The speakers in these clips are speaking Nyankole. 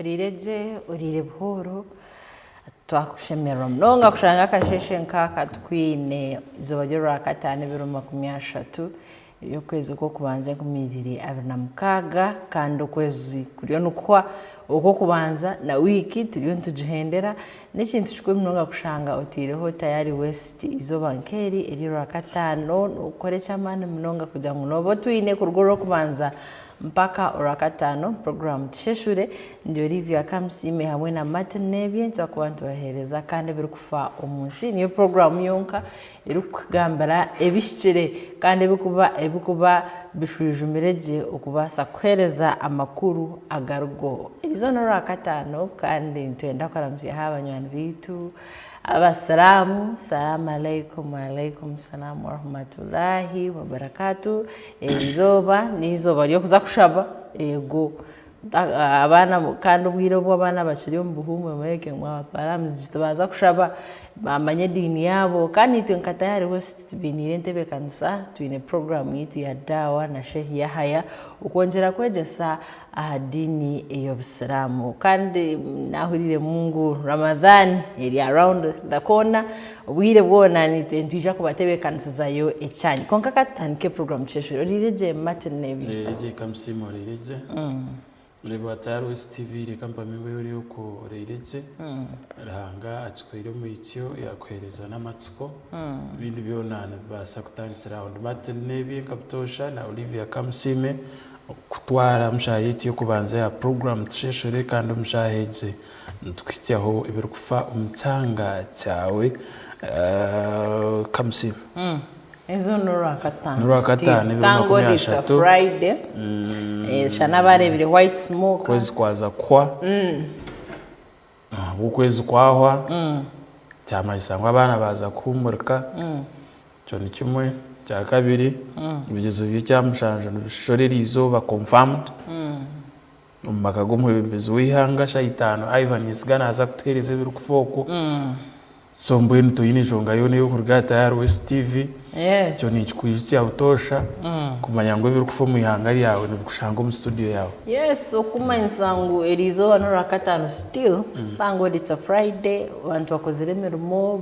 Oriire gye, oriire buhooro, twakushemererwa munonga kushanga akasheeshe nk'aka tukwine eizooba ry'orwakataano ebiro 30 eby'okwezi okw'okubanza 2026 kandi okwezi kuriyo nikuhwa okw'okubanza na wiiki turiyo nitugihendera. N'ekintu kikuru munonga kushanga otaireho Tayari West eizooba nk'eri ery'orwakataano nookora eky'amaani munonga kugira ngu nooba otwine kuruga orw'okubanza Mpaka orwakataano, puroguraamu Tusheshure, ndi Olivia Kamusiime hamwe na Martin Nebye nituza kuba nitubaheereza kandi ebirikufa omu nsi. Niyo puroguraamu yonka erikukugambira ebihikire kandi ebirikuba ebirikuba bishwijumire gye okubaasa kukuheereza amakuru agarigo. Erizooba n'orwakataano kandi nitwenda kuramutsyaho abanywani baitu Abasiraamu, Salaam Alaikum Waalaikum Salaam Warahmatullahi Wabarakatuh. Erizooba n'eizooba ry'okuza kushaba, eego abaana kandi obwire obu abaana bakiri omu buhuumure mureke ngu mwabatwara aha muzigiti baaza kushaba baamanya ediini yaabo. Kandi itwe nka Tayari West tubainiire entebeekanisa, twine puroguraamu yaitu ya Daawa na Sheikh Yahaya okwongyera kwegyesa aha diini ey'obusiraamu. Kandi naahuriremu ngu Ramadhan eri around the corner, obwire bwona nitwija kubatebeekanisizayo ekyanyu. Kwonka ka tutandike puroguraamu Kyeshuri. Oriire gye Martin Nebi? Oriire gye Kamusiime oriire gye. Mureebi wa Tayari West TV reka mpamye ngu ori okwo oriire gye. Ruhanga akikuhaire omwitsyo yaakuheereza n'amatsiko. Ebindi byona nibibaasa kutandikira aho. Ndi Martin Nebi nka butoosha na Olivia Kamusiime. Kutwara omu shaaha yaitu y'okubanza ya puroguraamu Tusheshure kandi omu shaaha egi nitukuhitsyaho ebirikufa omu kyanga kyawe. Kamusiime. Ezo n'orwakataano. N'orwakataano ebiro 30. Friday. Shana abareebire white smoke. Okwezi kwaza kuhwa. Ahabw'okwezi kwahwa, kyamanyisa ngu abaana baaza kuhuumurika, ekyo ni kimwe. Ekyakabiri, ebigyezo by'ekyamushanju nibishorera eriizooba confirmed. Omu maka g'omwebembezi w'eihanga shaaha itaano Ivan Yesiga naaza kutuheereza ebirikufa okwo. So mbwenu toine enshonga yoona ey'okuruga aha Tayari West TV, ekyo ninkikwijutsya butoosha kumanya ngu ebirikufa omu ihanga ryawe nibikushanga omu studio yaawe. Yes, okumanyisa ngu eriizooba n'orwakataano still, thank God it's a Friday, abantu bakozire emirimo,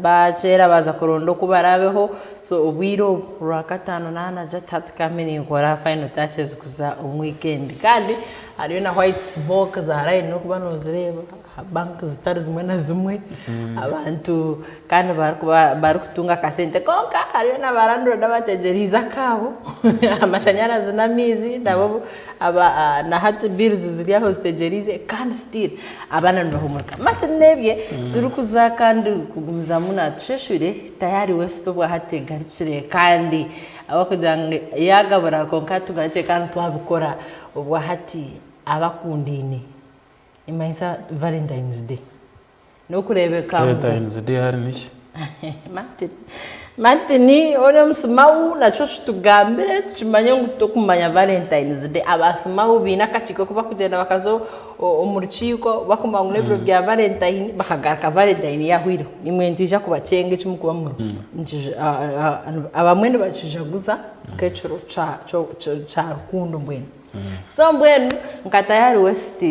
baakyera baaza kuronda oku baraabeho, so obwire obu orwakataano naaba nagira ati hati kambe ninkora final touches kuza omu weekend. Kandi hariyo na white smoke za line n'okuba noozireeba. Aha bank zitari zimwe na zimwe abantu kandi barikutunga akasente kwonka hariyo na ba landlord abategyereize akaabo amashanyarazi n'amaizi nabo na hati bills ziri aho zitegyereize kandi still abaana nibahumurika. Martin Nebye turikuza kandi kugumizamu natusheshure tayari west obwahati egarukire kandi ahabw'okugira ngu yagabura kwonka tugarukire kandi twabikora obwahati abakundaine. Nimanyisa Valentine's Day. N'okureebeka ngu. Valentine's Day hari niki? Martin, Martin ori omusimawu nakyo kitugambire tukimanye ngu tokumanya Valentine's Day. Abasimawu baine akakiiko aku bakugyenda bakaza omu rukiiko bakumanya ngu n'ebiro bya Valentine bakagaruka Valentine yahwireho. Imwe nitwija kubakyenga eki murikuba muriho. Abamwe nibakijaguza nk'ekiro kya rukundo mbwenu. So mbwenu nka Tayari West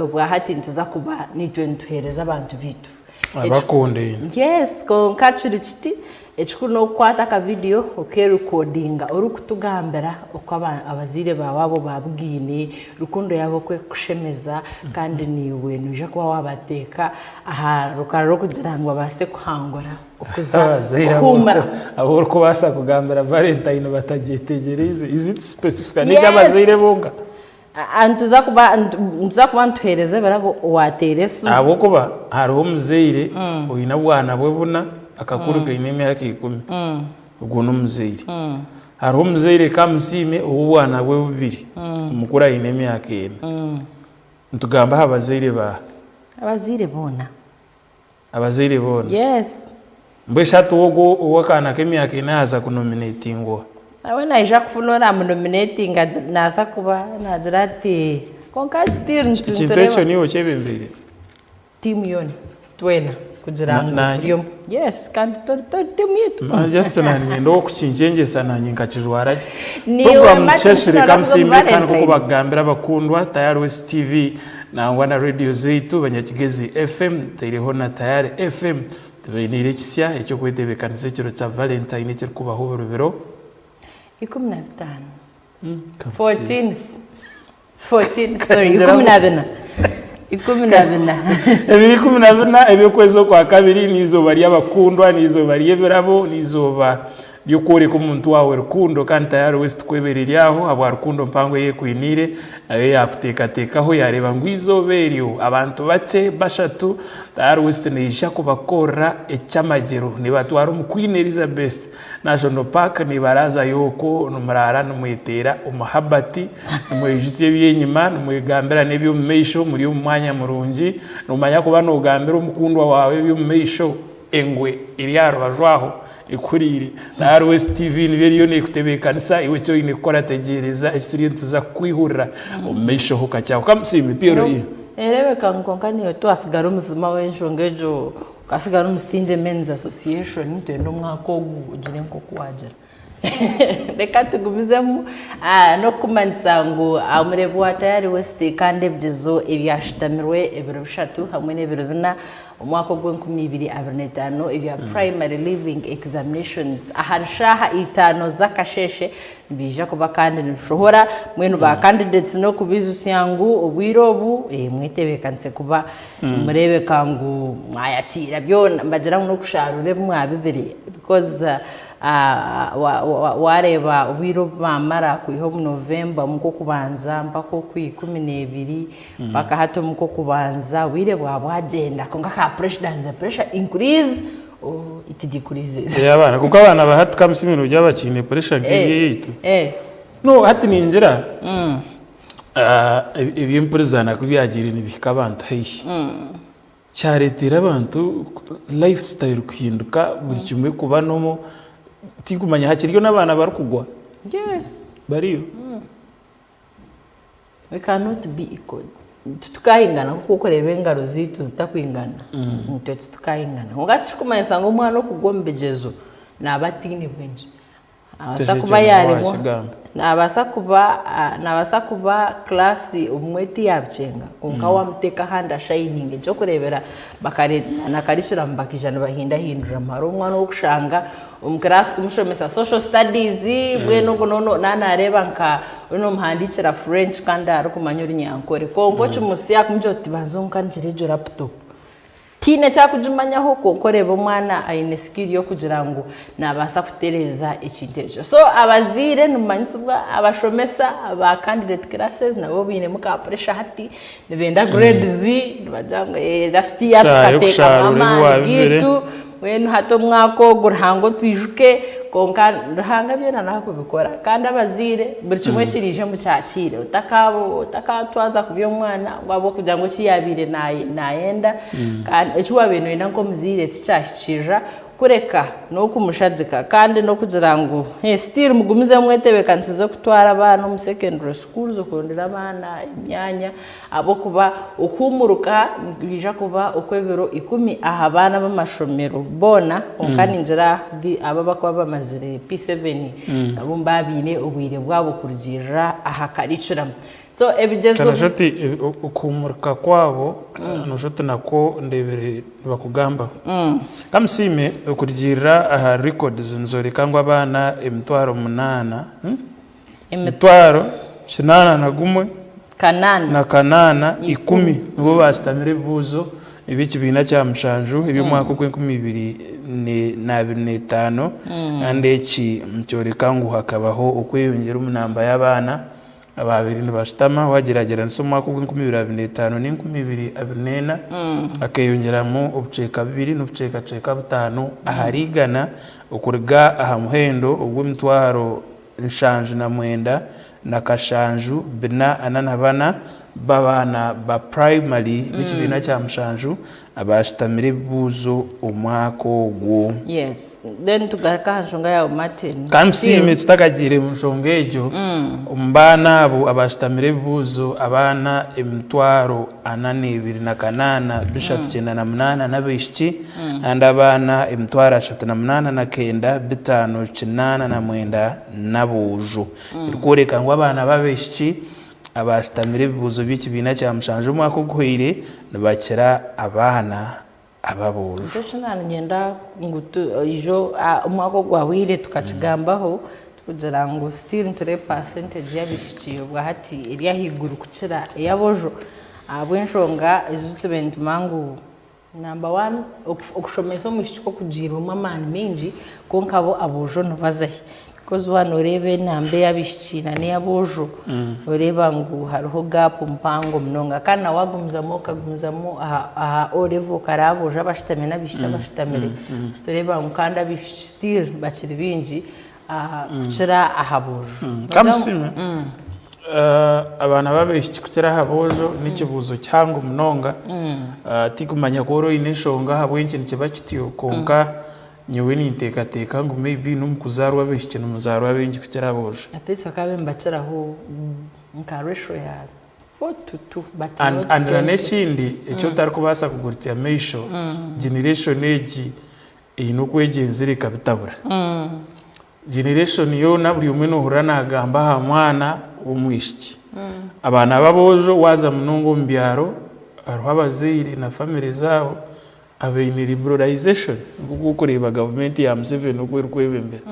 obwahati nituza kuba nitwe nituhereza abantu baitu. Abakundaine. Yes, kwonka kiri kiti, ekikuru n'okukwata aka video okerekodinga orikutugambira oku abazaire baawe abo baabugaine, rukundo yaabo oku erikukushemeza kandi naiwe noija kuba waabateeka aha rukarara rw'okugira ngu babaase kuhangura. okuza Abazaire kuhuumura. abu orikubaasa kugambira Valentine batagyetegyereize, is it specific? Yes. N'eky'abazaire bonka? Nituza kuba nituza kuba nituheereza ebirabo owaateera esimu. Ahabw'okuba hariho omuzaire oine obwana bwe buna, akakuru kaine emyaka ikumi, ogwo n'omuzaire. Hariho omuzaire Kamusiime ow'obwana bwe bubiri, omukuru aine emyaka ena. Nitugamba aha bazaire baaha? Abazaire boona. Abazaire boona. Yes. Mbwenu shi hati ogwo ow'akaana k'emyaka ena yaaza kunominatingwa oha? Nawe naija kufuna oraamunominatinga naaza kuba naagira ati kwonka still Ekintu nitureeba. ekyo niiwe okyebembeire? Tiimu yoona, twena kugira ngu buri omwe. Yes, kandi tori tori tiimu yaitu. Just naanye niinyenda ow'okukinkyengyesa naanye nkakijwara gye. Niiwe Puroguraamu Martin Tusheshere Tunaura kuza omu Kamusiime kandi nk'oku Valentine. bakugambira abakundwa, Tayari West TV. Nangwa na rediyo zaitu, Banyakigezi FM, tutaireho na Tayari FM, tubainiire ekisya eky'okwetebeekanisa ekiro kya Valentine ekirikubaho buri biro. 15. 14th. 14, sorry, 14. 14. Ebiro 14 eby'okwezi Okwakabiri n'eizooba ry'abakundwa, n'eizooba ry'ebirabo, n'eizooba ry'okworeka omuntu waawe rukundo kandi tayari wesi tukwebereri aho ahabwa rukundo mpango ei ekwiniire nayo yaakuteekateekaho yaareeba ngu eizooba eryo abantu bakye bashatu tayari west neija kubakorera eky'amagyero nibatwara omu Queen Elizabeth National Park nibaraazayo okwo nimuraara nimweteera omuhabati nimweyijutsya eby'enyima nimwegambira n'eby'omu maisho muri omu mwanya murungi noomanya kuba noogambira omukundwa waawe eby'omu maisho Engwe eri aha rubaju aho ekuhuriire. Na ROS TV niyo eriyo neekutebeekanisa, iwe eki oine kukora tegyereza eki turiyo nituza kukwihurira omu maisho ho kakye aho. Kamusiime, PLE. Ereebeka ngu kwonka naiwe tiwasigara omuzima w'enshonga egyo, okasigara omu Stingy Men's Association, nitwenda omwaka ogu ogire nk'oku waagira. Reka tugumizemu n'okukumanyisa ngu omureebi wa Tayari West kandi ebigyezo ebyashutamirwe ebiro bishatu hamwe n'ebiro bina omwaka ogw'enkumi ibiri abiri n'etaano ebya Primary Leaving Examinations ahari shaaha itaano z'akasheeshe nibiija kuba kandi nibishohora. Mbwenu ba candidates n'okubaijutsya ngu obwire obu mwetebeekanise kuba nimureebeka ngu mwayakiira byona. Nibagira ngu n'okusharuura ebi mwabibire because Waareeba obwire obu baamara kwiha omu Novemba omu kw'okubanza mpaka Okwikumineebiri mpaka hati omu kw'okubanza obwire bwaba bwagyenda kwonka ka pressure does the pressure increase or it decreases? Eh abaana kwonka abaana ba hati kamusiime nogira bakiine pressure nk'eri eyaitu. No hati ningira eby'empurizana ku byagiire nibihika abantu haihi. Kyareteire abantu life style kuhinduka buri kimwe kuba normal tinkumanya hakiriyo n'abaana barikugwa? Yes. Bariyo? We cannot be equal. Titukaingana nk'oku orikureeba engaro zaitu zitakwingana, itwe titukaingana. Kwonka tikirikumanyisa ngu omwana okugwa omu bigyezo naaba ataine bwengye. Naabaasa kuba yaaremwa, naabaasa kuba naabaasa kuba class obumwe tiyabikyenga kwonka waamuteeka ahandi ashayininga. Eky'okureebera na curriculum bakaija nibahindahinduramu. Hariho omwana ou orikushanga omu class kumushomesa social studies mbwenu ogwo naaba naareeba nka oriyo noomuhandiikira French kandi arikumanya Orunyankore. Kwonka okimutsya kumugira oti banza onkanikire egyo laptop. Tihaine eki arikugimanyaho kwonka oreeba omwana aine skill y'okugira ngu naabaasa kutereeza ekintu ekyo. So abazaire nimumanyisibwa, abashomesa aba candidate classes nabo bainemu ka pressure hati, nibenda grades, nibagira ngu last year Eshaaha tukateekamu y'okusharuura ebi amaani waabibire. gaitu, mbwenu hati omwaka ogu Ruhanga otwijuke, kwonka Ruhanga byona naakubikora. Kandi abazaire buri kimwe ekiriija mukyakiire, otakatwaza kubi omwana ngu ahabw'okugira ngu eki yaabaire naayenda kandi eki waabaire nooyenda nk'omuzaire tikyahikiirira, kureka n'okumushagika kandi n'okugira ngu still mugumize mwetebeekanisize kutwara abaana omu secondary schools okurondera abaana emyanya ahabw'okuba okuhuumuruka nikwija kuba okw'ebiro ikumi aha baana b'amashomero boona kwonka ningira abo abarikuba bamazire P7 nabo nibaba baine obwire bwabo kurugiirira aha curriculum. So ebigyezo. Nooshusha oti okuhumurika kwabo nooshusha oti nakwo ndeebire nibakugambaho. Kamusiime okurugiirira aha records nizooreka ngu abaana 800, 801 na 810 nibo baashutamire ebibuuzo eby'ekibiina kya mushanju eby'omwaka ogw'enkumi ibiri na abiri n'etaano kandi eki nikyoreka ngu hakabaho okweyongyera omu namba y'abaana. Abaabaire nibashutama waagyeragyeranisa omwaka ogw'enkumi ibiri abiri n'etaano n'enkumi ibiri abiri n'ena, hakeeyongyeramu obucweka bubiri n'obucwekacweka butaano ahari igana okuruga aha muhendo ogw'emitwaro 79 na kashanju bina ana na bana b'abaana ba purayimari b'ekibiina kya mushanju abaashutamire ebibuuzo omwaka ogwo. Yes. Then tugaruke aha nshonga yaawe Martin. Kamusiime tutakagiire mu nshonga egyo, omu baana abo abaashutamire ebibuuzo, abaana 42 na 398 n'abaishiki kandi abaana 38 589 n'aboojo. Ekirikworeka ngu abaana b'abaishiki. Abaashutamire ebibuuzo by'ekibiina kya mushanju omwaka oguhweire nibakira abaana ab'aboojo. Nikyo eki naanyenda ngu ijo omwaka ogwahweire tukakigambaho tukugira ngu still nitureeba percentage y'abaishiki obwahati eri ahaiguru kukira ey'aboojo ahabw'enshonga ezi tubaire nitumanya ngu Number one, okushomesa omwishiki kwo kugiirwemu amaani maingi kwonka bo aboojo nibazahi? Because waaba nooreeba enamba ey'abaishiki n'ey'aboojo nooreeba ngu hariho gap mpango munonga kandi na waagumizamu okagumizamu aha O level okareeba aboojo abashutamire n'abaishiki abashutamire toreeba ngu kandi abaishiki still bakiri baingi kukira aha boojo. Kamusiime, abaana b'abaishiki kukira aha boojo n'ekibuuzo kihango munonga. Tikumanya ku ori oine enshonga ahabw'enki nikiba kityo kwonka nyowe ninteekateeka ngu maybe n'omu kuzaarwa abaishiki nimuzaarwa baingi kukira aboojo. At least bakaba nibakiraho nka ratio ya 4 to 2 but And not and na 20. n'ekindi eki otarikubaasa kugurutsya maisho, generation egi eine okwegyenzire ekabitabura. Generation yoona buri omwe noohurira naagamba aha mwana w'omwishiki. Abaana b'aboojo waaza munonga omu byaro hariho abazaire na famire zaabo abaine liberalization nk'oku orikureeba gavumenti ya Museveni oku erikwebembera.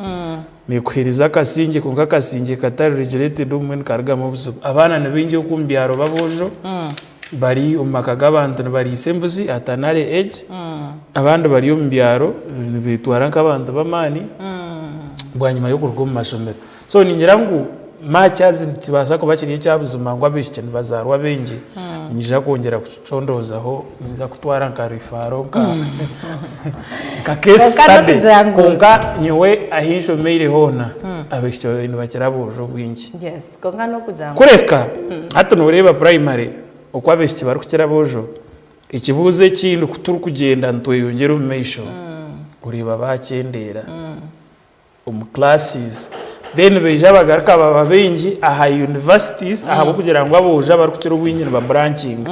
Neekuheereza akasingye kwonka akasingye katari regulated obumwe nikarugamu obuzibu. Abaana ni baingi okwo omu byaro b'aboojo bari omu maka g'abantu nibariisa embuzi at an early age, abandi bari omu byaro nibetwara nk'abantu b'amaani bwanyima y'okuruga omu mashomero. So ningira ngu much as nikibaasa kuba kiri ekya buzima ngu abaishiki nibazaarwa baingi, niinyija kwongyera kukicondoozaho, ninza kutwara nka referral nka case Kwonka study n'okugira ngu- kwonka nyowe ahi nshomeire hoona abaishiki babaire nibakira aboojo obwingi. Yes, kwonka n'okugira ngu Kureka hati nooreeba purayimare oku abaishiki barikukira aboojo, ekibuuzo ekindi ku turikugyenda nitweyongyera omu maisho, oreeba baakyendeera omu classes then baija bagaruka baba baingi aha universities ahabw'okugira ngu aboojo abarikukira obwingi nibaburankinga.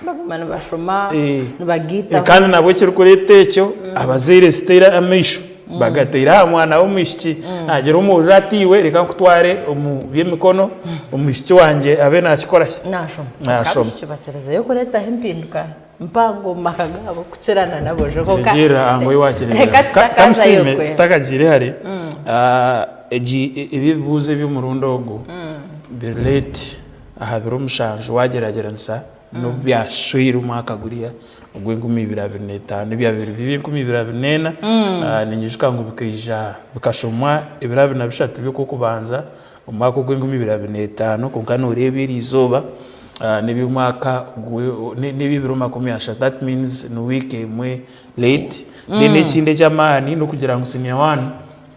Baguma nibashoma, Eh, nibagiitaho. Kandi nabwo ekirikureeta ekyo, abazaire siteera amaisho bagateire aha mwana w'omwishiki, naagira omwojo ati iwe reka nkutware omu by'emikono, omwishiki wangye abe naakikora ki? Naashoma. Naashoma. Abaishiki bakirizeyo kureetaho empinduka mpango omu maka gaabo kukirana n'aboojo. Kwonka Kiregyerera aha ngu ei waakireebera. reka tutakazayo Kamusiime kwe. tutakagiire hare, egi ebi ebibuuzo eby'omurundi ogu biri late aha biro mushanju waagyeragyeranisa n'obu byashweire omwaka guriya ogw'enkumi ibiri abiri n'etaano ebyabaire biri eby'enkumi ibiri abiri n'ena ninyijuka ngu bikaija bikashomwa ebiro abiri na bishatu by'okw'okubanza omwaka ogw'enkumi ibiri abiri n'etaano kwonka nooreeba eri izooba n'eby'omwaka n'eby'ebiro 30 that means ni wiiki emwe late then ekindi eky'amaani n'okugira ngu senior one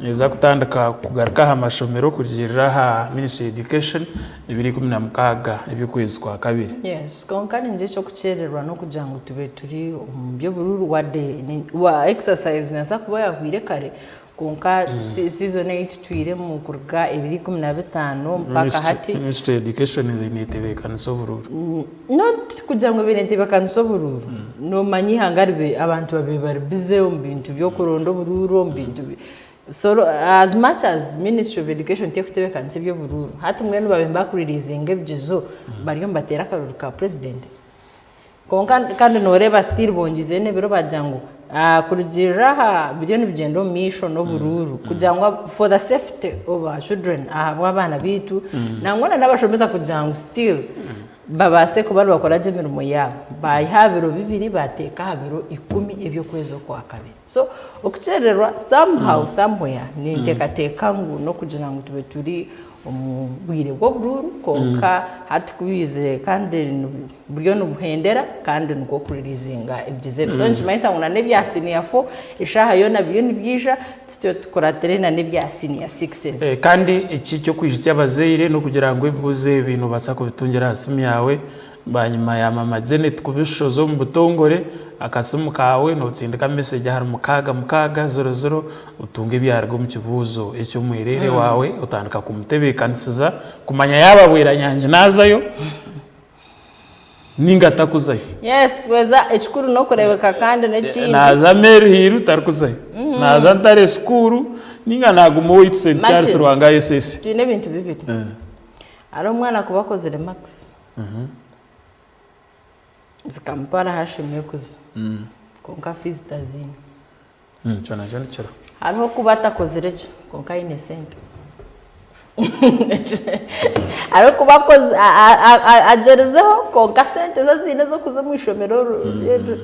Neeza kutandika kugaruka aha mashomero kurugiirira aha Ministry of Education ebiro 16 eby'okwezi kwa kabiri. Yes, kwonka ningira eky'okukyererwa n'okugira ngu tube turi omu by'oburuuru wadde wa exercise neebaasa kuba yahweire kare kwonka season ei tutwiremu kuruga ebiro 15 mpaka hati. Ministry of Education neetebeekanisa oburuuru. Not kugira ngu ebaire netebeekanisa oburuuru, noomanya eihanga ribe abantu babaire bari busy omu bintu by'okuronda oburuuru, omu bintu bi so as much as ministry of education terikutebeekanisa eby'oburuuru, hati mbwenu babaire nibakuririizinga ebigyezo bariyo nibateera akaruuru ka president. Kwonka kandi nooreeba still bongyizeyo n'ebiro baagira ngu kurugiirira aha biriyo nibigyenda omu maisho n'oburuuru kugira ngu for the safety of our children ahabw'abaana baitu nangwa na n'abashomesa kugira ngu still babaase kuba nibakora gye emirimo yaabo, baiha aha biro bibiri baateeka aha biro ikumi eby'okwezi okwakabiri. So okukyerererwa somehow somewhere ninteekateeka ngu n'okugira ngu tube turi omu bwire bw'oburuuru kwonka hati ku bwizire kandi buriyo nibuhendera kandi nikwo kuririizinga ebigyezo ebi. So nikimanyisa ngu n'ebya siniya fo eshaaha yoona biriyo nibyija tutyo tukuratire n'ebya siniya sikisezi. Kandi eki eky'okwijutsya abazaire n'okugira ngu ebibuuzo ebi noobaasa kubitungira aha simu yaawe bwanyima ya Mama Janet kubishoza omu butongore, akasimu kaawe nootsindika mesegi ahari 6600 otunge ebyaruga omu kibuuzo eky'omwereere waawe otandika kumutebeekanisiza kumanya yaaba Bweranyangi naazayo ninga atakuzayo. Yes, weza ekikuru n'okureebeka kandi n'ekindi. Naaza Meru Hill tarikuzayo, naaza Ntare School ninga naaguma owaitu St Charles Martin, Lwanga SS. twine ebintu bibiri. Hariho omwana kuba akozire marks zikamutwara ahu ashemereire kuza kwonka fees taziine. Ekyo nakyo nikiriho. Hariho okuba atakozire gye kwonka aine sente. Hariho okuba agyerizeho kwonka sente ezi aziine ez'okuza omu ishomero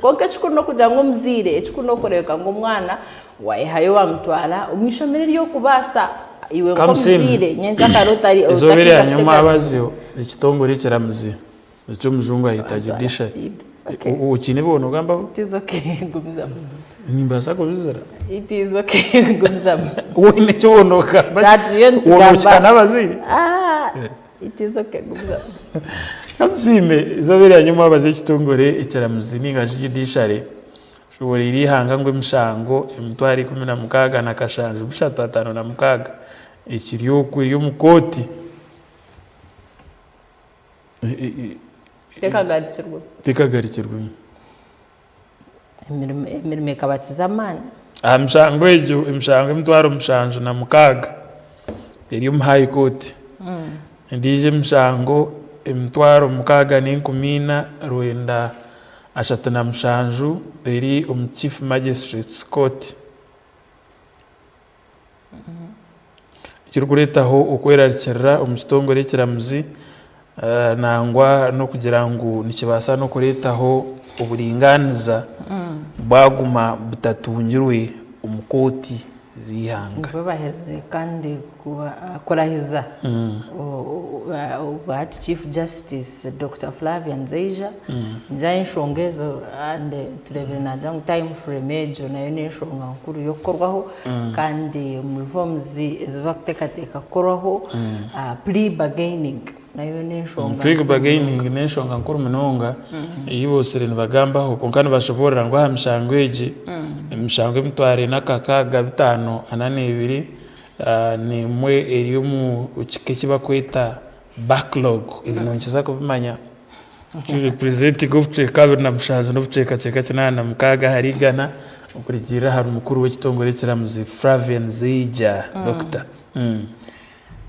kwonka ekikuru n'okugira ngu omuzaire ekikuru n'okureebeka ngu omwana wayehayo wamutwara omu ishomero ery'okubaasa iwe nk'omuzaire nyenkyakare otari Eizooba erya nyomwabazyo ekitongore ekiramuzi eky'omujungu ayeta judiciary. Okay. Okiine ebi noogambaho? It is okay, gumizamu. Nimbaasa kubizira. It is okay, gumizamu. Woine eki wonoogamba? Tatuyo nitugamba. Wonokyana n'abazaire? Ah, it is okay, gumizamu. Kamusiime, eizooba erya nyomwabazi ekitongore ekiramuzi ninga shi judiciary kishoboreire eihanga ngu emishango 167 356 ekiri okwo eri omu kooti. Tekagarukirwemu. Tekagarukirwemu. Emirimo ekabakiza amaani. Aha mishango egyo, emishango 76,000 eri omu High Court. Endiijo emishango 64,937 eri omu Chief Magistrates Court. Ekirikureetaho okwerarikirira omu kitongore ekiramuzi nangwa n'okugira ngu nikibaasa n'okureetaho oburingaaniza bwaguma butatungirwe omu kooti z'eihanga. Nibwo baherize kandi kurahiza obwahati Chief Justice Dokita Flavia Nzeija. Ningira enshonga ezo and tureebire naagira ngu time frame egyo nayo n'enshonga nkuru y'okukorwaho kandi omu reforms ezi barikuteekateeka kukorwaho, plea bargaining nayo n'enshonga Plea bargaining n'enshonga nkuru munonga ei boosire nibagambaho kwonka nibashoboorora ngu aha mishango egi, emishango 4,542 n'emwe eri omu kika eki barikweta backlog ebi nokiza kubimanya. Representing obucweka 27 n'obucweka cweka 86 ahari igana okurugiirira ahari mukuru w'ekitongore ekiramuzi Flavian Zeija Dokita.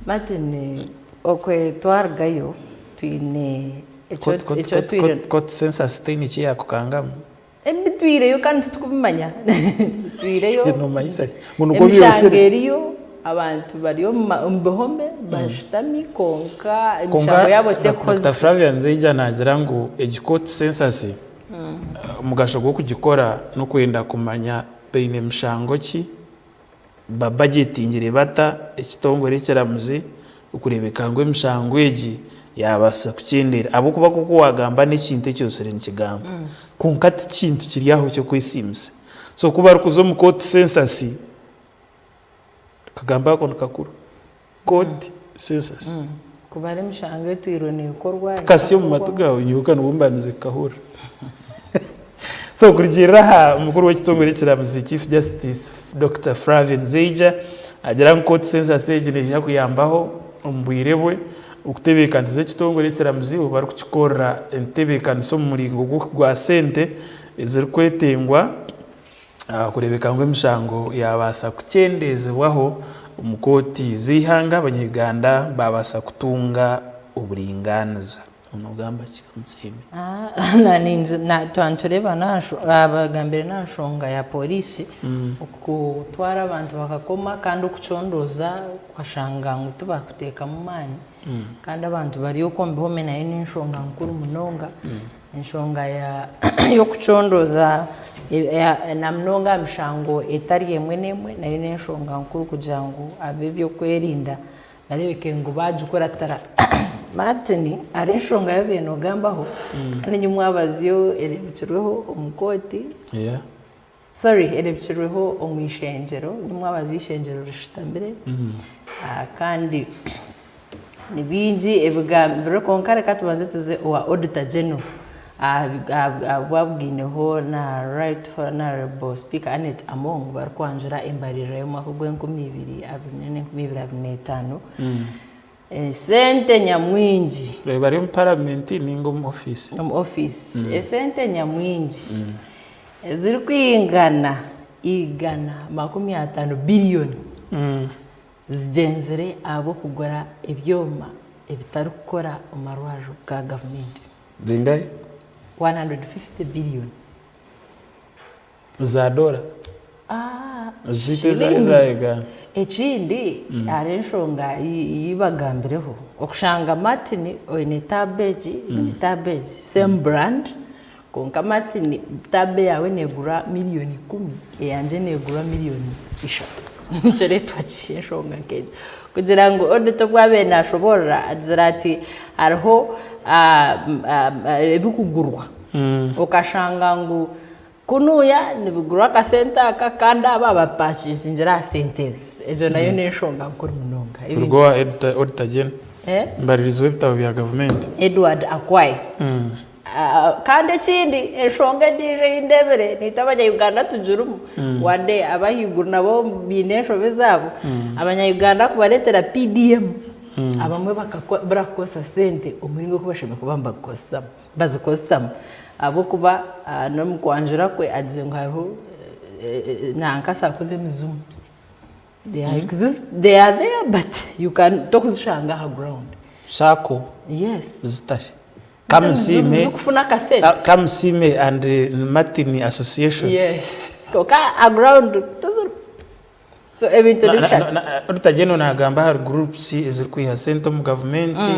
Martin, okwe twarugayo twine eki otwire. Court census teine eki yakukangamu? Ebi twireyo kandi titukubimanya. Twireyo. Nomanyisa ki? Ngu nikwo Emishango byosire. eriyo, abantu bari omu bihome bashutami kwonka emishango Kwonka yaabo Dr tekuhoze. Flavian Nzeija naagira ngu egi court census omugasho gw'okugikora n'okwenda kumanya baine mishango ki, ba budgetingire bata ekitongore ekiramuzi okureebeka ngu emishango egi yaabaasa kukyendeera ahabw'okuba nk'oku waagamba n'ekintu ekyosire nikigamba kwonka ti kintu kiri aho ky'okwesiimisa so ku barikuza omu court census akagambo ako nikakuru court census Kubara emishango etwirwe neekorwa. Tikasya omu matu gaawe nyowe ka nibwo mbandize kukahurira. So kurugiirira aha mukuru w'ekitongore ekiramuzi Chief Justice Dokita Flavia Nzeija agira ngu court census egi neija kuyambaho omu bwire bwe okutebeekanisiza ekitongore ekiramuzi obu barikukikorera entebeekanisa omu muringo gwa sente ezirikwetengwa kureebeka ngu emishango yaabaasa kukyendeezibwaho omu kooti z'eihanga abanya-Uganda baabaasa kutunga oburingaaniza. Noogamba ki Kamutsiime? Twaba nitureeba bagambire n'aha nshonga ya pooriisi okutwara abantu bakakoma kandi okucondooza okashanga ngu tibakuteekamu maani kandi abantu bari okwo omu bihome nayo n'enshonga nkuru munonga. Enshonga y'okucondooza na munonga aha mishango etari emwe n'emwe nayo n'enshonga nkuru kugira ngu ab'ebyokwerinda bareebeke ngu baagikuratira. Martin hariho enshonga ei obaire noogambaho kandi nyimwabazyo ereebekirweho omu kooti, sorry ereebekirweho omu ishengyero, nyimwabazyo eishengyero rishutamire kandi Ni bingi ebigambirwe kwonka reka tubanze tuze owa Auditor General ahu abugaineho na Right Honourable Speaker Annet Among barikwanjura embaririra y'omwaka ogw'enkumi ibiri abiri n'ena 2025. Esente nyamwingi. Bari omu paramenti ninga omu ofiisi? Omu ofiisi. Esente nyamwingi ezirikwingana 150 biliyoni. Zigyenzire ahabw'okugura ebyoma. ebitarikukora omu marwariro ga gavumenti. Zingahi? 150 billion. Za doora? Ah, Zaitu eza shillings. eza Uganda. Ekindi hariho enshonga ei bagambireho okushanga Martin oine taabu egi oine taabu egi same brand kwonka Martin taabu eyaawe neegura miriyoni ikumi eyangye neegura miriyoni ishatu. Nikireetwa ki enshonga nk'egyo? Kugira ngu auditor obu abaire naashoboorora agira ati hariho ebikugurwa okashanga ngu Kunuya nibigurwa akasente aka kandi aba bapakisingire aha sente ezi. Egyo nayo n'enshonga nkuru munonga. Kuruga owa Auditor General, Embaririzi w'ebitabo bya gavumenti. Edward Akwai. Kandi ekindi enshonga endiijo ei ndeebire naitwe abanya-Uganda tugirimu, wade ab'ahaiguru nabo baine enshobe zaabo, abanya-Uganda kubareetera PDM, abamwe bakabura kukozesa sente omuringo ogu bashemereire kuba nibagukozesamu. Bazikozesamu ahabw'okuba n'omu kwanjura kwe agizire ngu hariho nanka sacco z'emizimu they are exist they are there but you can tokuzishanga aha ground. Sacco Yes. zitahi? Kamusiime Zikufuna akasente. Kamusiime and Martin association. Yes. Kwonka aha ground toziri so ebintu ni bishatu. Rutagyendwa nagamba ahari groups ezirikwiha sente omu gavumenti.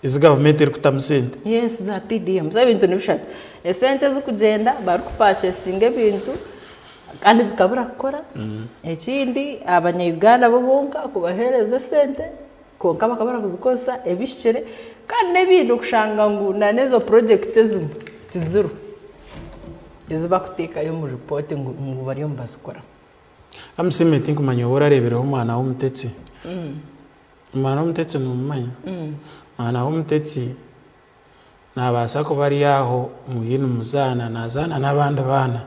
Ezi gavumenti erikutamu sente. Yes za PDM so ebintu nibishatu esente ezikugyenda barikupachesinga ebintu kandi bikabura kukora ekindi abanya Uganda bo bonka kubahereza esente kwonka bakabura kuzikozesa ebihikire kandi nebindi okushanga ngu na nezo projects ezimwe tiziriho ezibakutekayo omu report ngu bariyo nibazikora. Amusiime tinkumanya obu orareebireho omwana w'omutetsi. Omwana w'omutetsi nomumanya? Omwana w'omutetsi nabaasa kuba ari aho muriyo nimuzaana, nazaana n'abandi baana,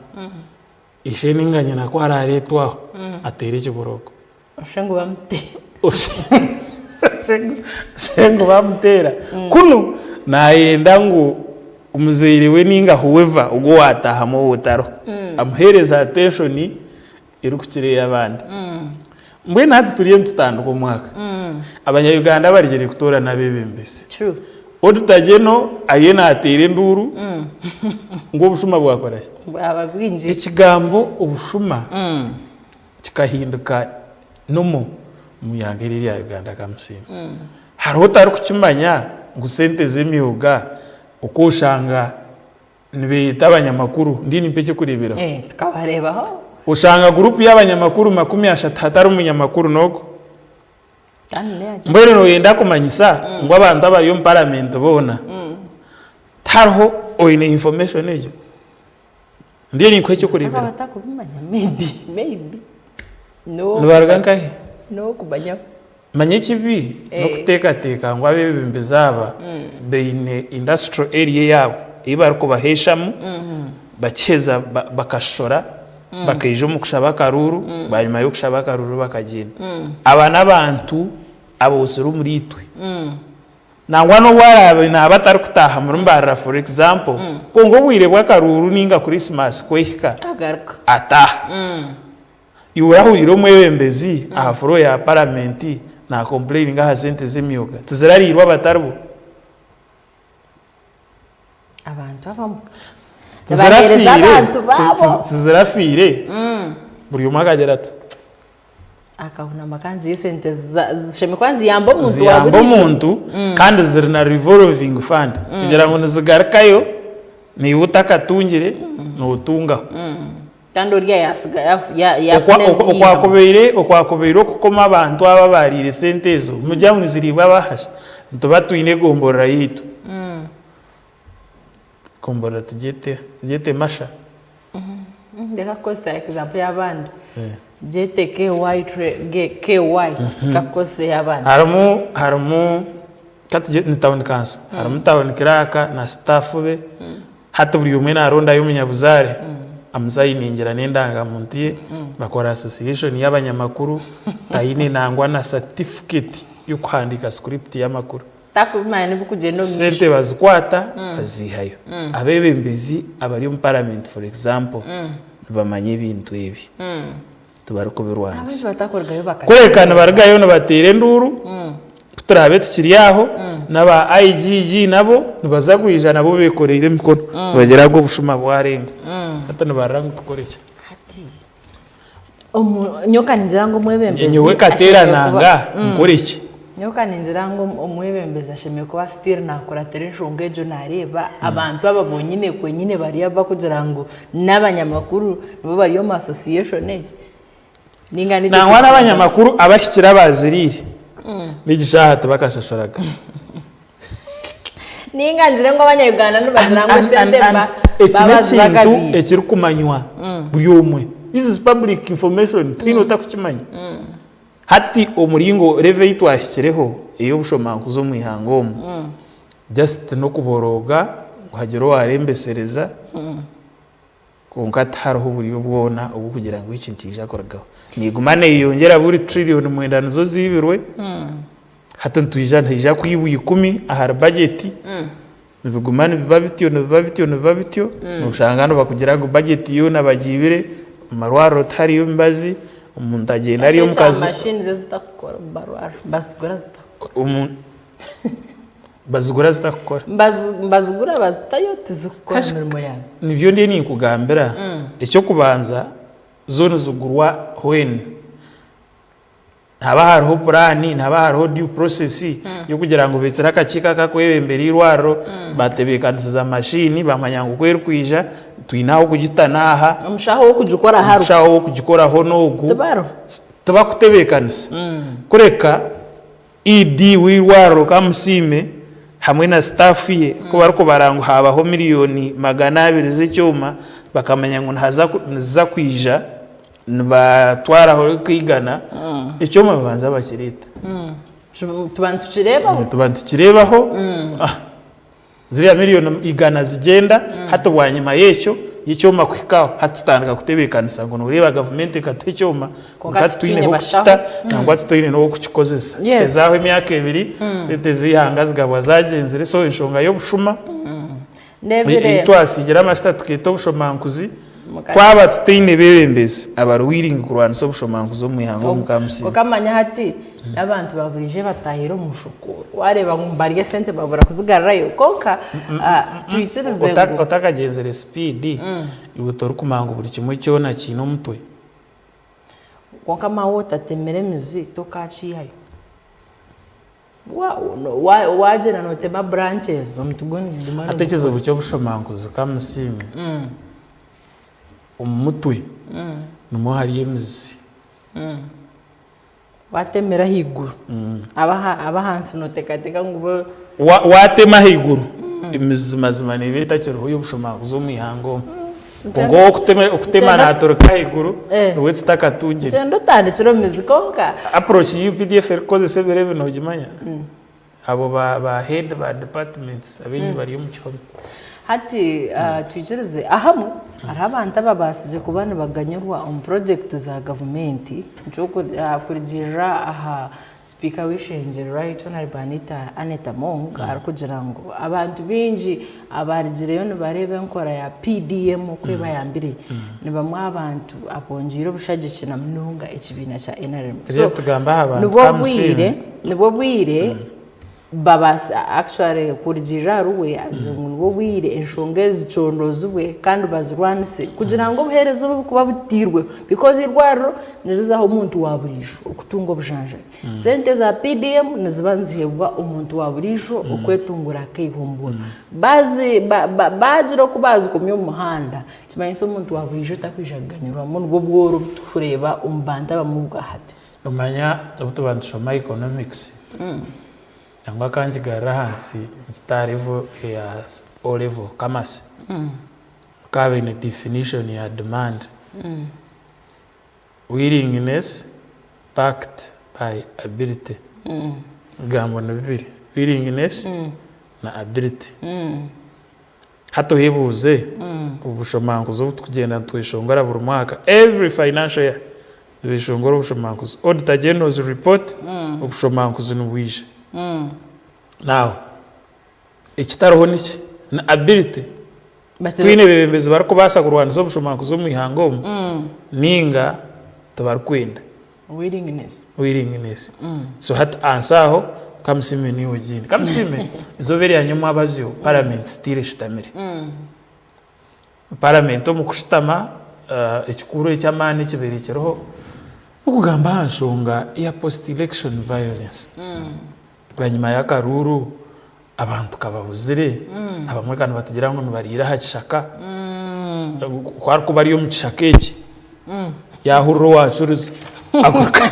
ishe ninga nyina ku arareetwe aho ateere ekiboroogo. Oshushe ngu bamuteera. Oshushe ngu bamuteera. Kunu nayenda ngu omuzaire we ninga whoever ogwo owataahamu ou otariho amuheereze attention erikukira ey'abandi. Mbwenu hati turiyo nitutandika omwaka, abanya-Uganda barigire kutoorana abeebembezi. Auditor General ariyo naateera enduuru ngu obushuma bwakora ki? Bwaba bwingi. Ekigambo obushuma kikahinduka normal omu ihanga eri erya Uganda kamusiime. Hariho otarikukimanya ngu sente z'emyoga okwoshanga Nibeeyeta abanyamakuru. Ndiyo nimpa eky'okureeberaho. Eh, tukabareebaho. Oshanga guruupu y'abanyamakuru 30 hatarimu munyamakuru n'ogwo. Kandi n'eyagye. Mbwenu nooyenda kumanyisa ngu abantu abari omu paramenti boona tihariho oine information egyo? Ndiyo ninkuha eky'okureeberaho. Abatakubimanya maybe, maybe. No. Nibaruga nkahi? N'okumanya. Manya ekibi n'okuteekateeka ngu abeebembezi aba baine industrial area eyaabo ei barikubaheeshamu bakiheza bakashora bakaija omu kushaba akaruuru bwanyima y'okushaba akaruuru bakagyenda. Aba n'abantu aboosire omuri itwe. Nangwa n'obu araabe naaba atarikutaaha muri Mbarara for example, kwonka obwire bw'akaruuru nainga Christmas ku ehika ataaha. Iwe orahuriire omwebembezi aha floor ya paramenti na complaininga aha sente z'emyoga? Tizirariirwe abataribo? Abantu abamwe. Nibaheereza Tizirafiire? abantu baabo. Tizirafiire? Buri omwe akagira ati. Akahunama kandi esente zishemereire kuba niziyamba omuntu wa Ziyamba buriijo. omuntu kandi ziri na revolving fund kugira ngu nizigarukayo naiwe otakatungire notungaho. Kandi oriya yasiga yafuna eziihamu. Okwakubaire okwakubaire okukoma abantu aba abaariire sente ezo mugira ngu niziriibwa abahasha nituba twine egomborora yaitu. Egomborora tugyete tugyete Masha? Reka kukozesa example y'abandi. Gyete KY KY reka kukozesa ey'abandi. Harimu harimu ka tugyete ni town council harimu town clerk na staff be. Hati buri omwe naarondayo omunyabuzaare amusayiningira n'endangamuntu ye, bakora association y'abanyamakuru, taine nangwa na certificate y'okuhandiika script y'amakuru. Takumanya n'ebirikugyenda omu maisho. Sente bazikwata baziihayo. Abeebembezi abari omu parliament for example nibamanya ebintu ebi, tibarikubirwanisa. Abaingi batakurugayo Kureka nibarugayo nibateera enduuru. Ku turaabe tukiri aho, n'aba IGG nabo nibaza kwija nabo beekoreire emikono nibagira ngu obushuma bwarenga. Hati nibarira ngu tukore ki? Hati nyowe ka ningira ngu omwebembezi Nyowe ashemereire kuba kateerananga nkore ki? Nyowe ka ningira ngu omwebembezi ashemereire kuba still naakuratira enshonga egyo naareeba abantu aba bonyine kwenyine bari abakugira ngu n'abanyamakuru nibo bari omu association egi. Ninga nikyo Nangwa kirikubaasa. n'abanyamakuru abahikire abaziriire n'egi shaaha tibakashashuraga. Ninga ngire ngu abanya-Uganda nibagira And, ngu and, and, esente and ba- eki baba n'ekintu zibagabiire. ekirikumanywa buri omwe. This is public information, tihaine otakukimanya. Hati omuringo level ei twahikireho ey'obushomankuzi omu ihanga omu, just n'okuborooga ngu hagire owarembesereza, Kwonka tihariho buryo bwona obw'okugira ngu eki nikiija kurugaho. Neeguma neeyeyongyera buri tiriyoni mwenda nizo ziibirwe. Hati nitwija nihaija kwibwa ikumi ahari bajeti. Nibiguma nibiba bityo nibiba bityo nibiba bityo, noshanga nibakugira ngu bajeti yoona bagiibire, omu marwariro tihariyo mibazi, omuntu agyenda ari omu kaju. Mashini zo zitakukora omu marwariro, bazigura zitakukora. Bazigura zitakukora. Nibazigura bazitayo tizikukora emirimo yaazo. Nibyo ndiyo ninkugambira. Eky'okubanza zo nizigurwa when nihaba hariho puraani, nihaba hariho due process y'okugira ngu beetsire akakiiko akakwebembera eirwariro, batebeekanisiza mashini bamanya ngu ku erikwija twine ah'okugita n'aha. Omushaho w'okugikoraho ariho. Omushaho w'okugikoraho n'ogu. Tibariho. Tibakutebeekanisa. Kureka ED w'eirwariro Kamusiime hamwe na sitaafu ye ku barikubara ngu haabaho miriyoni 200 z'ekyoma bakamanya ngu niziza kwija nibatwaraho nka ekyoma babanza bakireeta. Tuba nitukireebaho. Tuba nitukireebaho. Ziriya miriyoni igana zigyenda, hati bwanyima y'ekyo, y'ekyoma kuhika aho, hati tutandika kutebeekanisa ngu nooreeba gavumenti ekatuha ekyoma kwonka titwine h'okukita nangwa titwine n'ow'okukikozesa. Kiheza aho emyaka ebiri, sente z'eihanga zigabwa zagyenzire, so enshonga y'obushuma ei twasiigire amashita tukeeta obushomankuzi, twaba tutaine beebembezi abari willing kurwanisa obushomankuzi omu ihanga omu Kamusinga. Kwonka manya hati n'abantu ba buriijo batahire omu mushokooro wareeba ngu nibarya esente babura kuzigarurayo kwonka twikirize ngu. Otakagyenzire sipiidi iwe torikumanya ngu buri kimwe kyona kiine omutwe. Kwonka maawe otatemire emizi tokakiihayo. Wagyenda notema branches omuti gwo niguguma Hati ekizibu ky'obushomankuzi Kamusiime, omu mutwe nimwo hari emizi. Watemera ahaiguru, ab'ahansi noteekateeka ngu bo. Waatema ahaiguru, emizi mazima neeba etakiriho ey'obushomankuzi omu ihanga omu. Kwonka ow'okutema naaturika ahaiguru, niwe tutakatungire. Gyenda otandikire omu mizi kwonka. Approach ei UPDF erikukozesa ebiro ebi noogimanya? Abo ba head ba departments abaingi bari omu kihome. Hati twikirize ahamwe hariho abantu ababaasize kuba nibaganyirwa omu purojekiti za gavumenti kurugiirira aha sipiika w'eishengyero Right Honourable Anita Annet Among arikugira ngu abantu baingi abarugireyo nibareeba enkora ya PDM oku ebayambire nibamwe aha bantu abongyeire obushagiki na munonga ekibiina kya NRM. Turiyo nitugamba aha bantu Kamusiime. Nibwo bwire babaasa actually kurugiirira ahari we agira ngu nibwo bwire enshonga ezi zicondoozibwe kandi bazirwanise kugira ngu obuheereza obu oburikuba butairweho because eirwariro nirizaho omuntu wa buriijo okutunga obujanjabi. Sente za PDM niziba niziheebwa omuntu wa buriijo okwetungura akaihumbura. Baagira oku baazikomya omu muhanda kimanyisa omuntu wa buriijo takwija kuganyirwamu nibwo bworo obu turikureeba omu bantu abamwe obwahati. Omanya obu tuba nitushoma economics, nangwa ka ngigarure ahansi ngite aha level eya O level, commerce, bakaba baine definition ya demand, willingness backed by ability, ebigambo ni bibiri, willingness na ability. Hati oyebuuze, obushomankuzi obu turikugyenda nitweshongora buri mwaka, every financial year nibeshongora obushomankuzi, auditor general's report obushomankuzi nibwija. Now ekitariho niki? Ni ability. Titwine beebembezi barikubaasa kurwanisa obushomankuzi omu ihanga omu ninga tibarikwenda. Willingness. Willingness. So hati answer aho. Kamusiime niiwe ogiine. Kamusiime, eizooba erya nyomwabazyo paramenti still eshutamire. Paramenti omu kushutama, ekikuru eky'amaani ekibaire kiriho n'okugamba aha nshonga ya post election violence. Bwanyima y'akaruuru abantu kababuzire, abamwe ka nibatugira ngu nibariira aha kishaka, ku arikuba ari omu kishaka eki, yaahurira owaacuriza aguruka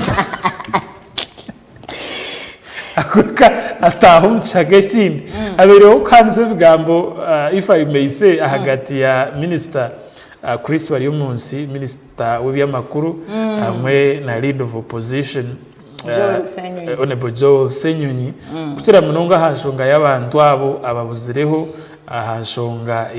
aguruka ataaha omu kishaka ekindi. Habaireho okuhaanisa ebigambo if I may say ahagati ya minisita Chris Baryomunsi, minisita w'eby'amakuru hamwe na leader of opposition Joel Ssenyonyi. Honourable Joel Ssenyonyi kukira munonga aha nshonga y'abantu abo ababuzireho aha nshonga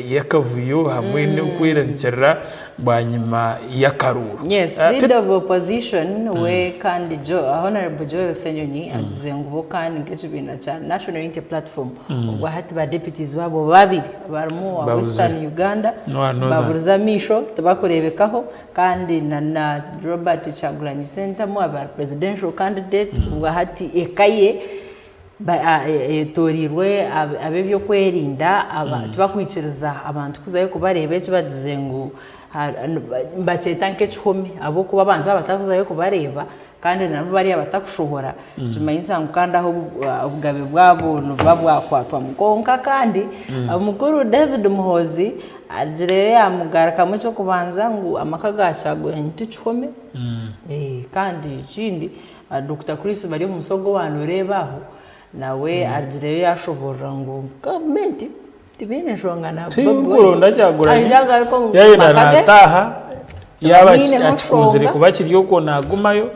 y'akavuyo hamwe n'okwerarikirira bwanyima y'akaruuru. Yes, leader of opposition we kandi Honourable Joel Ssenyonyi agize ngu bo kandi nk'ekibiina kya National Unity Platform obwa hati ba deputies baabo babiri barimu owa Western Uganda baburize amaisho tibakureebekaho Kandi na na Robert Kyagulanyi Ssentamu aba presidential candidate obwa hati eka ye eyetoreirwe ab'ebyokwerinda tibakwikiriza abantu kuzayo kubareeba eki bagize ngu nibakyeta nk'ekihome ahabw'okuba abantu baaba batakuzayo kubareeba kandi nabo bariya batakushohora nikimanyisa ngu kandi aho obugabe bwabo nibuba bwakwatwamu. Kwonka kandi omukuru David Muhoozi agireyo yamugarukamu eky'okubanza ngu amaka ga Kyagulanyi tikihome kandi ekindi Dokita Chris Baryomunsi ogwo owa noreeba aho nawe agireyo yashoborora ngu gavumenti tibaine nshonga na Bobi Wine. Tinkuronda Kyagulanyi Aija agaruke omu yayenda maka ge nataaha yaaba Tibainemu akikunzire nshonga. kuba kiri okwo nagumayo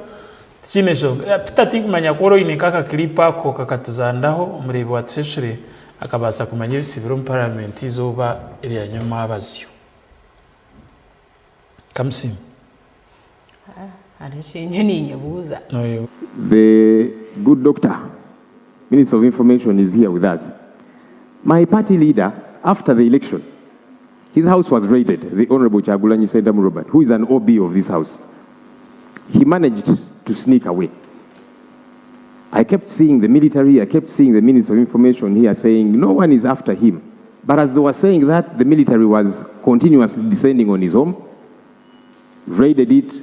tikiine nshonga. Peter tinkumanya ku ori oine nk'aka clip ako kakatuzandaho omureebi wa Tusheshure akabaasa kumanya ebisibire omu paramenti eizooba erya nyomwabazyo. Kamusiime. Hariho eki ndiyo ninyebuuza. The good doctor, Minister of Information is here with us. My party leader, after the election, his house was raided, the Honorable Kyagulanyi Ssentamu Robert, who is an OB of this house. He managed to sneak away. I kept seeing the military, I kept seeing the Minister of Information here saying no one is after him. But as they were saying that, the military was continuously descending on his home, raided it,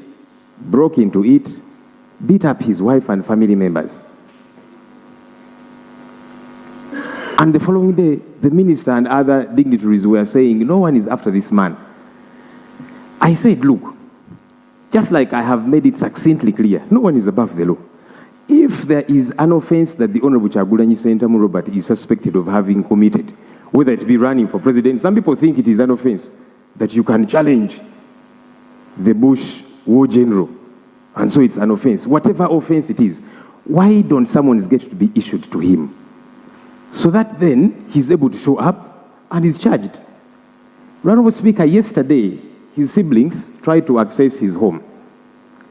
broke into it, beat up his wife and family members. And the following day, the minister and other dignitaries were saying, no one is after this man. I said, look, just like I have made it succinctly clear, no one is above the law. If there is an offense that the Honorable Kyagulanyi Ssentamu Robert is suspected of having committed, whether it be running for president, some people think it is an offense that you can challenge the Bush war general, and so it's an offense. Whatever offense it is, why don't summons get to be issued to him? So that then he's able to show up and is charged. Honorable Speaker, yesterday, his siblings tried to access his home.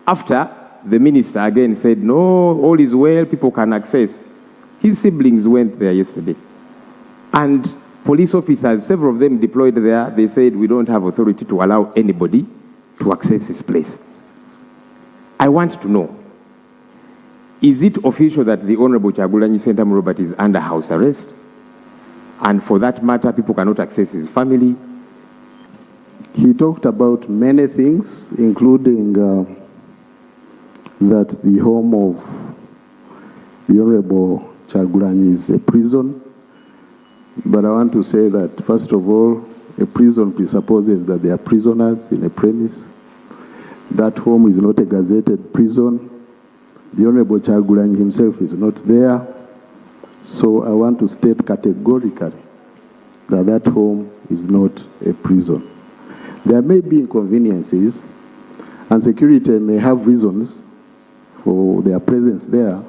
After the minister again said, no, all is well, people can access. His siblings went there yesterday. And police officers, several of them deployed there, they said, we don't have authority to allow anybody to access this place. I want to know, is it official that the Honorable Kyagulanyi Ssentamu Robert is under house arrest? And for that matter, people cannot access his family. He talked about many things, including that the home of the Honorable Kyagulanyi is a prison. But I want to say that, first of all, a prison presupposes that there are prisoners in a premise. That home is not a gazetted prison. The Honorable Kyagulanyi himself is not there. So I want to state categorically that that home is not a prison. There may be inconveniences, and security may have reasons for their presence there.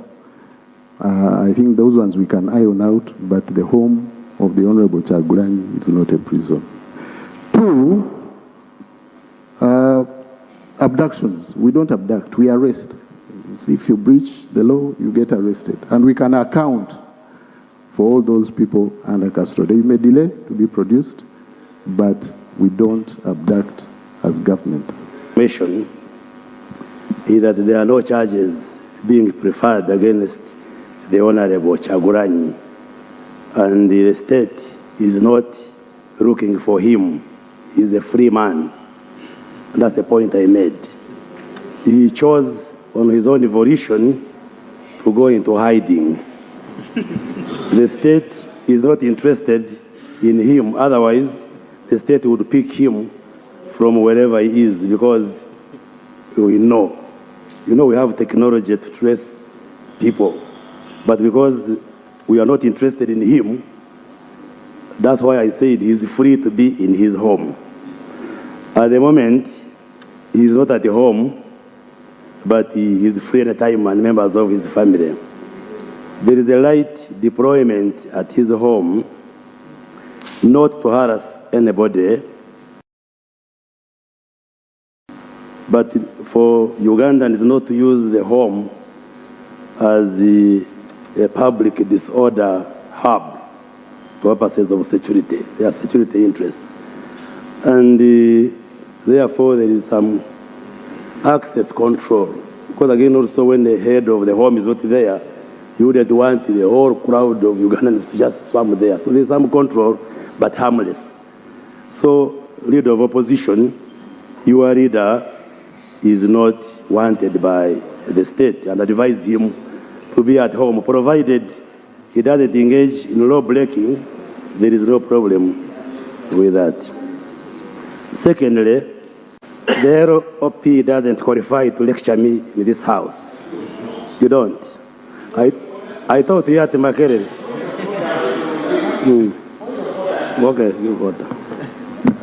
I think those ones we can iron out, but the home of the Honorable Kyagulanyi is not a prison. Two, abductions. We don't abduct, we arrest. If you breach the law, you get arrested. And we can account for all those people under custody. You may delay to be produced, but we don't abduct as government. Information is that there are no charges being preferred against the Honorable Kyagulanyi and the state is not looking for him. He is a free man. And that's the point I made. He chose on his own volition to go into hiding. The state is not interested in him. Otherwise, the state would pick him from wherever he is because we know. You know, we have technology to trace people. But because we are not interested in him, that's why I said he's free to be in his home. At the moment, he's not at home, but he is free anytime and members of his family. There is a light deployment at his home, not to harass anybody, but for Ugandans not to use the home as a public disorder hub for purposes of security, their security interests. And therefore there is some access control. Because again, also when the head of the home is not there, you wouldn't want the whole crowd of Ugandans to just swarm there. So there's some control, but harmless. So, leader of opposition, your leader is not wanted by the state and advise him to be at home, provided he doesn't engage in law breaking, there is no problem with that. Secondly, the LOP doesn't qualify to lecture me in this house. You don't. I taught you at Makerere. Okay, give order.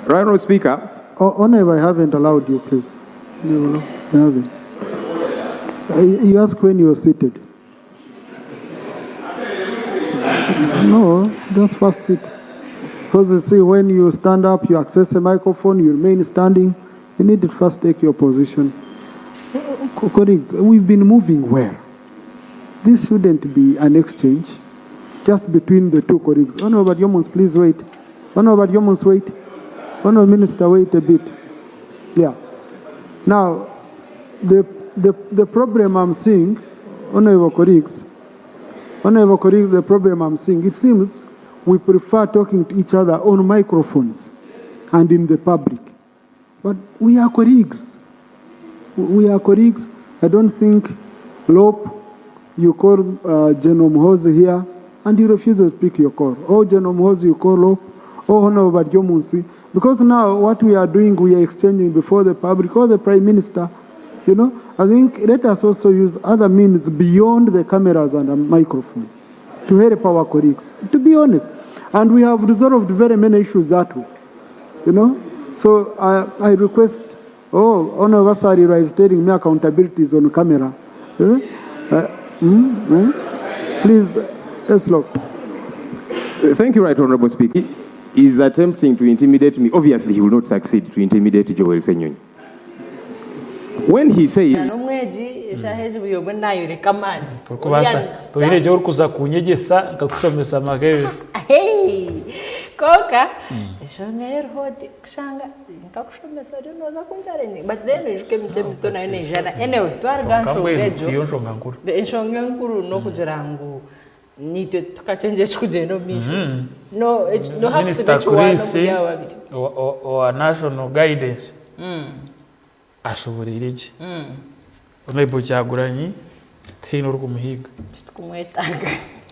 Right, Honourable Speaker. Honorable, I haven't allowed you, please. No, I haven't. You ask when you are seated. No, just first sit. Because you see, when you stand up, you access a microphone, you remain standing. You need to first take your position. Colleagues, we've been moving well. This shouldn't be an exchange just between the two colleagues. Honorable Baryomunsi, please wait. Honorable Baryomunsi, wait. Honorable Minister, wait a bit. Yeah. Now, the problem I'm seeing, honorable colleagues, honorable colleagues, the problem I'm seeing, it seems we prefer talking to each other on microphones and in the public. But we are colleagues. We are colleagues. I don't think LOP, you call General Muhoozi here, and he refuses to pick your call. Oh, General Muhoozi, you call LOP. Oh, Honorable Baryomunsi. Because now what we are doing, we are exchanging before the public or the Prime Minister. You know, I think let us also use other means beyond the cameras and the microphones to help our colleagues, to be honest. And we have resolved very many issues that way, you know. So I request, oh, Honorable Basalirwa is telling me accountability is on camera. Please, Eslop. Thank you, Right Honorable Speaker. He is attempting to intimidate me. Obviously, he will not succeed to intimidate Joel Ssenyonyi. When he says... N'omwegi eshaaha egi buri omwe naayoreka amaani. Torikubaasa, toine eki orikuza kunyegyesa nkakushomesa Makerere. Kwonka enshonga yo eriho oti kushanga nkakushomesa oriyo nooza kunchallenginga but then oijuke emiti emito nayo neijana. Anyway twaruga aha Kwonka nshonga mbwenu egyo, tiyo nshonga nkuru. enshonga enkuru n'okugira ngu Naitwe tukakyengyera ekirikugyenda omu maisho. No, noha kusiba Minisita ekiwaani Chris omuri aba babiri? owa National Guidance ashoboreire gye. Honourable Kyagulanyi tihaine orikumuhiiga. Titukumwetaaga.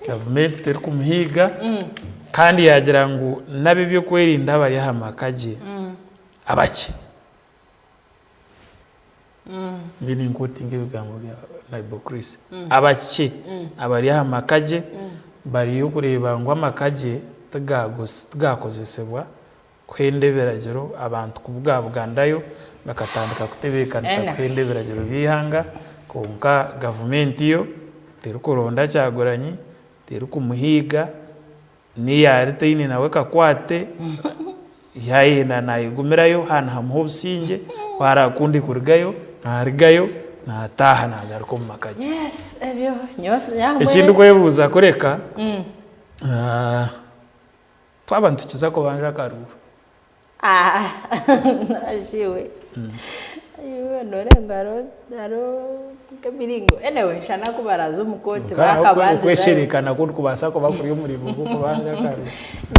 Gavumenti terikumuhiiga kandi yaagira ngu n'ab'ebyokwerinda abari aha maka gye abakye. Ndi ninkotinga ebigambo bya Honourable Chris. Abakye abari aha maka gye bariyo kureeba ngu amaka gye tigakozesibwa kuhenda ebiragiro abantu kubugabugandayo bakatandika kutebeekanisa kuhenda ebiragiro by'eihanga kwonka gavumenti yo terikuronda Kyagulanyi, terikumuhiiga, n'eyaari teine nawe kakwate. Yaayenda naayegumirayo, haaba nihamuha obusingye, ku araakunde kurugayo, naarugayo, naataaha naagaruka omu maka gye. Eki ndikwebuuza kureka, twaba nitukiza kubanja akaruuru. Nk'emiringo. Anyway, shana ku baraaze omu kooti Kwonka aho baakabandizayo. okweshereka nakwo nikubaasa kuba kuri omuringo gw'okubanja akaruru.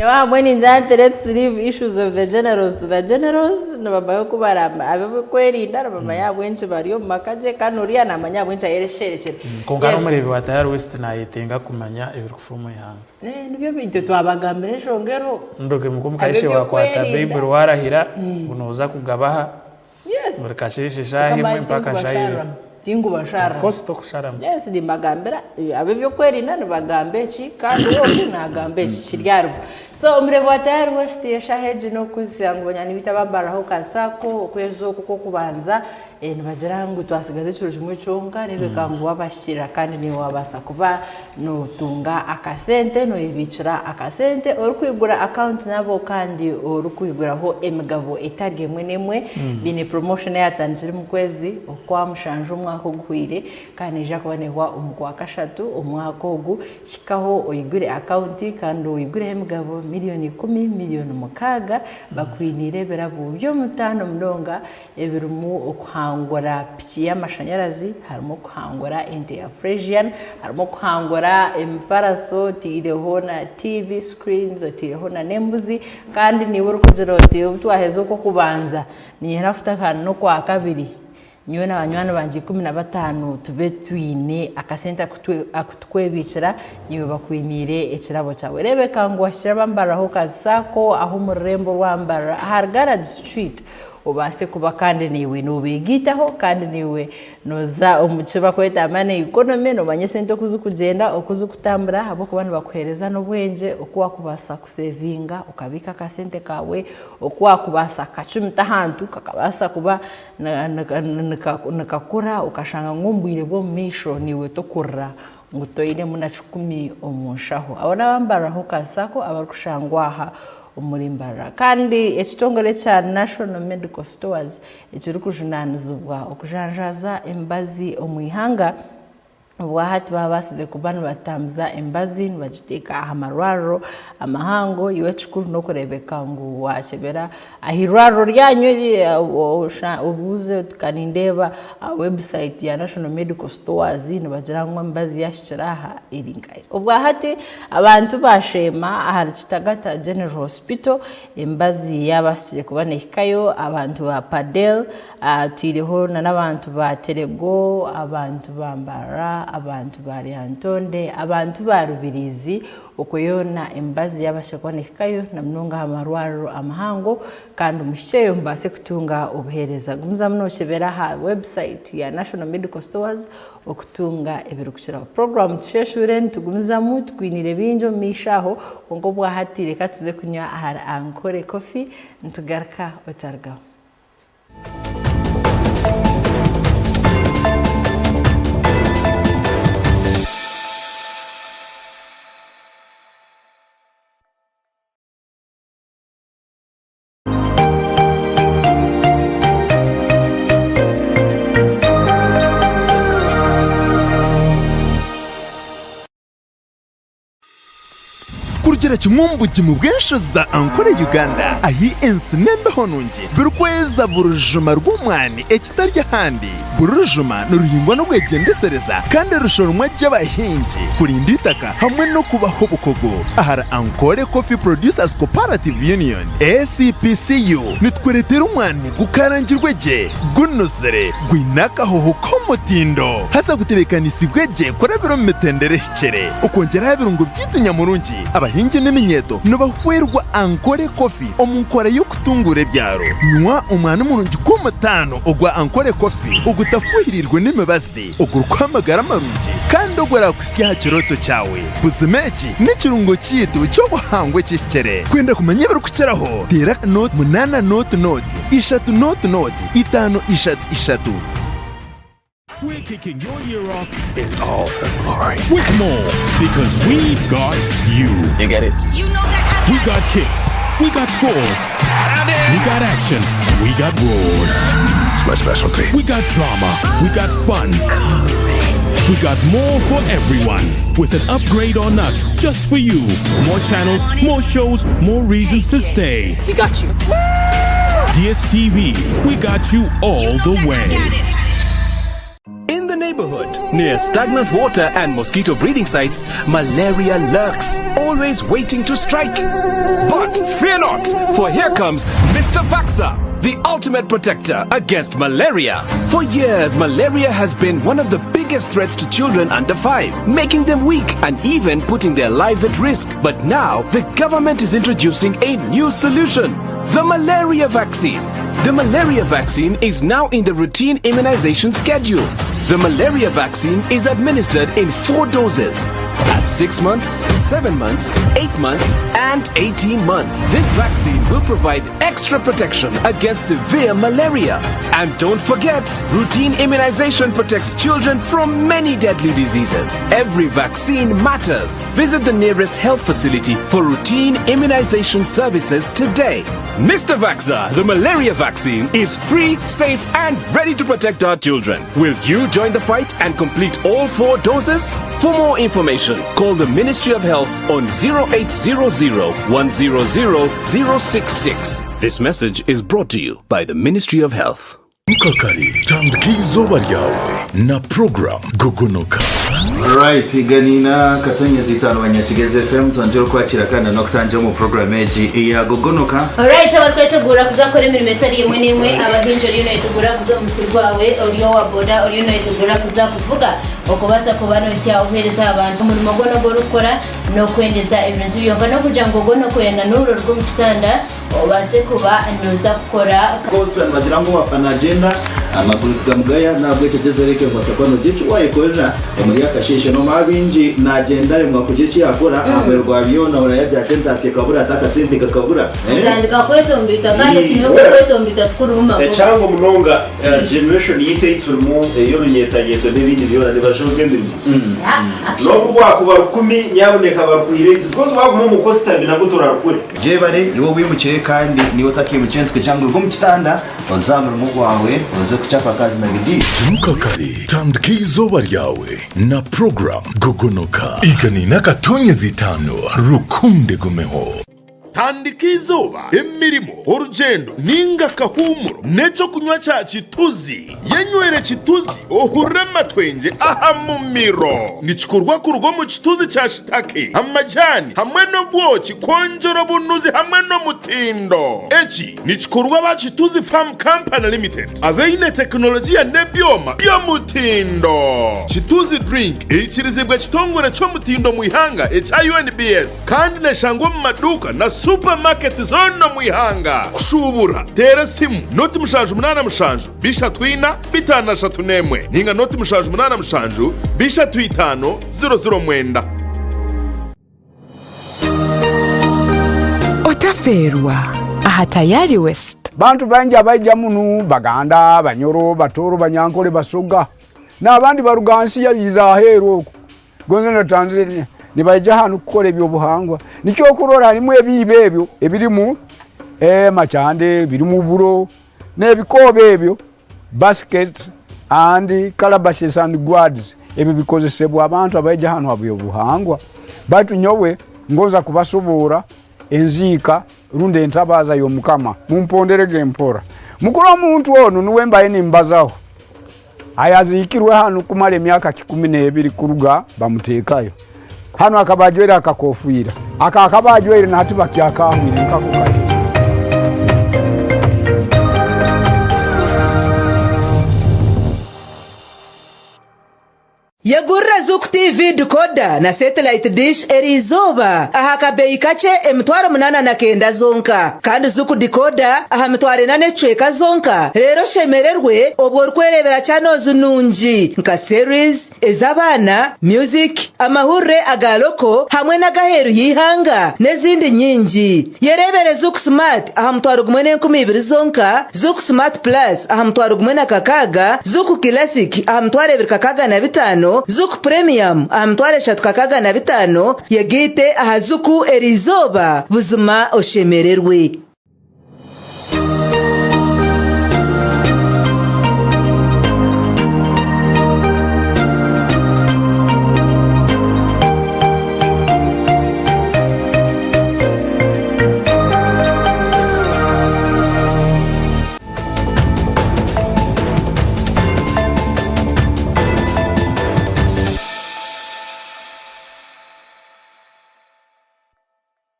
Nyowe ahamwe ningira nti let's leave issues of the generals to the generals, nibamanya oku baramba ab'okwerinda nibamanya ahabw'enki bari omu maka gye kandi n'oriya naamanya ahabw'enki ayesherekire. Kwonka Yes. n'omureebi wa Tayari West naayetenga kumanya ebirikufa omu ihanga. Eh, nibyo itwe twabagambira enshonga eriho. Ndoke muka omukayishe wakwata Ab'ebyokwerinda. Baiburi warahira ngu nooza kugabaha Yes. buri kasheeshe eshaaha emwe mpaka shaaha ibiri. Tingubasharira. Of course tokusharamu. Yes, nimbagambira ab'ebyokwerinda nibagamba eki kandi ogu nagamba eki kiri aharibo. So omureebi wa Tayari West eshaaha egi n'okuhitsya ngu banywani baitu abambaraho ka sacco okwezi oku okw'okubanza nibagira ngu twasigaza ekiro kimwe kyonka reebeka ngu waabahikirira kandi naiwe waabaasa kuba Nootunga akasente, nooyebiikira akasente orikwigura akawunti nabo kandi orikwiguraho emigabo etari emwe n'emwe. Baine promotion eyatandikire omu kwezi okwa mushanju omwaka oguhweire kandi neija kuba neehwa omu kwakashatu omwaka ogu. Hikaho oyigure akawunti kandi oyigureho emigabo miriyoni ikumi, miriyoni mukaaga bakwiniire ebirabo by'omutaano munonga. Ebirimu okuhangura piki y'amashanyarazi, harimu okuhangura ente ya Fresian, harimu okuhangura emifaraso otaireho na TV screens, otaireho na n'embuzi kandi naiwe orikugira oti obu twaheza okw'okubanza niinyenda kutandika n'okwakabiri nyowe na banywani bangye 15 tube twine akasente aku tukwebiikira naiwe bakwiniire ekirabo kyawe. Reebeka ngu wahikire aba Mbarara Hawkers Sacco aho omu rurembo rwa Mbarara ahari Garage Street. Obaase kuba kandi naiwe noobeegaitaho kandi naiwe nooza omu ki barikweta money economy, noomanya esente oku zirikugyenda, oku zirikutambura ahabw'okuba nibakuheereza n'obwengye oku waakubaasa kusevinga okabiika akasente kaawe, oku waakubaasa kukacumita ahantu kakabaasa kuba nikakura okashanga ngu omu bwire bw'omumaisho naiwe tokurira ngu toinemu na kikumi omu nshaho. Abo n'aba Mbarara Hawkers Sacco abarikushangwa aha omuri Mbarara. Kandi ekitongore ekya National Medical Stores ekirikujunaanizibwa okujanjaaza emibazi omu ihanga, obwahati baabaasize kuba nibatambuza emibazi nibagiteeka aha marwariro amahango. Iwe ekikuru n'okureebeka ngu waakyebera aha irwariro ryanyu obuuze oti ka nindeeba aha website ya National Medical Stores nibagira ngu emibazi yaahikire aha eri nkahi. Obwahati abantu baasheema ahari Kitagata General Hospital emibazi yaabaasire kuba neehikayo, abantu ba Padel, twaireho n'abantu ba Terego, abantu ba Mbarara, abantu ba Lyantonde, abantu ba Rubirizi, Okwo yoona emibazi yaabaasa kuba neehikayo na munonga aha marwariro amahango kandi muhikyeyo mubaase kutunga obuheereza. Gumizamu nookyebera aha website ya National Medical Stores okutunga ebirikukiraho. Puroguraamu Tusheeshuure nitugumizamu tukwiniire bingi omu maisho aho kwonka obwahati reka tuze kunywa ahari Ankole Coffee nitugaruka otarugaho. Kurugira kimwe omu bugimu bw'enshozi za Ankole Uganda, ahi ensi n'embeho nungi birikweza buri rujuma rw'omwani ekitari ahandi. Buri rujuma niruhingwa n'obwegyendesereza kandi rushoromwa gye abahingi kurinda eitaka hamwe n'okubaha obukugu. Ahari Ankole Coffee Producers Cooperative Union, ACPCU, nitukureetera omwani gukarangirwe gye, gunuzire, gwine akahoho k'omutindo haza gutebeekanisiibwe gye kurabira omu mitendera ehikire. Okwongyera aha birungo byaitu nyamurungi, abahingi n'eminyeeto nibahwerwa Ankole Coffee omu nkora y'okutunguura ebyaro. Nywa omwani murungi gw'omutaano ogwa Ankole Coffee ogutafuhiriirwe n'emibazi, ogurikuha amagara marungi kandi oguraakuhitsya aha kirooto kyawe. Buzima eki n'ekirungo kyaitu ky'obuhangwa ekihikire. Kwenda kumanya ebirikukiraho, teera nooti munaana nooti nooti ishatu nooti nooti itaano ishatu ishatu. We're kicking your year off in all her glory with more because we got you. You get it. You know that we got kicks, we got scores, we got action, we got roars. It's my specialty. We got drama, we got fun. We got more for everyone with an upgrade on us just for you. More channels, more shows, more reasons to stay. We got you. DSTV, we got you all you know the way. In the neighborhood. neighborhood, near stagnant water and mosquito breeding sites, malaria lurks, always waiting to strike. But fear not, for here comes Mr. Vaxa the ultimate protector against malaria. For years, malaria has been one of the biggest threats to children under 5, making them weak and even putting their lives at risk. But now, the government is introducing a new solution the malaria vaccine. The malaria vaccine is now in the routine immunization schedule. The malaria vaccine is administered in four doses at 6 months, 7 months, 8 months, and 18 months. This vaccine will provide extra protection against severe malaria. And don't forget, routine immunization protects children from many deadly diseases. Every vaccine matters. Visit the nearest health facility for routine immunization services today. Mr. Vaxa, the malaria vaccine, is free, safe, and ready to protect our children. Will you join the fight and complete all four doses? For more information, call the Ministry of Health on 0800 100 066. This message is brought to you by the Ministry of Health. Mukakare tandika eizooba ryawe na program Gogonoka. Right, ganina katonyezi itano banyakigezi FM twongere okwakira kandi n'okutangira omu program egi eya Gogonoka. Alright, abarikwetegura kuza kukora emirimo etari emwe n'emwe, abahingi oriyo noyetegura kuza omu musiri gwawe, ori owa boda oriyo noyetegura kuza kuvuga okubaasa kuba nohitsya obuheereza aha bantu. Omurimo gwona ogu orikukora n'okwendeza ebirungi byonka n'okugira ngu ogwo n'okwenanuura oruge omu kitanda obaase kuba nooza kukora. Of course nibagira ngu owafa nagyenda amaguru tigamugaya nahabwekyo gyezaho kubaasa kuba nogira eki wayekorera omuri akasheeshe nomanya baingi nagyenda aremwa kugira eki yakora aha muheru gwa byona oraabe agira ati entaasya ekabura ati akasente kakabura. Otandika kwetomboita kandi okiine ngu okwetomboita tikurimu magoba. Ekyangu munonga generation yaitu ei turimu ey'orunyetanyeto n'ebindi byona nibajuga emirimo. N'obu bwakuba rukumi nyabuneka barukuhire eizi because waguma omu kositami nabwo torarukure. Gyebare iwe owimukire kandi naiwe otakeimukire nitukugira ngu ruga omu kitanda oze aha murimo gwawe oze kuchapa kazi na bidii. Imuka kare, tandika eizooba ryawe na program Gogonoka. Igana n'akatonyezi itaano rukundo egumeho. Tandika eizooba, emirimo, orugyendo nainga akahuumuro n'eky'okunywa kya Kituzi. Yenywere Kituzi ohurire amatwengye aha mumiro. Nikikorwa kuruga omu kituzi kya shitake, amajaani hamwe n'obwoki kwongyera obunuzi hamwe n'omutindo. Eki nikikorwa aba Kituzi Farm Company Limited abaine tekinologiya n'ebyoma by'omutindo. Kituzi Drink eikirizibwa ekitongore ky'omutindo omu ihanga ekya UNBS. Kandi neshangwa omu maduuka na supamaketi zoona omu ihanga. Kushuubura, teera esimu noti 787 34 51 ninga noti 787 35 009. Otafeerwa aha Tayari West. Bantu baingi abaija munu, Baganda, Banyoro, Batooro, Banyankore, Basoga n'abandi baruga nsi za aheeru okwo. Gonze na Tanzania nibaija hanu kukora eby'obuhangwa. Nikyo okurora harimu ebiibo ebyo ebirimu amakyande, birimu oburo n'ebikooba ebyo, baskets and calabashes and gourds, ebyo bikozesebwa abantu abaija hanu habw'obuhangwa. Baitu nyowe ngonza kubasoboora enziika rundi entabaaza y'Omukama. Mumponderege mpora. Mukuru omuntu onu nuwe mbaire nimbazaho. Ayaziikirwe hanu kumara emyaka kikumi n'ebiri kuruga bamuteekayo. Hanu akaba ajwaire akakofiira. Aka akaba ajwaire na hati bakyakahwire nkako kari. Yegurira Zuku TV decoder na satellite dish eriizooba aha kabeeyi kakye 8,900 zonka. Kandi Zuku decoder aha 4,000 n'ekicweka zonka reero oshemererwe obwo orikwereebera channels nungi nka series, ez'abaana, music, amahurire aga local hamwe n'ag'aheeru y'eihanga n'ezindi nyingi. Yereebere Zuku Smart aha 1,200 zonka, Zuku Smart Plus aha 1,600, Zuku Classic aha 2,065, Zuku Premium aha 3,065, yegaite aha Zuku eriizooba buzima oshemererwe.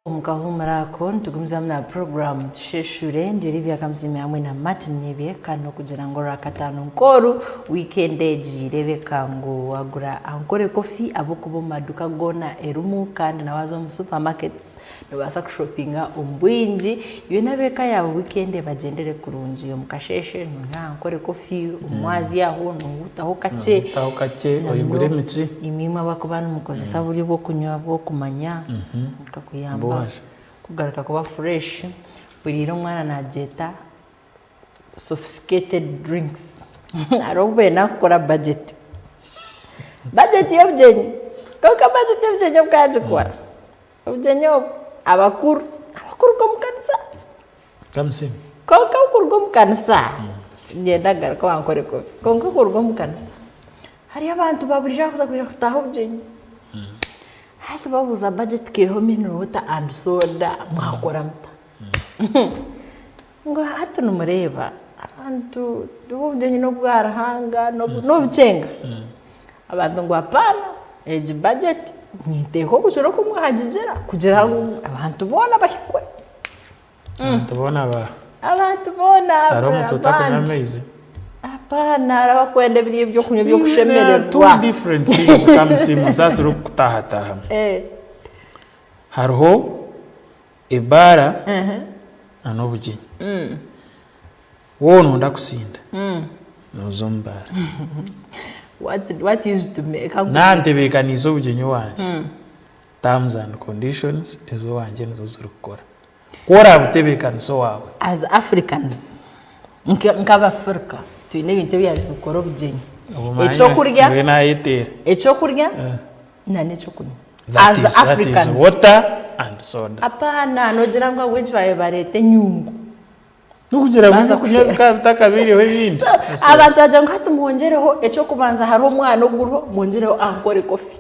Omu kahuumuro ako, nitugumizamu na puroguraamu Tusheshure. Ndi Olivia Kamusiime hamwe na Martin Nyebye kandi n'okugira ngu Orwakataano nk'oru, wiikenda egi reebeka ngu waagura Ankore Coffee ahabw'okuba omu maduuka goona erimu kandi na waaza omu supermarkets noobaasa kushopinga omu bwingi. Iwe n'ab'eka yaawe wiikenda ebagyendere kurungi. Omu kasheeshe noonywa Ankore Coffee, omu mwazyo aho noohutaho kakye. Noohutaho kakye oigure emicwi. Imwe abarikuba nimukozesa buryo bw'okunywa bw'okumanya. Bikakuyamba Mbuhasha. kugaruka kuba fresh. Buriire omwana nagyeta sophisticated drinks. Hariho obu benda kukora budget. Budget y'obugyenyi. Kwonka budget y'obugyenyi obu nkagikora, obugyenyi obu abakuru, abakuruga omu kanisa. Kamusiime. Kwonka okuruga omu kanisa, niinyenda kugaruka bankore kubi. Kwonka okuruga omu kanisa, hariyo abantu ba buriijo abakuza kwija kutaaha obugyenyi. Hati babuuza budget keriho mineral water and soda mwakora muta? Ngu hati nimureeba abantu obugyenyi n'obwa Ruhanga n'obukyenga. Abantu ngu apaana egi budget ninteekwa kugira oku mwagigira kugira ngu abantu boona bahikwe. Abantu boona ba. Abantu boona Hariho omuntu otakunywa amaizi? Apaana hariho abakwenda ebiri ebyokunywa ebyokushemererwa. Two different things Kamusiime nsaasire okukutaahatahamu. Hariho ebaara na n'obugyenyi. Waaba nooyenda kusinda, nooza omu baara. What used to make. Naantebeekaniise obugyenyi owangye, terms and conditions ez'owangye nizo zirikukora. Ku oraabutebeekanisa owaawe. As Africans, nk'Abafirika, twine ebintu ebyabaire nibikora obugyenyi. Ekyokurya, Nyowe naayeteera. ekyokurya n'ekyokunywa. That As is, that is Africans. water and soda. Apaana, noogira ngu ahabw'enki baabaire bareeta enyungu? N'okugira ngu Banza ebyokunywa kushwera. bikaba bitakabaireho ebindi. So, abantu bagira ngu hati mwongyereho eky'okubanza hariho omwana oguriho, mwongyereho Ankole coffee.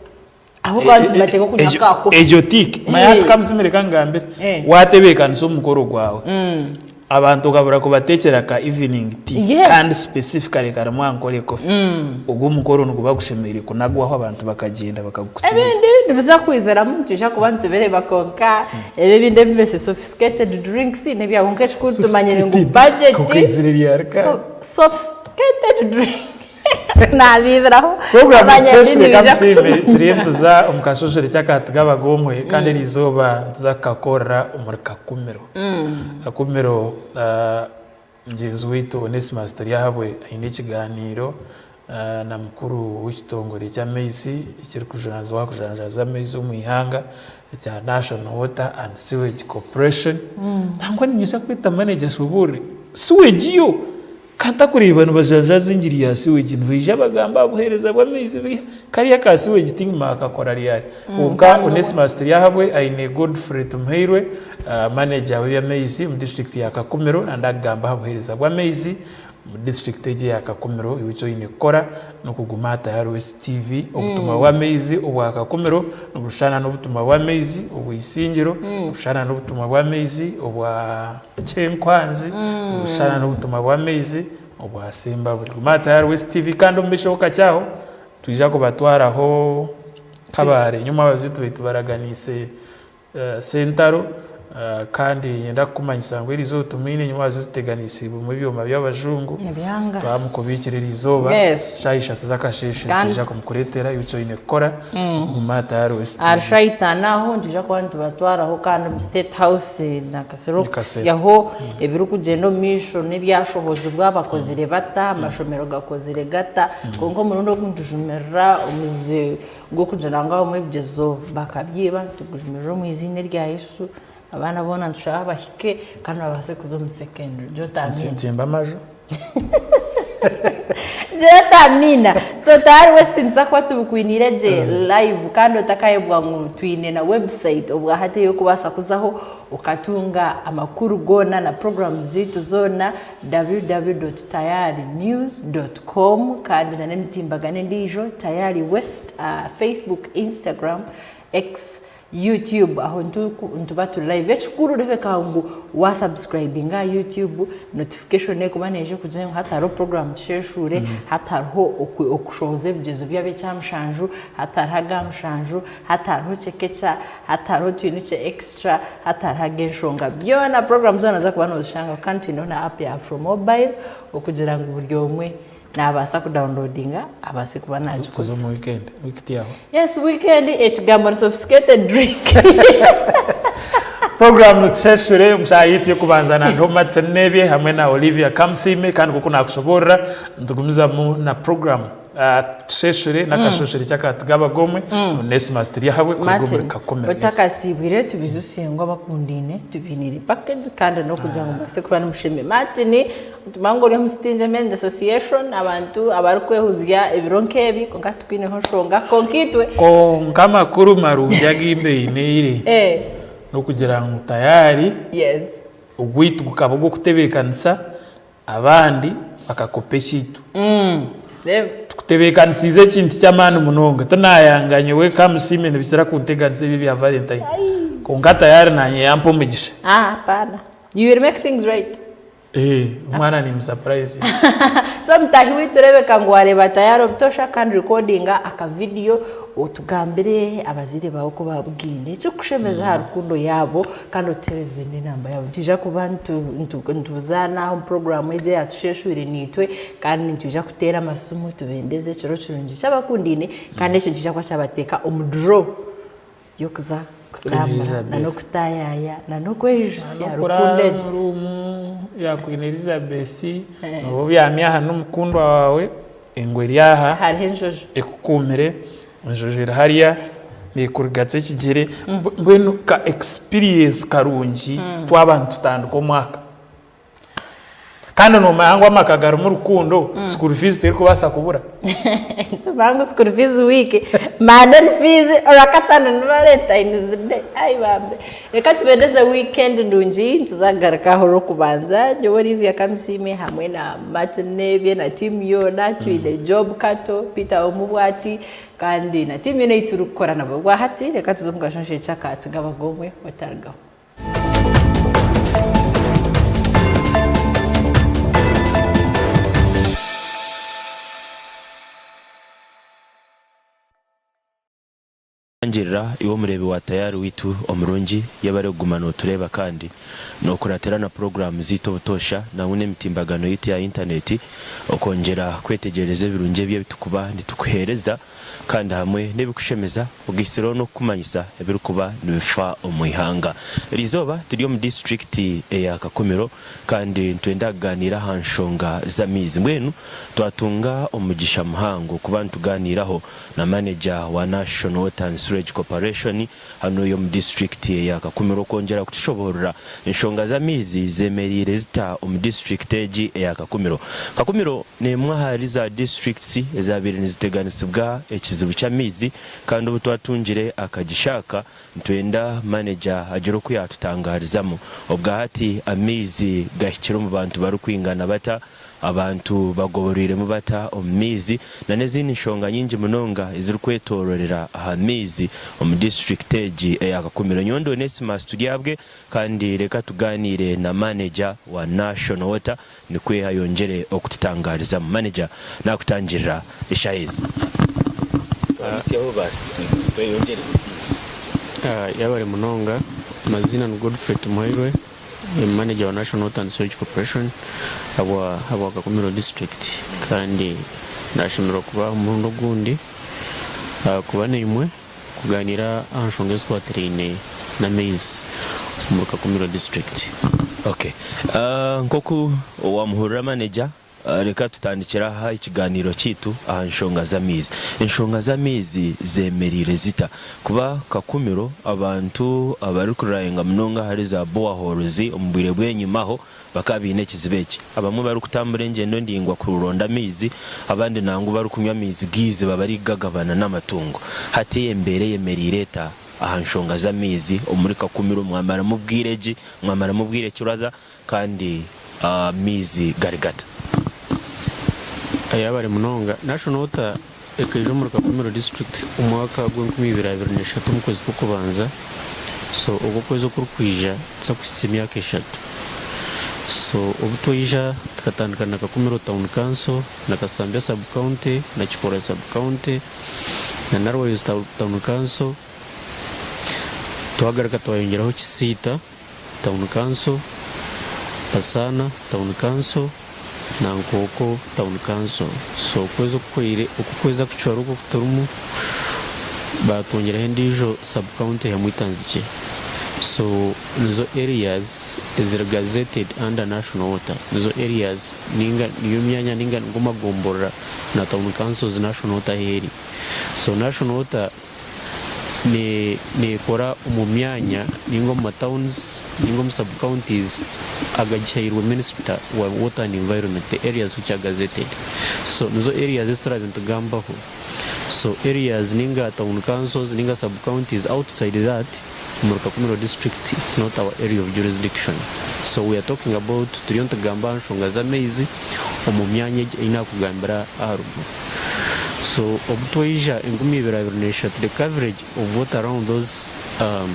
Ahabw'okuba abantu nibateekwa kunywa ka coffee. Egyo tick. Manya hati Kamusiime reka nkugambire. Waatebeekanisa omukoro gwawe, abantu okabura kubateekyera ka evening tea kandi specifically karimu Ankole coffee, ogwo omukoro niguba gushemereire kunagwaho abantu bakagyenda bakagukutsigira. Ebindi nibiza kwiziramu nitwija kuba nitubireeba kwonka ebi ebindi ebibese sophisticated drinks n'ebya kwonka ekikuru tumanyire ngu budget sophisticated drink Naabiibiraho Program abanyadiini Tusheshure nibaija Kamusiime kukimanya. turiyo nituza omu kashoshore ky'akahati k'abagomwe kandi eri izooba nituza kukakorera omuri Kakumiro. Kakumiro ah, mugyenzi waitu Onesimus Turyahabwe aine ekigaaniiro ah, na mukuru w'ekitongore ky'amaizi ekirikujunaanizibwa aha kujanjaaza amaizi omu ihanga ekya National Water and Sewage Corporation. Nangwa niinyija kweta manager ashoboorore sewage yo Ka ntakureeba nibajanjaaza engiri ya sewage nibaija bagamba aha buheereza bw'amaizi baiha kariya ka sewage tindimaakakora ryari. Kwonka Onesmus Turyahabwe aine Godfrey Tumuhairwe manager w'eby'amaizi omu disiturikiti ya Kakumiro nanda kugamba aha buheereza bw'amaizi omu disiturikiti egi eya Kakumiro. Iwe eki oine kukora n'okuguma aha Tayari West TV. Obutumwa bw'amaizi obwa Kakumiro nibushushana n'obutumwa bw'amaizi obwa Isingiro, nibushushana n'obutumwa bw'amaizi obwa. Kyenkwanzi, Obushana n'obutumwa bw'amaizi obwa Sembabule. Guma aha Tayari West TV kandi omu maisho kakye aho nitwija kubatwaraho Kabale. Nyowe abazitu baitu baraganiise Sentaro kandi niinyenda kukumanyisa ngu eriizooba tumwine nyowe abazitu tuteganiisiibwemu ebyoma by'abajungu. Ebyanga. Twamukubiikira eriizooba Yes. shaaha ishatu z'akasheeshe Kandi- nitwija kumukureetera. Iwe eki oine kukora guma aha Tayari West Ahari TV. shaaha itaano aho nitwija kuba nitubatwaraho kandi omu State House na Kasese okuhitsyaho ebirikugyenda omu maisho n'ebyashohozibwa bakozire bata, amashomero gakozire gata, kwonka omurundi ogu nitujumirira omuze gw'okugira ngu abamwe ebigyezo bakabyiba, nitugujumirira omu eiziina erya Yesu, abaana boona nitushaba bahike kandi babaase kuza omu secondary. Gira oti amiina. Ntsimbe amaju. Gira oti amiina. So Tayari West nituza kuba tubikwiniire gye live kandi otakayebwa ngu twine na website obwahati ey'okubaasa kuzaho okatunga amakuru goona na programs zaitu zoona www.tayarinews dot com kandi na n'emitimbagano endiijo Tayari West aha Facebook, Instagram, X. YouTube aho nituba turi live. Ekikuru rebeka ngu wa subscribinga aha YouTube, notification ekuba neija kugira ngu hati hariho program tusheeshuure, hati hariho okushohoza ebigyezo by'ab'ekyamushanju, hati hariho agamushanju, hati hariho chekecha, hati hariho twinukye extra, hati hariho ag'enshonga. Byona program zoona noza kuba nozishangaho kandi twineho na app ya Afromobile okugira ngu buri omwe Nabaasa ku downloadinga abaase kuba Tuze nagikozesa. omu weekend. Week tiyahwa. Yes weekend ekigambo ni sophisticated drink. Program Tusheshure omu shaaha yaitu y'okubanza na Ndiho Martin Nebye hamwe na Olivia Kamusiime kandi nk'oku naakushoboorora nitugumizamu na program Tusheshure n'akashoshere ky'akatugaba gomwe Onesmus Turyahabwe kuruga omuri Martin, Kakumiro. Yes. otakasiibwire tubijutsye ngu abakundaine tubainiire package kandi n'okugira ngu mubaase kuba nimushemera. Martin, Nitumanya ngu ori omu Stingy Men's Association, abantu abarikwehuzya ebiro nk'ebi, kwonka titukwineho nshonga. Kwonka itwe. Kwonka amakuru marungi agu mbainiire n'okugira ngu tayari ogwaitu gukaba ogw'okutebeekanisa abandi bakakopa ekyaitu. Tukutebeekanisiize ekintu ky'amaani munonga. Tinaayanga nyowe Kamusiime nibikira kunteganisa ebi ebya Valentine. Kwonka tayari naanye yampa omugisha. Hapana. You will make things right. Eeh omwana nimusapurayizinga. So mutahi waitu rebeka ngu wareeba tayari obutosha kandi recordinga aka video otugambire abazaire baawe oku babugaine ekirikukushemeza aha rukundo yaabo kandi otuhereze n'enamba yaabo. Nitwija kuba nituzaana omu puroguraamu egi eya Tusheshwire Naitwe kandi nitwija kuteera amasimu tubendeze ekiro kirungi ky'abakundaine kandi ekyo nikiija kuba kyabateeka omu draw. y'okuza kurambura na n'okutaayaaya na n'okweijutsya rukundo egyo. Omu ruumu ya Queen Elizabeth nooba obyami aha n'omukundwa waawe, engwe eri aha Hariho enjojo. ekukuumire, enjojo eri hariya neekurigatsa ekigyere, mbwenu ka experience karungi twaba nitutandika omwaka. Kandi noomanya ngu amaka garimu rukundo, school fees terikubaasa kubura. Tumanya ngu school fees week, Monday ni fees, Orwakataano ni Valentine's day. Ai bambe. Reka tubendeze weekend nungi, nituza kugaruka aha Orwokubanza. Nyowe Olivia Kamusiime hamwe na Martin Nebye na tiimu yoona, twine Job Kato, Peter Omubwati kandi na tiimu yoona ei turikukora nabo. Obwahati reka tuze omu kashonsho aka Tugaba Gomwe Otarigaho. Rangirira iwe omureebi wa Tayari waitu omurungi, yebare kuguma nootureeba kandi nookuratira na puroguraamu zaitu obutoosha nangwa n'emitimbagano yaitu ya intaneeti okwongyera kwetegyereza ebirungi ebi ebi turikuba nitukuheereza. kandi hamwe n'ebikushemeza ogaitsireho n'okukumanyisa ebirikuba nibifa omu ihanga. Eriizooba turi omu disiturikiti eya Kakumiro kandi nitwenda kugaaniira aha nshonga z'amaizi. Mbwenu twatunga omugisha muhango kuba nitugaaniiraho na maneja wa National Water and Sewerage Corporation hanu ey'omu disiturikiti eya Kakumiro kwongyera kutushoboorora enshonga z'amaizi zemereire zita omu disiturikiti egi eya Kakumiro. Kakumiro n'emwe ahari za disiturikiti ezabaire niziteganisibwa ekizibu ky'amaizi kandi obu twatungire akagisha aka nitwenda maneja agire oku yatutangarizamu. Obwahati amaizi gahikire omu bantu barikwingana bata? Abantu bagoboroiremu bata omu maizi na n'ezindi nshonga nyingi munonga ezirikwetororera aha maizi omu disiturikiti egi eya Kakumiro. Nyowe ndi Onesimus Turyabwe kandi reka tugaaniire na maneja wa National Water nikwo ayongyere okututangarizamu. Maneja nakutangirira eshaaha ezi. Yabare munonga, amaziina ni Godfrey Tumuhairwe. Ndi manager wa National Water and Sewage Corporation ahabwa ahabwa Kakumiro district kandi nashemererwa kuba aha omurundi ogundi kuba naimwe kuganiira aha nshonga ezikwatiraine n'amaizi omuri Kakumiro district. Okay. Nk'oku wamuhurira manager, Reka tutandikire aha ekigaaniiro kyaitu aha nshonga z'amaizi. Enshonga z'amaizi zemereire zita? Kuba Kakumiro abantu abarikurayinga munonga ahari za boreholes omu bwire bw'enyimaho bakaba baine ekizibu eki. Abamwe barikutambura engyendo ndaingwa kuronda amaizi, abandi nangwa barikunywa amaizi g'eiziba barikugagabana n'amatungo. Hati embeera eyemereire eta aha nshonga z'amaizi omuri Kakumiro? Mwamaramu bwire ki? Mwamaramu bwire ki rather? Kandi amaizi gari gata? Yabare munonga. National Water ekaija omuri Kakumiro district omwaka gw'enkumi ibiri 23 omu kwezi kw'okubanza so oku okwezi okurikwija tuza kuhitsya emyaka eshatu. So obu twaija tukatandika na Kakumiro town council na Kasambya sub county na Kikora sub county na Narwayo town council twagaruka twayongyeraho Kisiita Town Council, Kasaana Town Council na Nkooko Town Council. So okwezi okuhweire oku okwezi akucwara oku okuturimu batwongyeraho endiijo sub county hamwe Itanzikye. So nizo areas eziri gazetted under National Water. Nizo areas ninga niyo myanya ninga nigo magomborora na town councils National Water ahu eri. So National Water neekora omu myanya ninga omu ma towns ninga omu sub counties agagihairwe minisita wa water and environment, the areas which are gazetted. So nizo areas ezi turaabe nitugambaho. So areas ninga town councils ninga sub counties outside that omuri Kakumiro district it's not our area of jurisdiction. So we are talking about turiyo nitugamba aha nshonga z'amaizi omu myanya egi ei naakugambira aharuguru. So obu twaija 2023 the coverage of water around those um,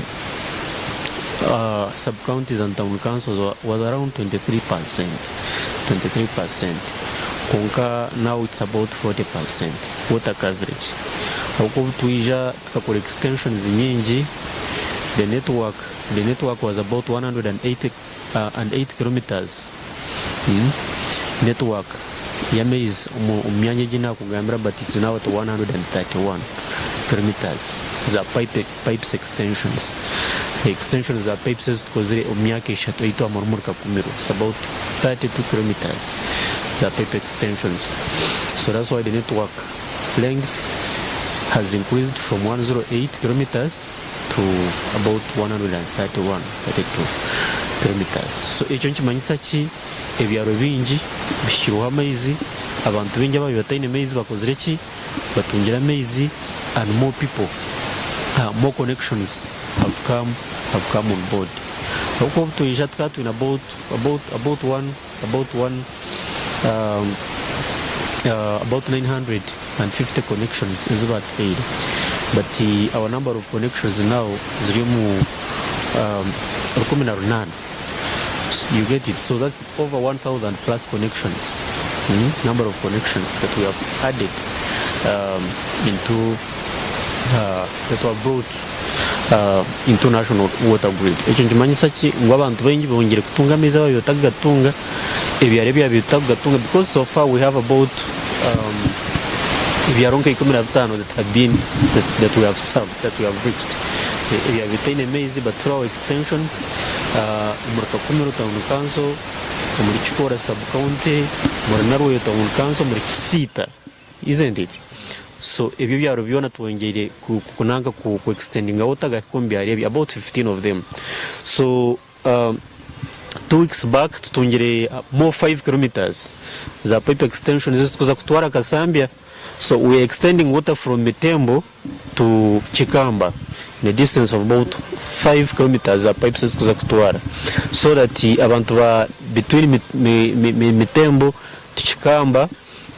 uh, sub counties and town councils was around 23 percent 23 percent kwonka now it's about 40 percent water coverage ahabw'okuba obu twaija tukakora extensions nyingi the network the network was about 108 and 8 kilometres network y'amaizi omu myanya egi nakugambira but it's now at 131 kilometres za pipe pipes extensions extensions za pipes ezi tukozire omu myaka eshatu ei twamara omuri Kakumiro it's about 32 kilometres za pipe extensions so that's why the network length has increased from 108 kilometres to about 131, 32 kilometres. So ekyo nikimanyisa ki? Ebyaro bingi bihikirweho amaizi, abantu baingi ababaire bataine maizi bakozire ki? Batungire amaizi and more people, more connections have come, have come on board. Ahabw'okuba obu twaija tukaba twine about, about, about one, about one, um, about 950 connections ezi baatuhaire but our number of connections now ziri omu 18 you get it so that's over 1000 plus connections mm, number of connections that we have added um, into uh, that were brought uh, into national water grid ekyo nikimanyisa ki ngu abantu baingi bongire kutunga amaizi ababaire batagatunga Ebyaro ebyabaire tutakugatunga because so far we have about um, ebyaro nka 15 that have been that, that we have served that we have reached ebyabaire bitaine maizi but through our extensions uh, omuri Kakumiro town council omuri Kikoora sub county omuri Narweyo town council omuri Kisiita isn't it so ebyo ebyaro byona twongyeire kunanka ku, ku extendinga water gahika omu byaro ebyo about 15 of them so 2 weeks back tutungire more 5 kilometers za pipe extension ezitukuza kutwara Kasambya so we are extending water from Mitembo to Kikamba in a distance of about 5 kilometers za pipes ezitukuza kutwara so that abantu ba between Mitembo to Kikamba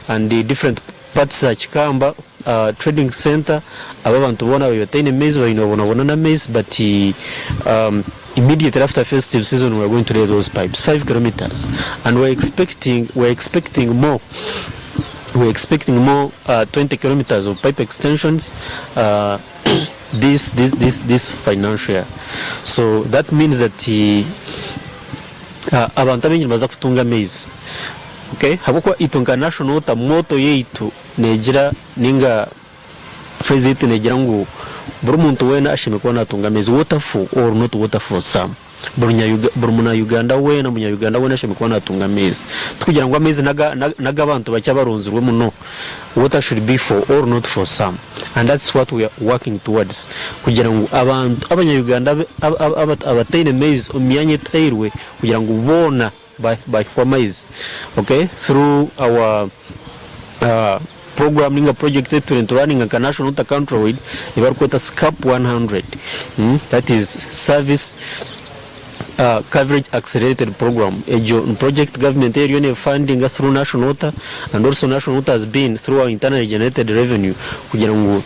and the different parts za Kikamba uh, trading center aba abantu boona babaire bataine maizi baine babonabona n'amaizi but um, immediately after festive season we are going to lay those pipes 5 kilometers and we are expecting we are expecting more we are expecting more uh, 20 kilometers of pipe extensions uh, this this this this financial year so that means that uh, abantu abaingi nibaza kutunga amaizi okay habwokuba itwe nka national water motto yaitu negira ninga phrase yaitu negira ngu buri muntu weena ashemereire kuba natunga amaizi water for all not water for some buri muna Uganda weena munya Uganda weena ashemereire kuba natunga amaizi tikugira ngu amaizi n'agabantu bakye abarunzirwemu no water should be for all not for some and that's what we are working towards kugira ngu abantu abanya Uganda abataine maizi omu myanya etairwe kugira ngu boona bahikwe amaizi okay through our uh, program ninga project eturi nituraninga nka national water countrywide ebarikweta SCAP 100 mm? that is service Coverage Accelerated Programme egyo ni project government eriyo nefundinga through National Water and also National Water has been through our internally generated revenue kugira ngu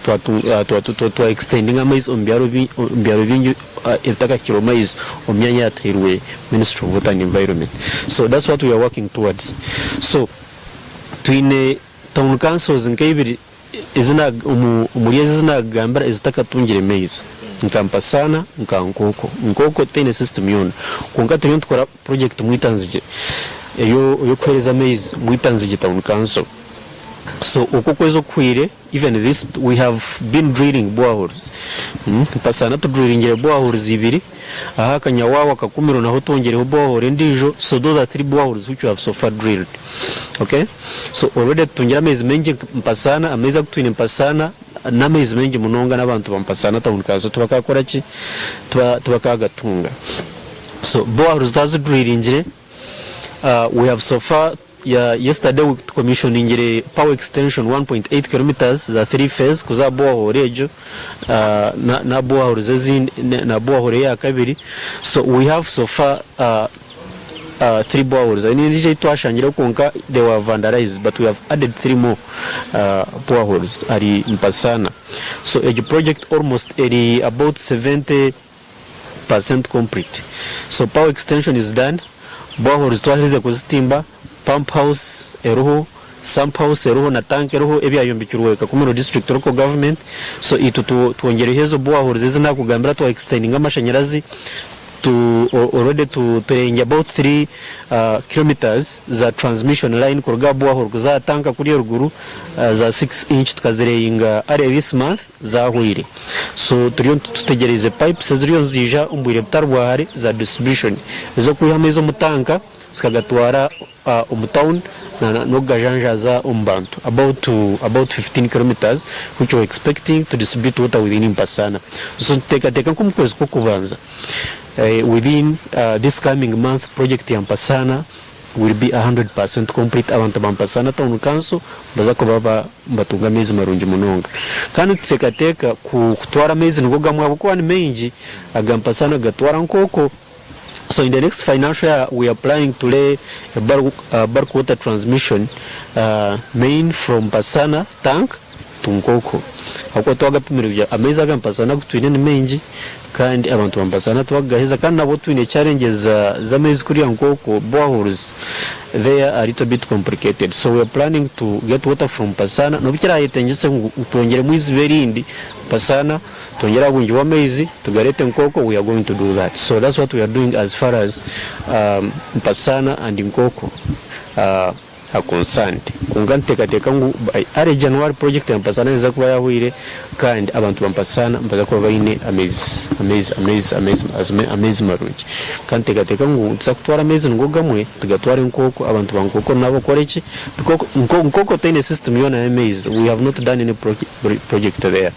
twa extendinga amaizi omu byaro bingi ebitakahikirwe maizi omu myanya eyatuhairwe Ministry of Water and Environment. So that's what we are working towards. So twine town councils nka ibiri Omuri ezi ezi naakugambira ezitakatungire maizi nka Mpasana nka Nkooko. Nkooko teine system yoona kwonka turiyo nitukora project Mwitanzigye ey'okuheereza amaizi Mwitanzigye Town Council. So okwo okwezi okuhweire even this we have been drilling boreholes. Mpasana tudriringire boreholes ibiri, aha Kanyawawa Kakumiro naho twongyereho borehole endiijo so those are three boreholes which we have so far drilled. Ok so already tutungire amaizi maingi Mpasaana, amaizi agu twine Mpasaana n'amaizi maingi munonga n'abantu ba Mpasaana town council tibakakora ki? Tibakagatunga. So boreholes twazidrillingire, we have so far yesterday we tucommissioningire power extension 1.8 kilometres za three phase kuza aha borehole egyo na boreholes ezindi na borehole eyakabiri so we have so far 3 boreholes haine endiijo ei twashangireho kwonka they were vandalized but we have added 3 more boreholes ahari Mpasana so egyo project almost eri about 70 percent complete so power extension is done boreholes twaherize kuzitimba pump house eriho sump house eriho na tank eriho ebyayombekirwe Kakumiro district local government so itwe twongyereho ezo boreholes ezi nakugambira twa extendinga amashanyarazi Tu already tu turengye about 3 kilometres za transmission line kuruga aha borehole kuza aha tanka kuriya eruguru za 6 inch tukazireyinga early this month zahweire. So turiyo tutegyereize pipes eziriyo niziija omu bwire butari bwa hare za distribution ez'okwiha amaizi omu tanka zikagatwara omu town na n'okugajanjaaza omu bantu about about 15 kilometres which we expecting to distribute water within Mpasana. So nituteekateeka nk'omu kwezi kw'okubanza within this coming month project ya Mpasana will be 100% complete abantu ba Mpasana town council nibaza kuba nibatunga amaizi marungi munonga. Kandi nituteekateeka kutwara amaizi nigo gamwe ahabw'okuba ni maingi aga Mpasana kugatwara Nkooko. So in the next financial year we are planning to lay a bulk, bulk water transmission main from Mpasana tank to Nkooko. Ahabw'okuba twagapimire kugira amaizi aga Mpasana agu twine ni maingi kandi abantu ba Mpasana tibakugaheza kandi nabwo twine challenges z'amaizi kuriya Nkooko boreholes they are a little bit complicated so we are planning to get water from Mpasana n'obu kirayetengyese ngu twongyeremu eiziba erindi Mpasana Twongyere aha bwingi bw'amaizi tugareete Nkooko we are going to do that so that's what we are doing as far as Mpasana and Nkooko are concerned. Kwonka nituteekateeka ngu by early January project ya Mpasana neeza kuba yahweire kandi abantu ba Mpasana nibaza kuba baine amaizi amaizi amaizi amaizi amaizi marungi. Kandi nituteekateeka ngu nituza kutwara amaizi nigo gamwe tugatware Nkooko abantu ba Nkooko nabo bakore ki? Nkooko teine system yoona y'amaizi we have not done any project there.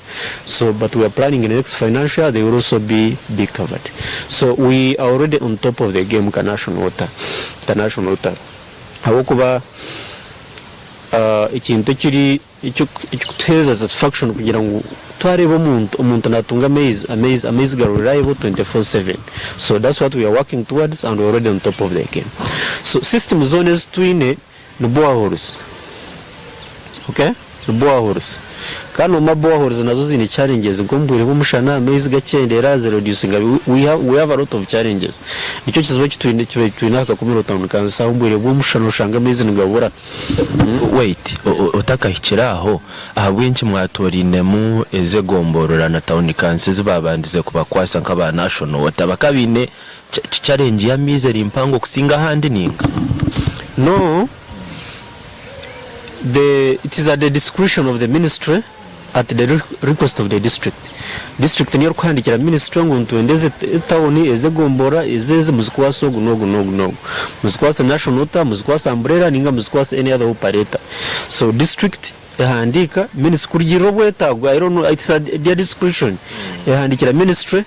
So but we are planning in the next financial year they will also be be covered. So we are already on top of the game nka National Water, nka National Water ahabw'okuba ekintu ekiri ekikutuheereza satisfaction kugira ngu twareeba omuntu, omuntu natunga amaizi, amaizi, amaizi gari reliable 24/7 so that's what we are working towards and we are already on top of the game. So systems zoona ezi twine ni boreholes okay ni boreholes kandi noomanya boreholes nazo ziine challenges nk'omu bwire bw'omushana amaizi gakyendeera zireducinga we have, we have a lot of challenges nikyo kizibu eki twine ekibaire twine aha Kakumiro town council omu bwire bw'omushana oshanga amaizi nigabura. Wait, otakahikire aho, ahabw'enki mwatoorainemu ez'egomborora na town council ezi baabandize kubakwasa nk'aba National Water? Bakaba baine Challenge y'amaizi eri mpango kusinga ahandi ninga? No, the it is at the discretion of the ministry at the request of the district. District niyo erikuhandikira ministry ngu nitwenda ezi town, ezi egomborora, ezi ezi muzikwase ogu n'ogu n'ogu n'ogu. Muzikwase National Water, muzikwase Umbrella ninga muzikwase any other operator. So district ehandiika ministry kurugiirira obwetaago, I don't know, it's at their discretion. Ehandikira ministry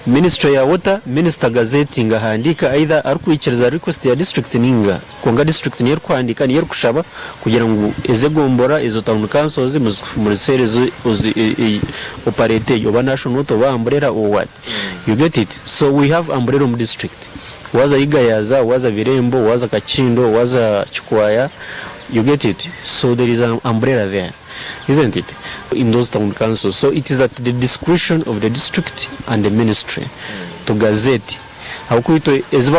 Ministry ya water, minisita gazettinga ahandiika either arikwikiriza request ya district ninga kwonka district niyo erikuhandiika niyo erikushaba kugira ngu ezi egombora ezo town councils muzihereze operate egyo oba national water oba umbrella or what you get it so we have umbrella omu district. Waaza Igayaza, waaza Birembo, waaza Kakindo, waaza Kikwaya, you get it? So there is an umbrella there, isn't it? In those town councils. So it is at the discretion of the district and the ministry to gazette. Ahabw'okuba itwe ezi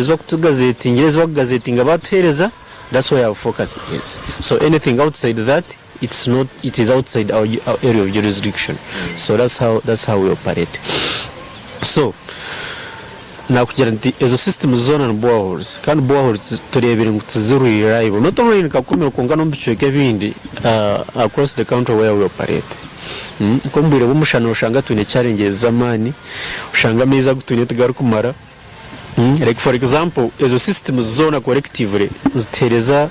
bakutugazetingira, ezi bakugazetinga batuheereza, that's where our focus is. So anything outside that, it's not, it is outside our, our area of jurisdiction. So that's how, that's how we operate. So, nakugira nti ezo systems zoona ni boreholes kandi boreholes tureebire ngu tiziri reliable not only in Kakumiro kwonka n'omu bicweka ebindi uh, across the country where we operate mm? Nk'omu bwire bw'omushana oshanga twine challenges z'amaani oshanga amaizi agu twine tigarikumara mm? Like for example ezo systems zoona collectively nizituheereza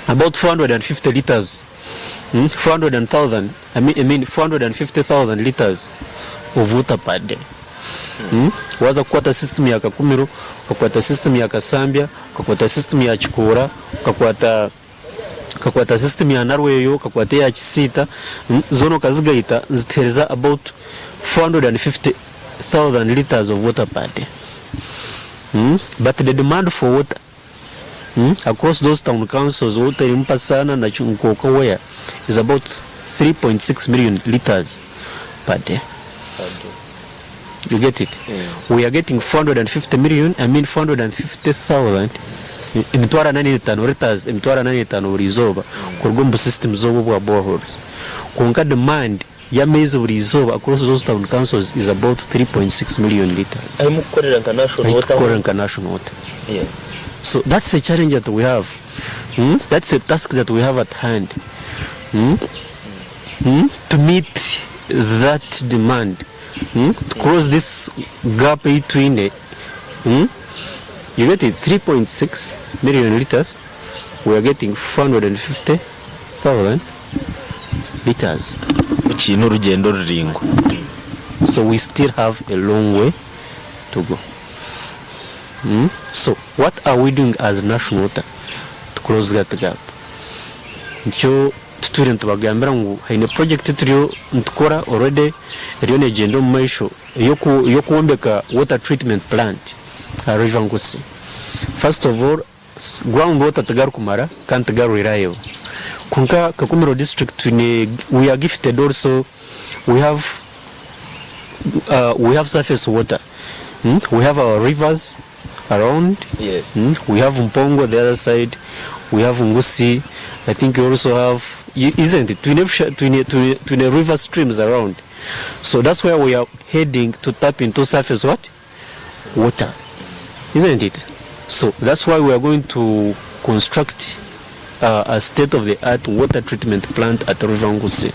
about 450 litres mm? 400,000 I mean, I mean 450,000 litres of water per day. Mm? Waza kukwata system ya Kakumiro, okakwata system ya Kasambya, okakwata system ya Kikuura, okakwata okakwata system ya Narweyo, okakwata eya Kisiita, mm? Zoona okazigaita nizituheereza about 450,000 litres of water per day. Mm? But the demand for water mm? Across those town councils, water erimu Mpasana na Nkooko where is about 3.6 million litres per day. You get it? We are getting 450 million, I mean 450,000 emitwaro ana n'etaano litres emitwaro ana n'etaano buri izooba kuruga omu systems obu obwa boreholes. Kwonka demand y'amaizi buri izooba across those town councils is about 3.6 million litres. Ahi mukukorera nka National Ahi Water tukukorera nka National Water. So that's a challenge that we have. Hmm? That's a task that we have at hand. Hmm? Hmm? To meet that demand. Hmm? To close this gap ei twine. Hmm? You get it 3.6 million liters. We are getting 450,000 liters. Kiine orugyendo ruraingwa. So we still have a long way to go. Hmm? So what are we doing as National Water to close that gap? Nikyo tutwire nitubagambira ngu haine project turiyo nitukora already eriyo negyenda omu maisho ey'okwombeka water treatment plant aha River Nkusi. First of all, ground water tigarikumara kandi tigari reliable. Kwonka Kakumiro district twine, we are gifted also, we have, uh, we have surface water. Hmm? We have our rivers around. Yes. We have Mpongo the other side. We have Ngusi. I think we also have, isn't it? Twine, twine, twine, twine river streams around. So that's where we are heading to tap into surface what? Water. Isn't it? So that's why we are going to construct a state-of-the-art water treatment plant at River Nkusi.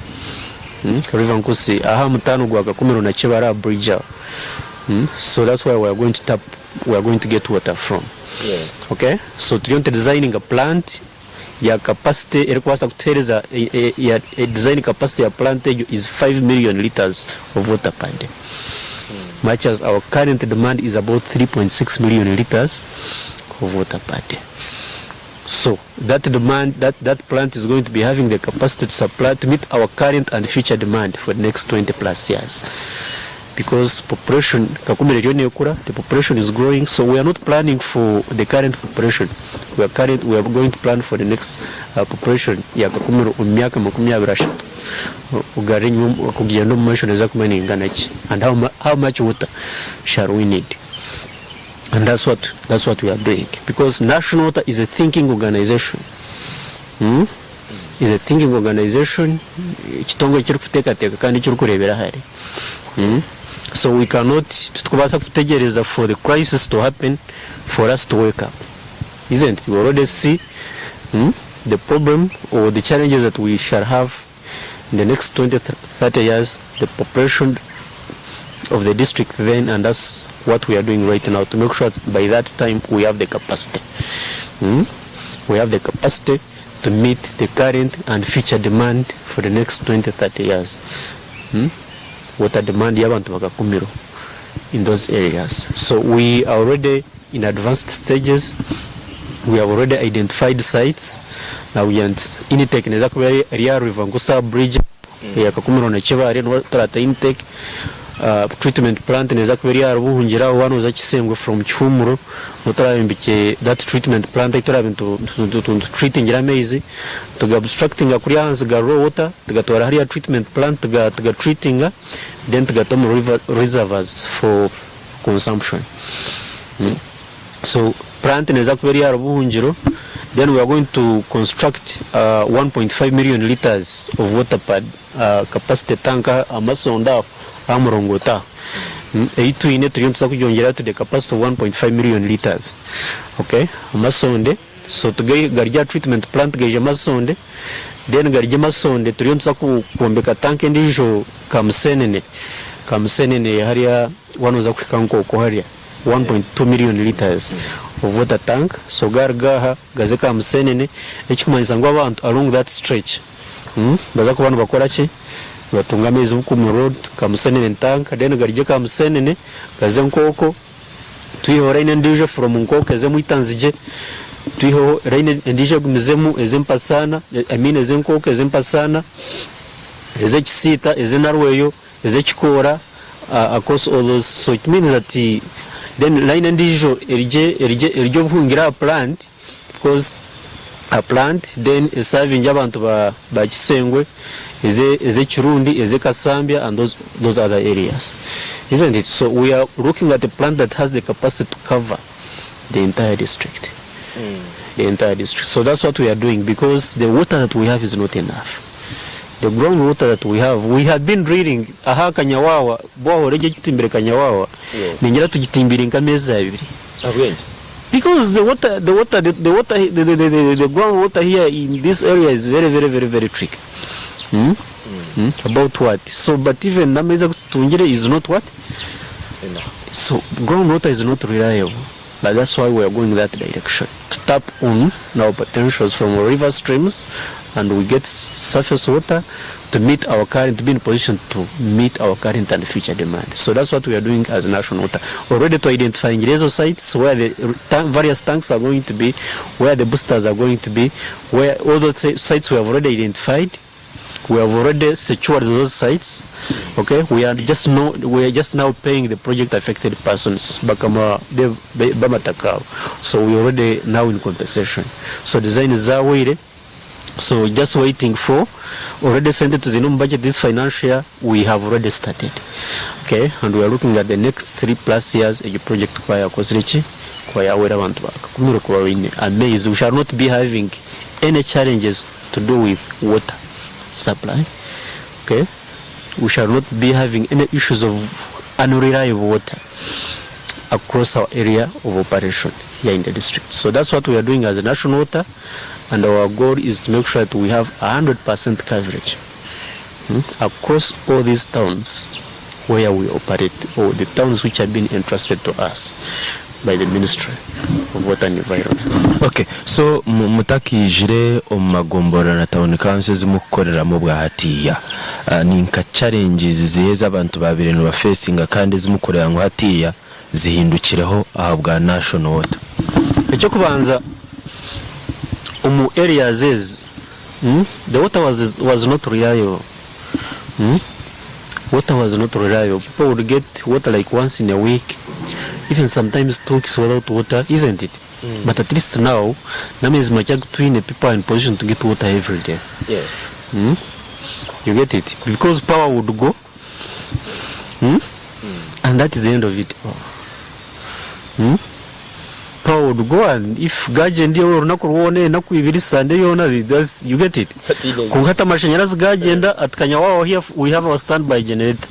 River Nkusi, aha mutaano gwa Kakumiro na Kibara aha bridge aho. So that's where we are going to tap, we are going to get water from. Yes. Okay? So turiyo nitu designing a plant ya capacity erikubaasa kutuheereza e, e, ya, e design capacity ya plant egyo is 5 million litres of water per day. Much as our current demand is about 3.6 million litres of water per day. So that demand, that, that plant is going to be having the capacity to supply, to meet our current and future demand for the next 20 plus years. Because population, Kakumiro eriyo nekura, the population is growing, so we are not planning for the current population. We are, current, we are going to plan for the next population ya Kakumiro omu myaka makumi abiri ashatu. Ogarure enyima okugyenda omu maisho neeza kuba neingana ki? And how, how much water shall we need? And that's what, that's what we are doing. Because National Water is a thinking organization. Is a thinking organization, ekitongore ekirikuteekateeka kandi ekirikureebera hare. So we cannot, titukubaasa kutegyereza for the crisis to happen for us to wake up. Isn't it? We already see the problem or the challenges that we shall have in the next 20, 30 years, the population of the district then, and that's what we are doing right now to make sure that by that time we have the capacity. We have the capacity to meet the current and future demand for the next 20, 30 years. Water demand y'abantu bakakumiro in those areas. So we are already in advanced stages. We have already identified sites. Now we are intake neza kuba eri aha River Nkusa bridge ya Kakumiro na Kibaare niho turata intake. Treatment plant neeza kuba eri ahari Buhungira aho waaba nooza Kisengwe from Kihumuro niho turaayombekye that treatment plant ahu turaabe nitu treatingira amaizi tuga abstractinga kuriya ahansi ga raw water tugatwara hariya treatment plant tuga treatinga then tugata omu reservoirs for consumption. So plant neeza kuba eri ahari Buhungiro then we are going to construct 1.5 million litres of water per capacity tank aha Masonda aho aha Murongoti aho ei twine turiyo nituza kugyongyerayo to the capacity of 1.5 million litres okay Amasonde so gari aha treatment plant gaije Masonde then garigye Masonde turiyo nituza kwombeka tank endiijo Kamusenene Kamusenene hariya waaba nooza kuhika Nkooko hariya. 1.2 million litres of water tank so garuga aha gaze Kamusenene ekikumanyisa ngu abantu along that stretch nibaza kuba nibakora ki nibatunga amaizi Bukumu road Kamusenene tank then garugye Kamusenene gaze Nkooko twiheho line endiijo from Nkooko eze Mwitanzigye twiheho line endiijo egumizemu eze Mpasana I mean eze Nkooko eze Mpasana eze Kisiita eze Narweyo eze Kikoora across all those so it means that then line endiijo erigye erigye erigye obuhungiro aha plant because aha plant then esavinge abantu ba ba Kisengwe eze eze Kirundi eze Kasambya and those those other areas isn't it so we are looking at a plant that has the capacity to cover the entire district the entire district so that's what we are doing because the water that we have is not enough The ground water that we have, we have been drilling aha Kanyawawa, borehole egi egitimbire Kanyawawa, ningira tugitimbire nk'ameezi abiri. Because the water, the water, the, the water, the, the, the, the, the ground water here in this area is very, very, very, very tricky. About what? So, but even n'amaizi agu tutungire is not what? So, ground water is not reliable. But that's why we are going that direction to tap on our potentials from river streams and we get surface water to meet our current, to be in position to meet our current and future demand. So that's what we are doing as National Water. Already to identifying reso sites where the various tanks are going to be, where the boosters are going to be, where all those sites we have already identified. We have already secured those sites. Okay, we are just no, we are just now paying the project affected persons bakama bamataka. So we already now in compensation. So design is zawire. So just waiting for already sent it to the new budget this financial year. We have already started. Okay, and we are looking at the next 3+ years a project kwa yakozire ki kwa yawera abantu bakakumira kuba baine amaizi. We shall not be having any challenges to do with water supply. Okay, we shall not be having any issues of unreliable water across our area of operation here in the district. So that's what we are doing as a National Water, and our goal is to make sure that we have 100% coverage across all these towns where we operate, or the towns which have been entrusted to us by the Ministry of Water and Environment. Okay, so mutakijire omu magomborora na town council ezimukukoreramu bwa hatiya, ni nka challenges zihe abantu babire nibafacinga kandi ezimukureba ngu hatiya zihindukireho aha bwa National Water? Ekyokubanza, omu areas ezi, the water was not reliable. Water was not reliable. People would get water like once in a week, even sometimes 2 weeks without water, isn't it? But at least now, n'amaizi makye agu twine, people are in position to get water every day. You get it? Because power would go, And that is the end of it. Power would go and if gagenda olunaku rwona, enaku ibiri, Sunday yona, that's, you get it? Konka hati amashanyarazi gagenda at Kanyawawa here we have our standby generator.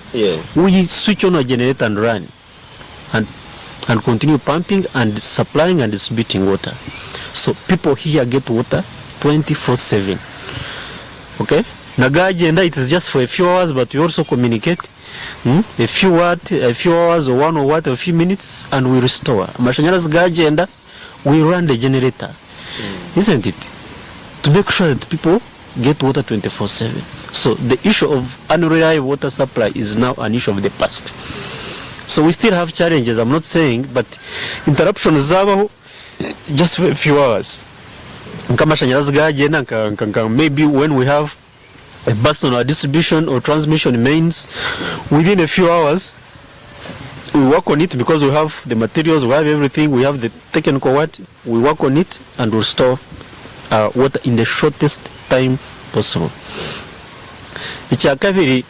We switch on our generator and run and continue pumping and supplying and distributing water. So people here get water 24/7. Okay? Nagagenda, it is just for a few hours, but we also communicate. A few what, a few hours or one or what, a few minutes, and we restore. Amashanyarazi gagenda, we run the generator. Isn't it? To make sure that people get water 24/7. So the issue of unreliable water supply is now an issue of the past. So we still have challenges, I'm not saying, but interruptions zabaho just for a few hours. Nk'amashanyarazi gagenda, nka maybe when we have a burst on our distribution or transmission mains, within a few hours We work on it because we have the materials, we have everything, we have the technical what, we work on it and restore water in the shortest time possible. Ekyakabiri,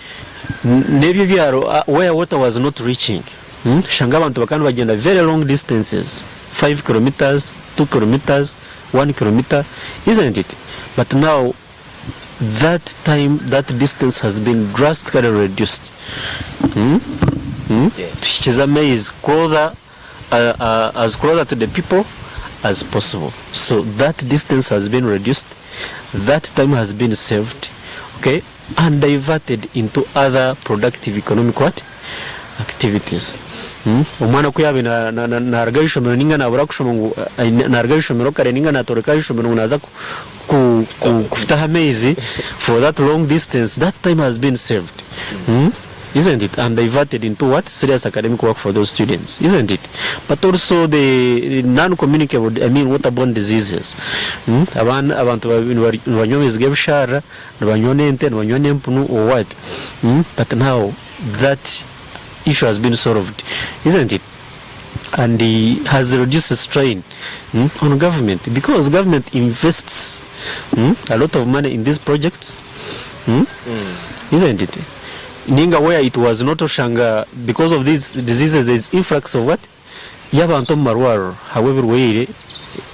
n'ebyo ebyaro where water was not reaching, oshanga abantu bakaba nibagyenda very long distances, five kilometres, two kilometres, one kilometre, isn't it? But now that time, that distance has been drastically reduced. Tuhikize amaizi closer, as closer to the people as possible. So that distance has been reduced, that time has been saved, okay, and diverted into other productive economic what? Activities. Omwana ku yaabaire na- na- na- naaruga aha ishomero ninga naabura kushoma ngu aine- naaruga aha ishomero kare ninga naatoreka aha ishomero ngu naaza ku- ku- ku- kufutaho amaizi for that long distance, that time has been saved. Isn't it? And diverted into what? Serious academic work for those students, isn't it? But also the non-communicable, I mean waterborne diseases. Abaana, abantu ba- nibari- nibanywa amaizi g'ebisharara, nibanywa n'ente, nibanywa n'empunu or what? But now that issue has been solved, isn't it? And it has reduced strain on government because government invests a lot of money in these projects, Isn't it? Ninga where it was not oshanga because of these diseases there is influx of what? Y'abantu omu marwariro ahabw'ebirwaire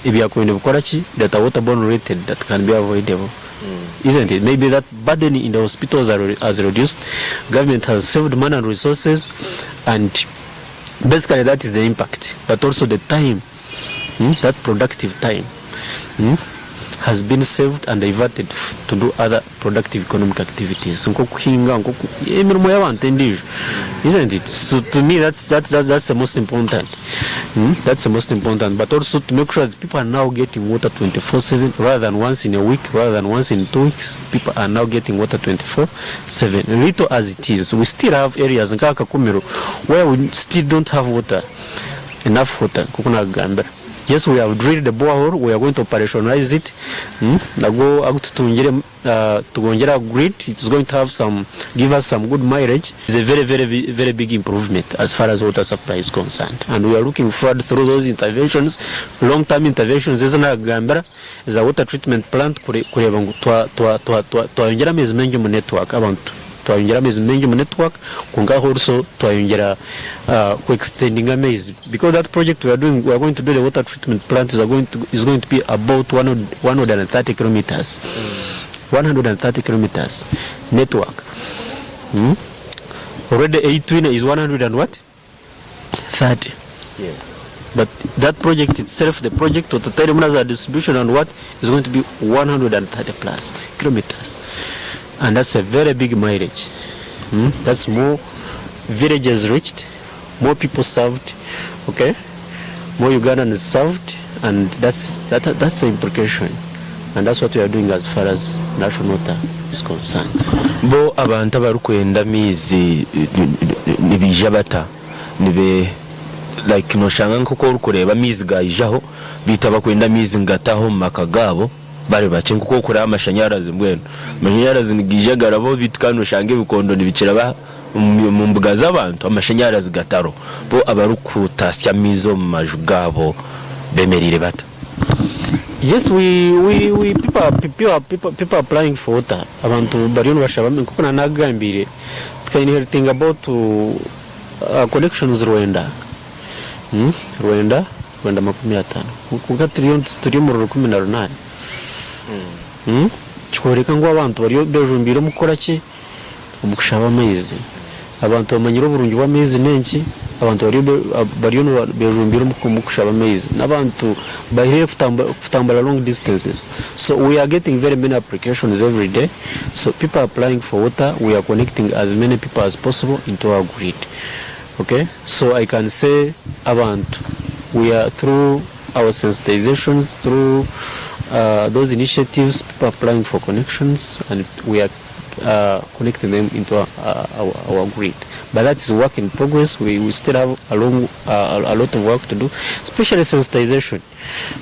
ebyakubaire nibikora ki that are waterborne related that can be avoidable. Isn't it? Maybe that burden in the hospitals are, has reduced. Government has saved money and resources and basically that is the impact. But also the time, that productive time, has been saved and diverted to do other productive economic activities nk'okuhinga nk'oku emirimo y'abantu endiijo isn't it so to me that's, that's, that's, that's the most important That's the most important but also to make sure that people are now getting water 24/7 rather than once in a week rather than once in 2 weeks. People are now getting water 24/7. Little as it is, we still have areas nka Kakumiro where we still don't have water, enough water. Nk'oku nagambira, yes, we have drilled the borehole, we are going to operationalize it, Nago agututungire tugongera grid, it is going to have some give us some good mileage. It's a very, very, very big improvement as far as water supply is concerned, and we are looking forward through those interventions, long term interventions ezi nagambira za water treatment plant kureba ngu twayongera amaizi maingi mu network, abantu twayongera amaizi maingi mu network, kwonka also twayongera ku extending amaizi because that project we are doing, we are going to do the water treatment plant is going to be about 130 kilometers, 130 kilometers network. Already 8 is 100 and what, 30. But that project itself, the project to za distribution and what, is going to be 130 plus kilometers, and that's a very big mileage. That's more villages reached, more people served, okay, more Ugandans served, and that's the implication, and that's what we are doing as far as national water is concerned. Bo abantu abarikwenda amaizi nibaija bata nibe like noshanga nk'oku orikureeba amaizi gaijaho biita bakwenda amaizi ngataho omu maka gaabo bari bakye nk'oku orikureeba amashanyarazi mbwenu amashanyarazi nigaija garabo bitu kandi noshanga ebikondo nibikiraba omu mbuga z'abantu amashanyarazi gataro bo abarikutasya amaizi omu maju gaabo bemereire bata? Yes, we people are, people are, people, people are applying for water. Abantu bariyo nibashaba nkuko nanagambire tuka inheriting about connections rwenda, Rwenda 50 kuko turiyo turi mu 18, Kikworeka ngu abantu bariyo bejumbire omu kukora ki, omu kushaba amaizi. Abantu bamanyire oburungi bw'amaizi n'enki, abantu bariyo bejumbire omu kushaba amaizi n'abantu bahire kutambura long distances. So we are getting very many applications every day. So people are applying for water, we are connecting as many people as possible into our grid, okay? So I can say abantu, we are, through our sensitization, through those initiatives, people are applying for connections and we are connecting them into our grid. But that is work in progress. We still have a lot of work to do, especially sensitization.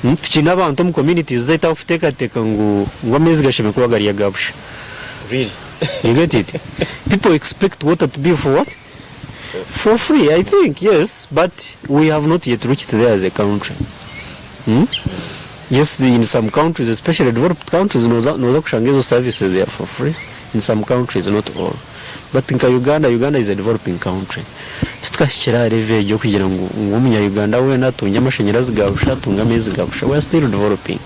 Tukiine abantu omu communities zaitu abakuteekateeka ngu amaizi gashemereire kuba gari aga busha. Really? You get it? People expect water to be for what? For free I think yes but we have not yet reached there as a country hmm? Yes in some countries especially developed countries noza noza kushanga ezo services they are for free in some countries not all but nka Uganda Uganda is a developing country titukahikire aha level egyo kugira ngu ngu omunya Uganda weena atungye amashanyarazi ga busha atunge amaizi ga busha we are still developing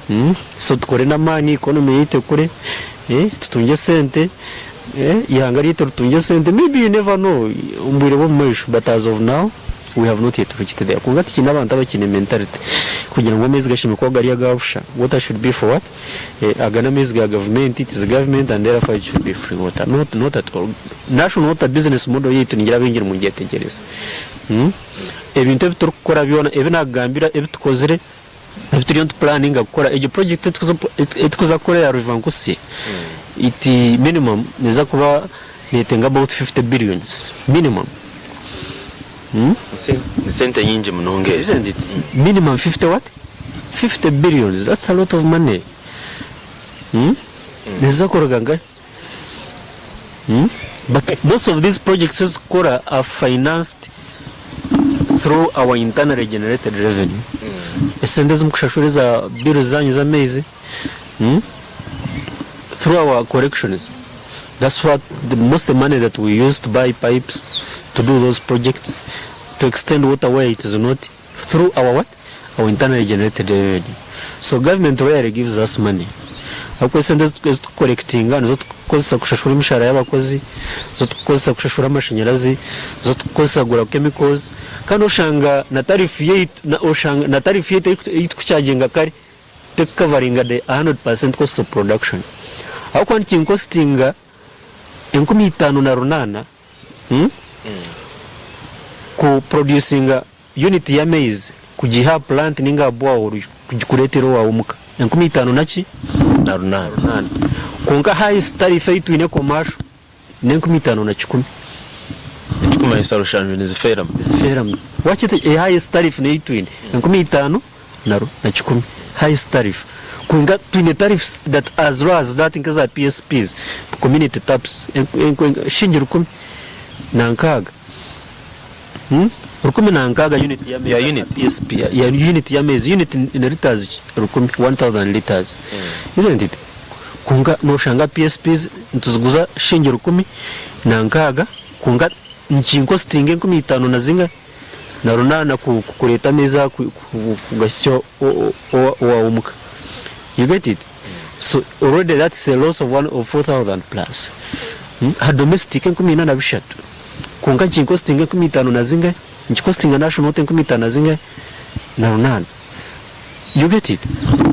hmm? So tukore n'amaani economy yaitu ekure eh, tutungye sente Eihanga ryaitu ritungye esente maybe you never know omu bwire bw'omu maisho but as of now we have not yet reached there kwonka tikiine abantu abakiine mentality kugira ngu amaizi gashemereire kuba gari aga busha water should be for what aga n'amaizi ga gavumenti it is government and therefore it should be free water not not at all national water business model yaitu ningira abaingi nimugyetegyereza ebintu ebi turikukora byona ebi nakugambira ebi tukozire Ebi turiyo nitupuraninga kukora, egyo project ei turikuza kukora eya River Nkusi, it minimum neeza kuba neetenga about 50 billions minimum. Ni sente nyingi munonga ezo. Isn't it? Minimum 50 what? 50 billions, that's a lot of money. Niziza kuruga nkahi? But most of these projects ezi turikukora are financed through our internally generated revenue. Esente ezi murikushashura eza bills zanyu z'amaizi, through our collections. That's what the most money that we use to buy pipes, to do those projects, to extend water where it is not, through our what? Our internally generated revenue. So government rarely gives us money. Ahabw'okuba esente ezi tukukorekitinga nizo tukukozesa kushashura emishahara y'abakozi, nizo tukukozesa kushashura amashanyarazi, nizo tukukozesa kugura chemicals, kandi oshanga na tariff yaitu oshanga na tariff yaitu ei tukucharginga kare tekukavaringa the 100% cost of production. Ahabw'okuba nikinkositinga 5800 ku producinga Unit y'amaizi kugiiha aha plant ninga aha borehole kugikureetera owaawe omuka 5000 na ki? Na runaana. Kwonka highest tariff ei twine commercial n'enkumi itaano na kikumi. Ekikumanyisa rushanju nizifeeramu. Nizifeeramu. Waakita e highest tariff n'ei twine 5000 na na kikumi highest tariff. Kwonka twine tariffs that as low as that nk'eza PSPs, community taps, shingi 160. 160 unit Ya unit? PSP ya unit y'amaizi unit ni litres rukumi 1000 litres isn't it kwonka noshanga PSPs nituziguza shingi 160 kwonka nikinkositinga enkumi itaano na zinga na runaana kureeta amaizi aha kugasya owaawe omuka you get it so already that's a loss of one of 4000 plus aha domestic 43,000. Kwonka nikinkositinga 50,000 na zingahi? Nikikositinga National Water 50,000 na zingahi? Na runaana. You get it?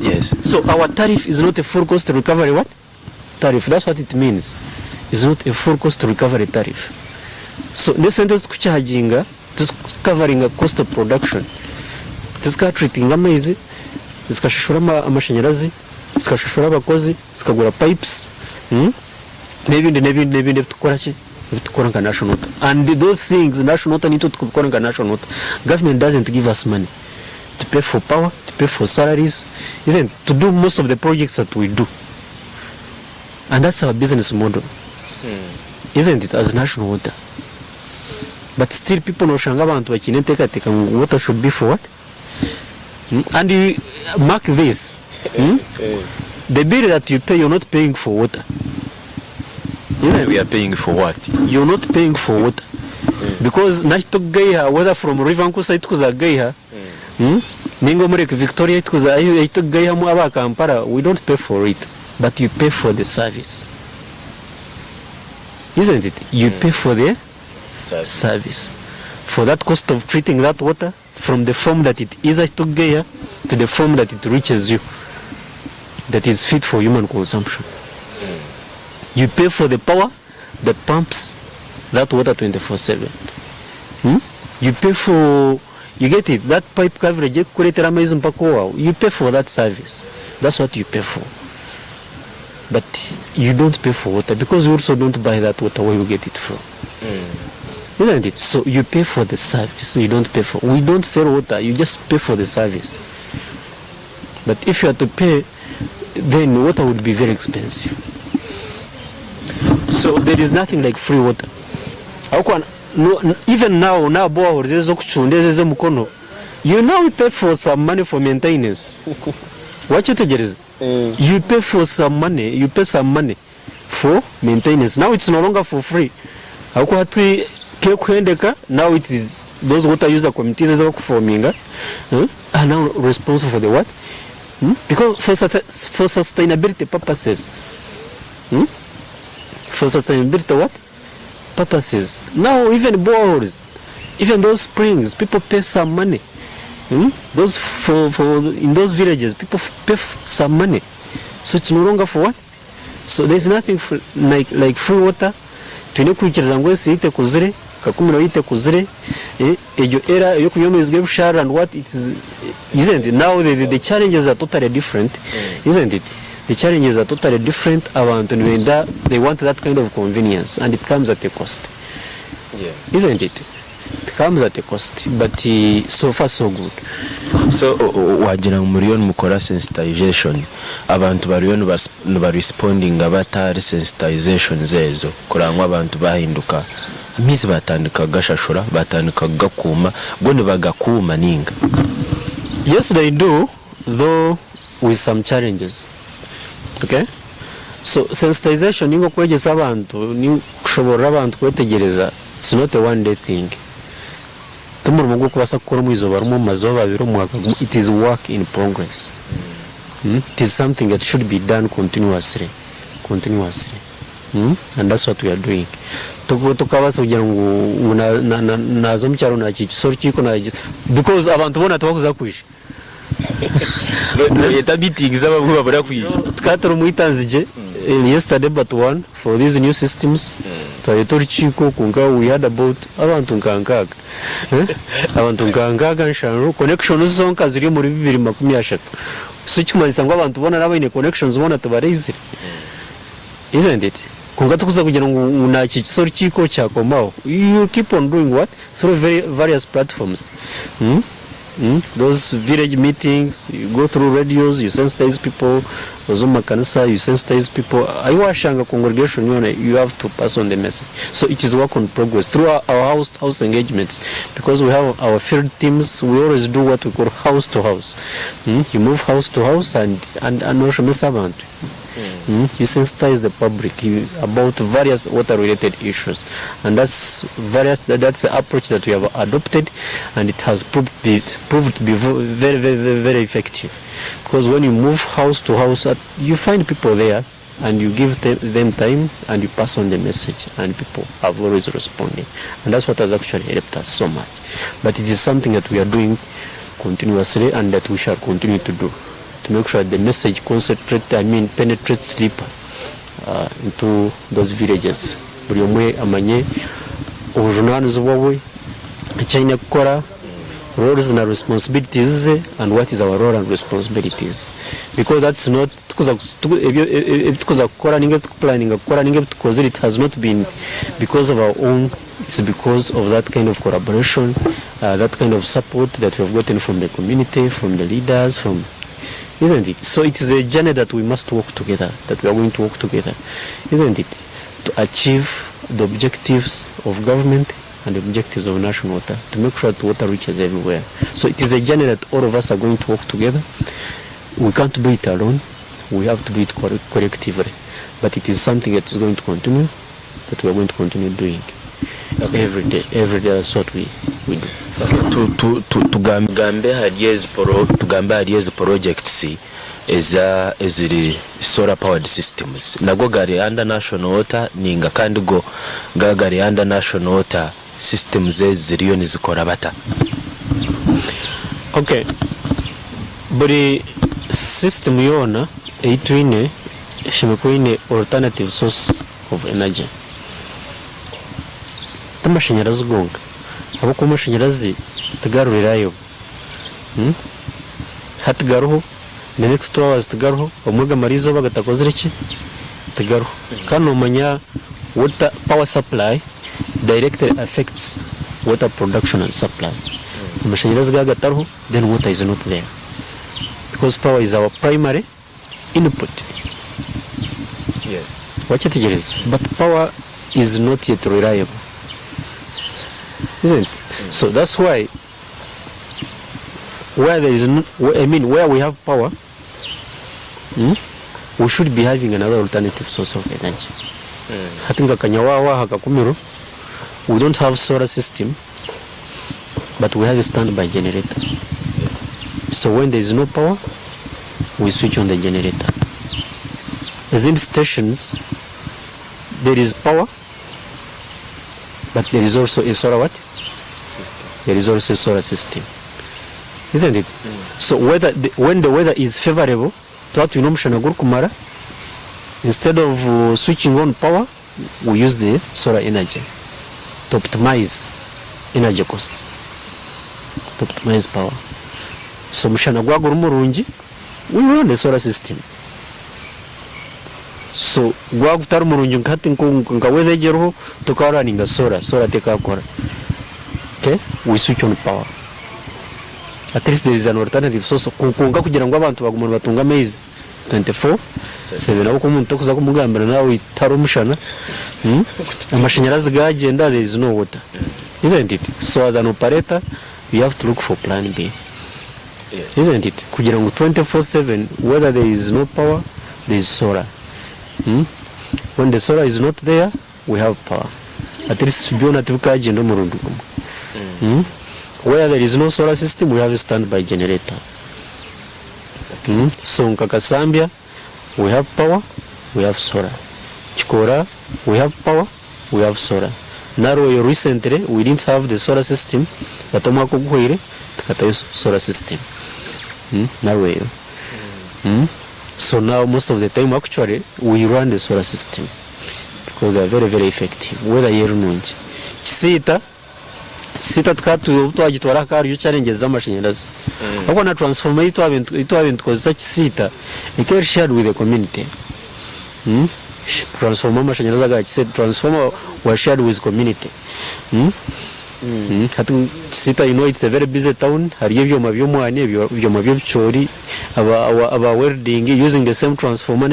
Yes. So our tariff is not a full cost recovery what? Tariff. That's what it means. It's not a full cost recovery tariff. So n'esente ezi turikucharginga tizikukavaringa cost of production. Tizikatreatinga amaizi, zikashashura amashanyarazi, zikashashura abakozi, zikagura pipes, N'ebindi n'ebindi n'ebindi ebi turikukora ki? Ebi turikukora nka National Water. And those things National Water niitwe turikubikora nka National Water. Government doesn't give us money to pay for power, to pay for salaries, isn't to do most of the projects that we do. And that's our business model. Isn't it as National Water? But still people noshanga abantu bakiine enteekateeka ngu water should be for what? And you mark this, the bill that you pay, you're not paying for water. Isn't We are paying for what? You're not paying for water. Because nahi tukugaiha, whether from River Nkusi ahi tukuza kugaiha, ninga omu Lake Victoria ahi tukuza ahi tukugaihamu aba Kampala, we don't pay for it, but you pay for the service. Isn't it? You pay for the service. For that cost of treating that water, from the form that it is ahi tukugaiha to the form that it reaches you that is fit for human consumption. You pay for the power that pumps that water 24/7. You pay for, you get it, that pipe coverage ekukureetera amaizi mpaka owaawe, you pay for that service. That's what you pay for. But you don't pay for water because you also don't buy that water where you get it from. Isn't it? So you pay for the service, you don't pay for, we don't sell water, you just pay for the service. But if you are to pay, then water would be very expensive. So there is nothing like free water. Ahabw'okuba No, even now na boreholes ez'okucunda ezo ez'emikono, you now pay for some money for maintenance. Wakyetegyereza? You pay for some money, you pay some money for maintenance. Now it's no longer for free. Ahabw'okuba hati kekuhendeka, now it is those water user committees ezi bakufominga are now responsible for the what? Because for, for sustainability purposes. For sustainability what? Purposes. Now even boreholes, even those springs, people pay some money. Those for, for in those villages, people pay some money. So it's no longer for what? So there's nothing for, like, like free water. Twine kwikiriza ngu ensi yaitu ekuzire, Kakumiro yaitu ekuzire, eh, egyo era ey'okunywa amaizi g'ebisharara and what it is, isn't it? Now the, the, the challenges are totally different, isn't it? The challenges are totally different, abantu nibenda, they want that kind of convenience and it comes at a cost. Isn't it? It comes at a cost, but uh, so far so good. So wagira ngu muriyo nimukora sensitization, abantu bariyo nibarespondinga bata ahari sensitizations ezo kureba ngu abantu bahinduka, amaizi batandika kugashashura, batandika kugakuuma, go nibagakuuma ninga? Yes they do though with some challenges okay so sensitization ninga okwegyesa abantu kushoborora abantu kwetegyereza it's not a one day thing timurimo gw'okubaasa kukora omu izooba rimwe omu mazooba abiri omu mwaka gumwe it is work in progress it is something that should be done continuously continuously and that's what we are doing tokabaasa kugira ngu naaza omu kyaro nakiikisa orukiiko because abantu boona tibakuza kwija. Noyeta meetings abamwe babura kwija. Tukaba turi omu Itanzigye yesterday but one for these new systems twayeta orukiiko kwonka we had about abantu nka nkaaga abantu nka nkaaga nshanju connections zonka ziri omuri 2030 so ekirikumanyisa ngu abantu boona n'abaine connections boona tibareizire isn't it? Kwonka tikuza kugira ngu nakiikisa orukiiko kyakomaho you keep on doing what through various platforms. Those village meetings, you go through radios, you sensitize people, oza omu makanisa, you sensitize people, ahi washanga congregation yoona you have to pass on the message. So it is work on progress through our, our house to house engagements because we have our field teams, we always do what we call house to house. You move house to house and, and, and noshomesa abantu. You sensitize the public you, about various water related issues and that's various that's the approach that we have adopted and it has proved be, proved to be very very very, very effective because when you move house to house uh, you find people there and you give them, them time and you pass on the message and people have always responded and that's what has actually helped us so much but it is something that we are doing continuously and that we shall continue to do to make sure the message concentrate, I mean penetrates deeper uh, into those villages buri omwe amanye obujunanizibwa bwe eki aine kukora roles na responsibilities ze and what is our role and responsibilities because that's not tukuza ebi tukuza kukora ninga ebi tukupulaninga kukora ninga ebi tukozire it has not been because of our own it's because of that kind of collaboration uh, that kind of support that we have gotten from the community from the leaders from isn't it so it is a journey that we must work together that we are going to work together isn't it to achieve the objectives of government and the objectives of national water to make sure that water reaches everywhere so it is a journey that all of us are going to work together we can't do it alone we have to do it collectively but it is something that is going to continue that we are going to continue doing every day every day that's what we, we do Tugambe ahari ezi tugambe ahari ezi projects eza eziri solar powered systems nago gari under national water ninga kandi go ga gari under national water systems ezi ziriyo nizikora bata? Okay buri system yoona ei twine eshemereire kuba eine alternative source of energy. Ti mashanyarazi gonka ahabw'okuba amashanyarazi tigari reliable. Hati gariho, the next 2 hours tigariho, obumwe gamara eizooba gatakozire ki? Tigariho. Kandi nomanya water power supply directly affects water production and supply. Amashanyarazi gaba gatariho then water is not there because power is our primary input. Wakyetegyereza? But power is not yet reliable. Isn't it? So that's why where there is no, I mean where we have power, we should be having another alternative source of energy. Hati nka Kanyawaawa aha Kakumiro, we don't have solar system but we have a standby generator. So when there is no power, we switch on the generator. Ezindi stations, there is power, but there is also a solar what? There is also a solar system. Isn't it? So whether the, when the weather is favorable, tuba twine omushana gurikumara, instead of switching on power, we use the solar energy to optimize energy costs, to optimize power. So omushana gwaba guri murungi, we run the solar system. So gwaba gutari murungi nka hati nka weather egi eriho, toka-runninga solar, solar tekakora. Okay? We switch on power. At least there is an alternative source kwonka kugira ngu abantu bagume nibatunga amaizi 24/7 ahabw'okuba omuntu tokuza kumugambira nawe tihariho omushana, amashanyarazi gagyenda there is no water. Isn't it? So as an operator you have to look for plan B. Isn't it? Kugira ngu 24/7 whether there is no power there is solar. When the solar is not there we have power. At least byona tibikagyenda omurundi gumwe. Where there is no solar system we have a standby generator. So nka Kasambya we have power, we have solar. Kikora we have power, we have solar. Narweyo recently we didn't have the solar system but omwaka oguhweire tukatayo solar system. Narweyo. So now most of the time actually we run the solar system because they are very very effective. Weather yeru nungi. Kisiita Kisiita tukaba obu twagitwara hakaba hariyo challenges z'amashanyarazi. Ahabw'okuba na transformer ei twabaire nitukozesa Kisiita ekaba eri shared with the community. Transformer amashanyarazi aga Kisiita transformer was shared with community. Hati Kisiita you know it's a very busy town hariyo ebyoma by'omwani, ebyoma by'ebicoori, aba welding using the same transformer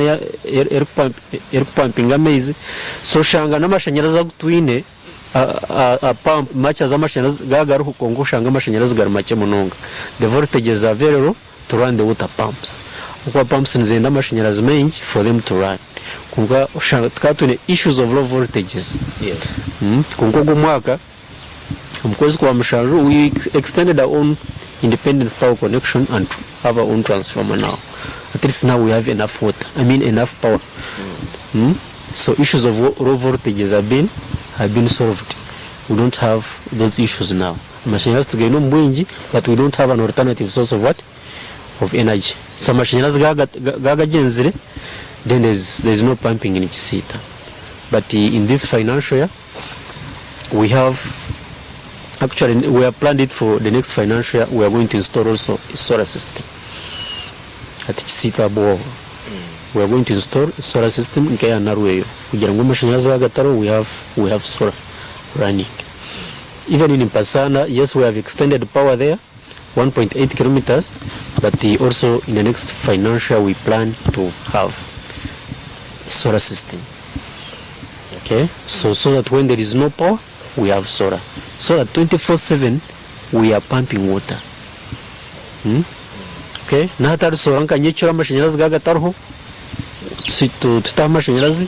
erikupampinga amaizi. So oshanga n'amashanyarazi agu twine a pump makye z'amashanyarazi gaba gariho kwonka oshanga amashanyarazi gari makye munonga. The voltages are very low to run the water pumps. Ahabw'okuba pumps nizenda amashanyarazi maingi for them to run. Kwonka oshanga tukaba twine issues of low voltages. Kwonka ogu omwaka omu kwezi kwa mushanju we extended our own independent power connection and have our own transformer now. At least now we have enough water, I mean enough power. So issues of low voltages have been have been solved. We don't have those issues now. Amashanyarazi tugaine omu bwingi but we don't have an alternative source of what? Of energy. So amashanyarazi gaba gagyenzire then there's, there's no pumping in Kisiita. But in this financial year we have actually we have planned it for the next financial year we are going to install also a solar system at Kisiita borehole. We are going to install a solar system nkeya Narweyo kugira ngu amashanyarazi agatariho we have, we have solar running. Even in Mpasana, yes, we have extended power there 1.8 kilometers, but also in the next financial we plan to have a solar system. Okay, so, so that when there is no power, we have solar. So that 24/7 we are pumping water. Okay, n'ahatari solar nka nyekiro amashanyarazi gagatariho tutaha amashanyarazi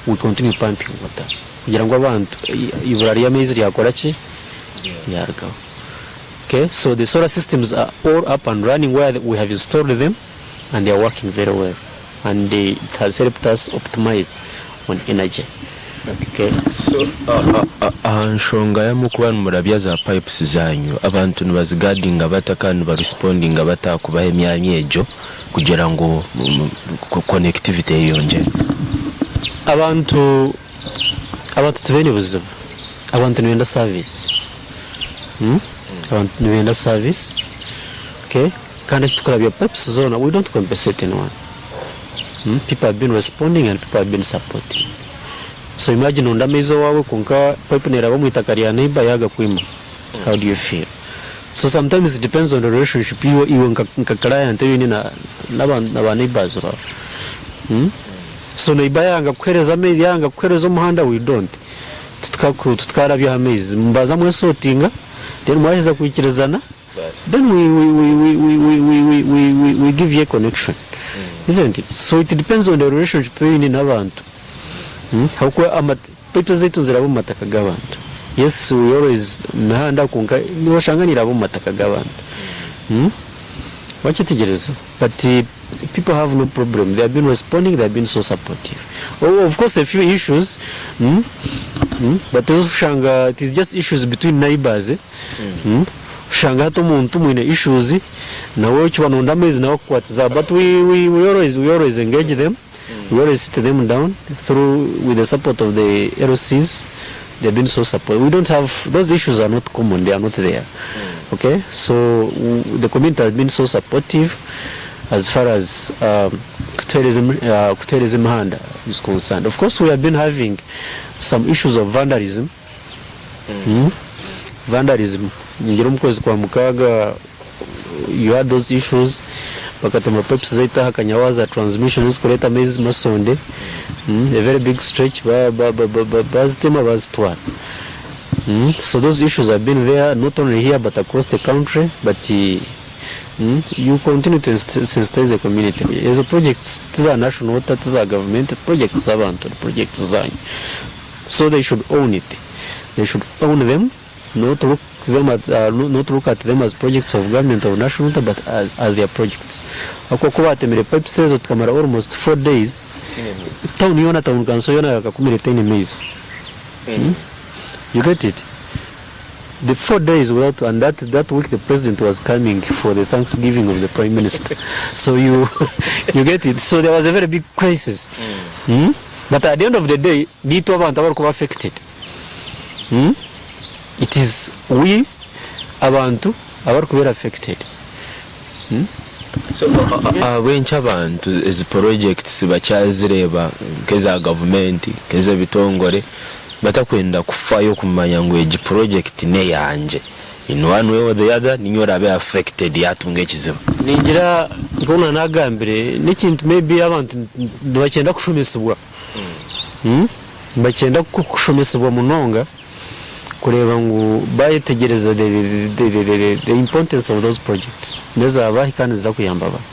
we continue pumping water kugira ngu abantu ibura ry'amaizi ryakora ki ryarugaho. Okay, so the solar systems are all up and running where we have installed them and they are working very well and it has helped us optimize on energy. Okay. So aha nshonga y'okuba nimurabya za pipes zanyu abantu nibazigadinga bata kandi nibarespondinga bata kubaha emyanya egyo kugira ngu connectivity eyeyongyere? Abantu abantu tibaine buzibu, abantu nibenda service. Abantu nibenda service. Okay? Kandi ekitukurabya pipes zoona we don't compensate anyone. People have been responding and people have been supporting. So imagine onda amaizi owaawe kwonka pipe neraba omu itaka rya neighbor yagakwima. How do you feel? So sometimes it depends on the relationship iwe iwe nka, nka client oine na na ba neighbors bawe. So neighbor yanga kukuhereza amaizi yanga kukuhereza omuhanda we don't. Titukarabya aha maizi. Mubanza mwesotinga then mwaheza kwikirizana then we, we, we, we, we, we, we, we, we, we, we give you a connection. Isn't it? So it depends on the relationship oine n'abantu. Ahabw'okuba ama pipe zaitu niziraba omu mataka g'abantu. Yes we always mihanda kwonka noshanga niraba omu mataka g'abantu. Wakyetegyereza? But people have no problem they have been responding they have been so supportive of course a few issues but oshanga it is just issues between neighbors oshanga hati omuntu mwine issues nawe okiba noyenda amaizi nawe akukwatiza but we, we, we always, we always engage them we always sit them down through with the support of the LCs they have been so supportive we don't have those issues are not common they are not there okay so the community has been so supportive as far as kutuheereza kutuheereza emihanda is concerned of course we have been having some issues of vandalism Vandalism ningira omu kwezi kwa mukaaga you had those issues bakatema pipes zaitu aha Kanyawaza transmission ezikureeta amaizi Masonde a very big stretch bazitema bazitwara so those issues have been there not only here but across the country but you continue to sensitize the community ezo projects tiza national water tiza government projects z'abantu projects zanyu so they should own it they should own them not look them at, not look at them as projects of government of national water but as, as their projects ahabw'okuba ku batemire pipes ezo tukamara almost 4 days town yoona town council yoona yakakumire etaine maizi you get it the 4 days without and that, that week the president was coming for the thanksgiving of the prime minister so you you get it so there was a very big crisis But at the end of the day niitwe abantu abarikuba affected. It is we abantu abarikubeera affected. So ahabw'enki abantu ezi projects bakyazireeba nk'eza gavumenti, nk'ez'ebitongore batakwenda kufayo kumanya ngu egi project n'eyangye in one way or the other niinye oraabe affected yaatunga ekizibu? Ningira nk'oku naanagambire n'ekintu maybe abantu nibakyenda kushomesibwa, nibakyenda kushomesibwa munonga kureeba ngu baayetegyereza the importance of those projects n'ezaabahi kandi niziza kuyamba bahi.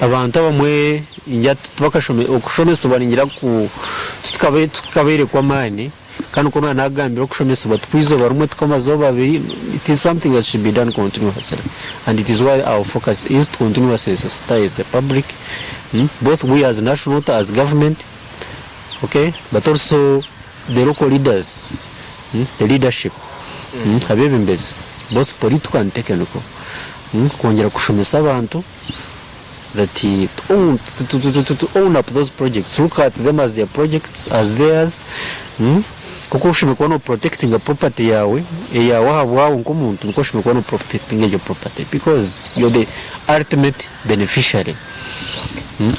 Abantu abamwe ningira okushomesibwa ningira tikabaire kw'amaani. Kandi nk'oku naanagambire okushomesibwa tikw'eizooba rimwe tikw'amazooba abiri, it is something that should be done continuously and it is why our focus is to continuously sensitize the public both we as National Water as government okay but also the local leaders, the leadership, abeebembezi both political and technical kwongyera kushomesa abantu that to own, to, to, to, to, to own up those projects, look at them as their projects, as theirs. Nk'oku oshemereire kuba no protectinga property yaawe, eyaawe ahabwawe nk'omuntu, nikwo oshemereire kuba no protectinga egyo property because you're the ultimate beneficiary.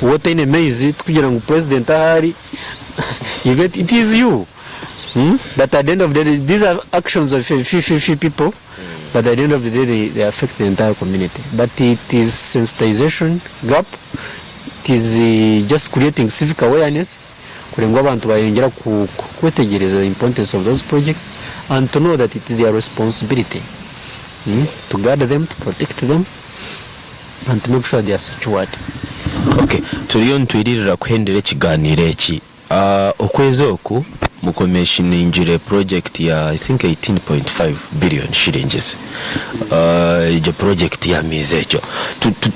Waaba otaine maizi, tikugira ngu president ahari, you get, it is you. But at the end of the day, these are actions of a few, few, few people. But at the end of the day they, they affect the entire community. But it is sensitization gap, it is just creating civic awareness kureba ngu abantu bayongyera kwetegyereza the importance of those projects and to know that it is their responsibility to guard them, to protect them and to make sure they are secured. Ok, turiyo nitwiririra kuhendera ekiganiro eki. Okwezi oku mukomishiningire project ya I think 18.5 billion shillings egyo project y'amaizi egyo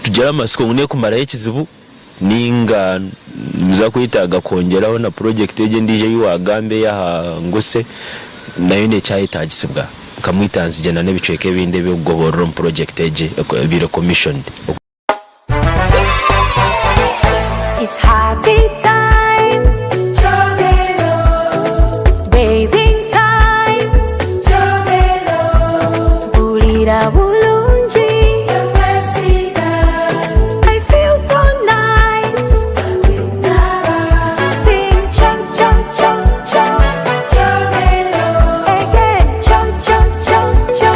tugire amatsiko ngu nekumaraho ekizibu ninga nimuza kwetaaga kwongyeraho na project egyo endiijo ei wagamba eyaha Nguse nayo nekyayetaagisibwa nka Mwitanzigye na n'ebicweka ebindi eby'okugoborora omu project egi ebaire commissioned. It's happy time. Bathing time. Mpurira bulungi. I feel so nice. Sing cho cho cho cho. Again cho cho cho cho.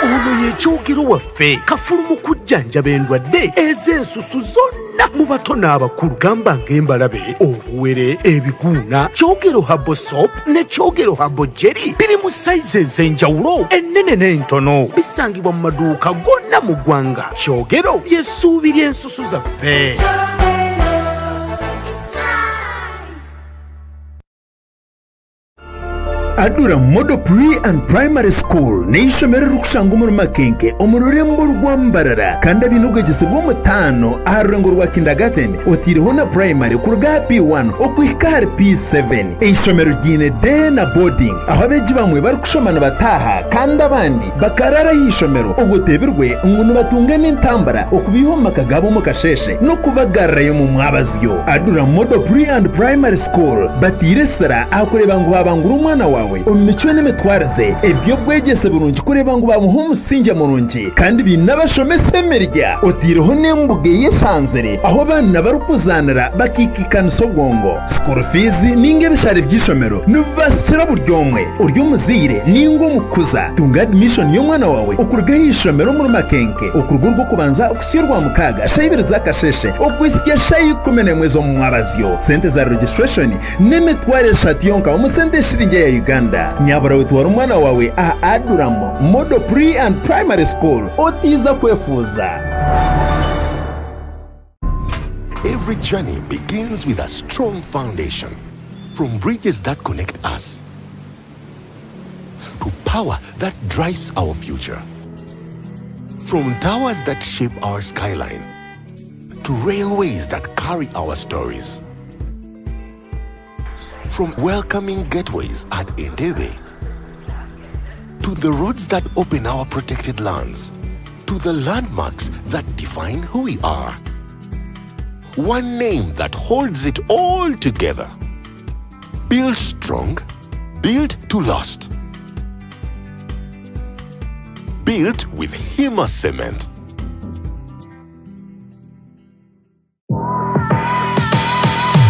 Ono yecho. waffe kafulu mu kujjanjaba endwadde ez'ensusu zonna mu bato n'abakulu gamba ng'embalabe obuwere ebiguuna kyogero habo soap ne kyogero habo jelly biri mu sayizi ez'enjawulo ennene n'entono bisangibwa mu maduuka gonna mu ggwanga kyogero ly'essuubi ly'ensusu zaffe. Adura Model Pre and Primary School n'eishomero eririkushangwa omuri Makenke omu rurembo rwa Mbarara kandi abaine obwegyese bw'omutaano aha rurengo rwa kindergarten otaireho na primary kuruga aha P1 okuhika ahari P7. Eishomero ryiine day na boarding ahu abeegi bamwe barikushoma nibataaha kandi abandi bakaraara aha ishomero obwo oteebirwe ngu nibatunga n'entambara okubaiha omu maka gaabo omu kasheeshe n'okubagarurayo omu mwabazyo. Adura Model Pre and Primary School bataire esira aha kureeba ngu baabangura omwana waawe omu micwe n'emitwarize, eby'obwegyese burungi kureeba ngu baamuha omusingye murungi kandi baine abashomesa emirya otaireho n'embuga eyeshanzire ahu abaana barikuzaanira bakaikaikanisa obwongo. School fees ninga ebishare by'eishomero nibibasikira buri omwe. Ori omuzaire ninga omukuza, tunga admission y'omwana waawe okuruga aha ishomero omuri Makenke okuruga orw'okubanza okuhitsya orwamukaaga shaaha ibiri z'akasheeshe okuhitsya shaaha 11 z'omu mwabazyo. Sente za registration n'emitwaro eshatu yonka omu sente eshiringi eya Uganda. Nyabura we twara omwana waawe aha Adulam Model Pre and Primary School otiiza kwefuuza. Every journey begins with a strong foundation. From bridges that connect us to power that drives our future. From towers that shape our skyline to railways that carry our stories. From welcoming gateways at Entebbe to the roads that open our protected lands to the landmarks that define who we are. One name that holds it all together. Built strong, built to last. Built with Hima Cement.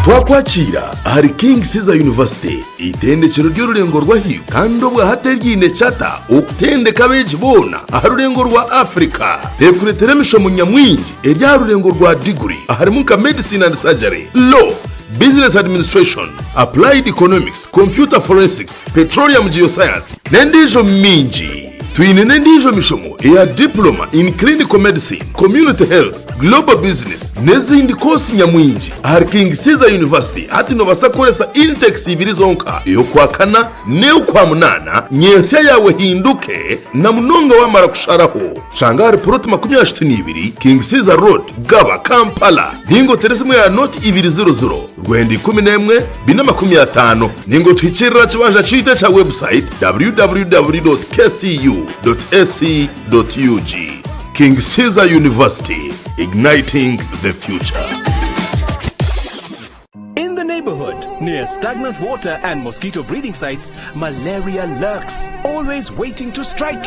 Twakwakiira ahari King Caesar University, eitendekero ry'orurengo rw'ahaiguru kandi obwahati eryiine charter okutendeka abeegi boona aha rurengo rwa Africa. Rekureetera emishomo nyamwingi eri aha rurengo rwa diguri aharimu nka Medicine and Surgery, Law, Business Administration, Applied Economics, Computer Forensics, Petroleum Geoscience n'endiijo mingi. Twine n'endiijo mishomo eya Diploma in Clinical Medicine, Community Health, Global Business n'ezindi koosi nyamwingi. Ahari King Caesar University hati noobaasa kukoresa intakes ibiri zonka, ey'okwakana n'ey'okwamunaana, nyentsya yaawe ehinduke na munonga waamara kusharaho. Tushanga ahari Puroti 32, King Caesar Road, Gaba, Kampala. Ninga otere esimu ya noti ibiri ziro ziro, rwenda 11, 450. Ninga otuhikirire aha kibanja kyaitu ekya website www.kcu.ac.ug. King Caesar University, igniting the future. In the neighborhood, near stagnant water and mosquito breeding sites, malaria lurks, always waiting to strike.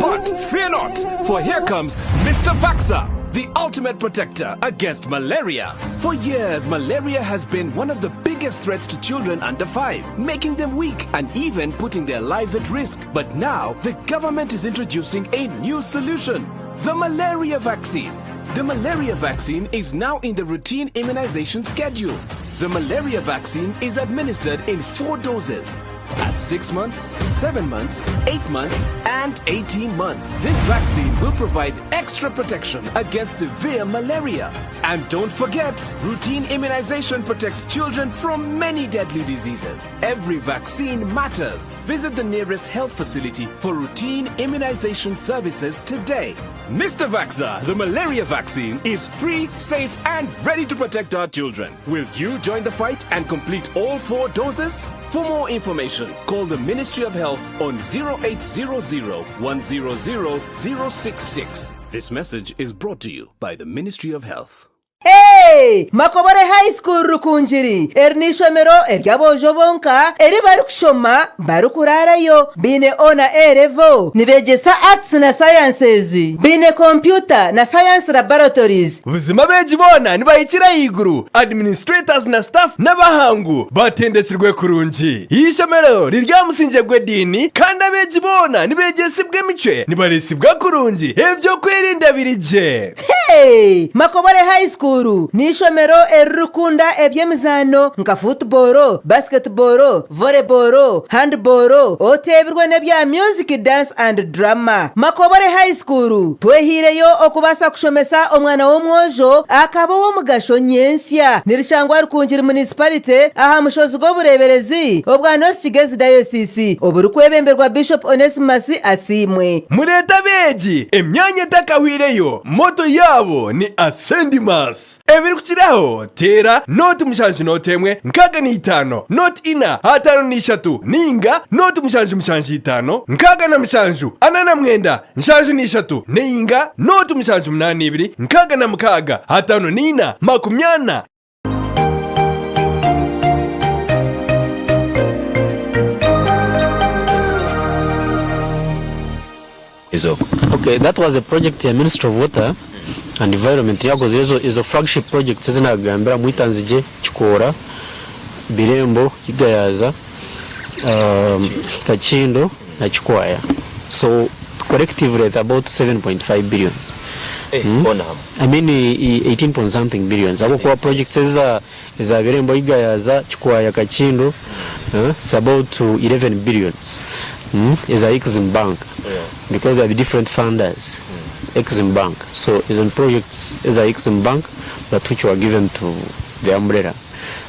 But fear not, for here comes Mr. Vaxa, the ultimate protector against malaria. For years, malaria has been one of the biggest threats to children under 5, making them weak and even putting their lives at risk. But now, the government is introducing a new solution the malaria vaccine. The malaria vaccine is now in the routine immunization schedule. The malaria vaccine is administered in four doses at 6 months, 7 months, 8 months, and 18 months. This vaccine will provide extra protection against severe malaria. And don't forget, routine immunization protects children from many deadly diseases. Every vaccine matters. Visit the nearest health facility for routine immunization services today. Mr. Vaxa, the malaria vaccine, is free, safe, and ready to protect our children. Will you join the fight and complete all four doses? For more information, call the Ministry of Health on 0800 100 066. This message is brought to you by the Ministry of Health. Hey! Makobore High School Rukungiri, eri n'eishomero ery'aboojo bonka eri barikushoma barikuraarayo. Baine O na A level, nibeegyesa Arts na Sciences, baine kompyuta na Science Laboratories. Buzima abeegi boona nibahikira ahaiguru, administrators na staff n'abahangu batendekirwe kurungi. Eishomero riri aha musingye gw'ediini kandi abeegi boona nibeegyesibwa emicwe, nibareesibwa kurungi, eby'okwerinda biri gye. Hey! Makobore High School n'eishomero eririkukunda eby'emizaano nka football, basketball, volleyball, handball, oteebirwe n'ebya music, dance and drama. Makobore High School twehaireyo okubaasa kushomesa omwana w'omwojo akaba ow'omugasho nyentsya. Nirishangwa Rukungiri Municipality aha mushozi gw'obureeberezi obwa North Kigezi Diocese oburikwebemberwa Bishop Onesmus Asiimwe. Mureete abeegi emyanya etakahwireyo, motto yaabo ni Ascendimus. Ebirikukiraho teera nooti mushanju nooti emwe 65 nooti ina 53 ninga nooti mushanju mushanju itaano 67 49 73 ninga nooti mushanju munaana ibiri 66 54 40. Okay, that was a project ya Ministry of Water and Environment yakozire ezo ezo flagship projects ezi nagambira Mwitanzigye, Kikoora, Birembo, Igayaza, um, Kakindo na Kikwaya. So collectively it's about 7.5 billions. Hmm? I mean 18 point something billions ahabw'okuba projects eza eza Birembo, Igayaza, Kikwaya, Kakindo it's about 11 billions eza Exim Bank because they are different funders Exim Bank so ezo ni projects eza Exim Bank but which were given to the umbrella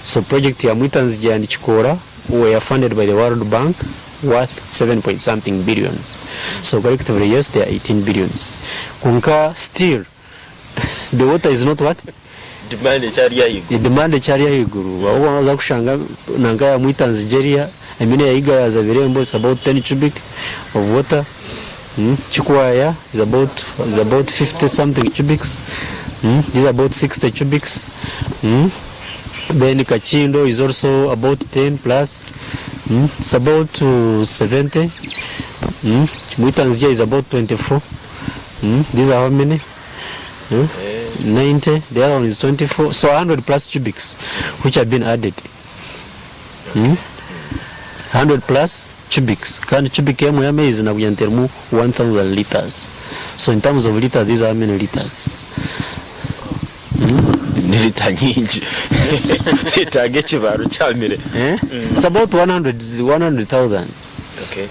so project ya Mwitanzigye and Kikoora were funded by the World Bank worth 7 point something billions so collectively yes they are 18 billions kwonka still the water is not what? Demand ekyari ahaiguru. Demand ekyari ahaiguru ahabw'okuba waza kushanga nanka ya Mwitanzigye eriya I mean eya Igayaza Birembo it's about 10 cubic of water, Kikwaya is about is about 50 something cubics, this is about 60 cubics, then Kakindo is also about 10 plus, it's about 70, Mwitanzigye is about 24, these are how many? 90, the other one is 24, so 100 plus cubics which have been added. 100 plus cubics kandi cubic emwe y'amaizi nakugira nti erimu 1000 litres so in terms of litres these are how many litres? Ni lita nyingi zetaaga ekibaaro kyamire. It's about 100 100,000 Okay.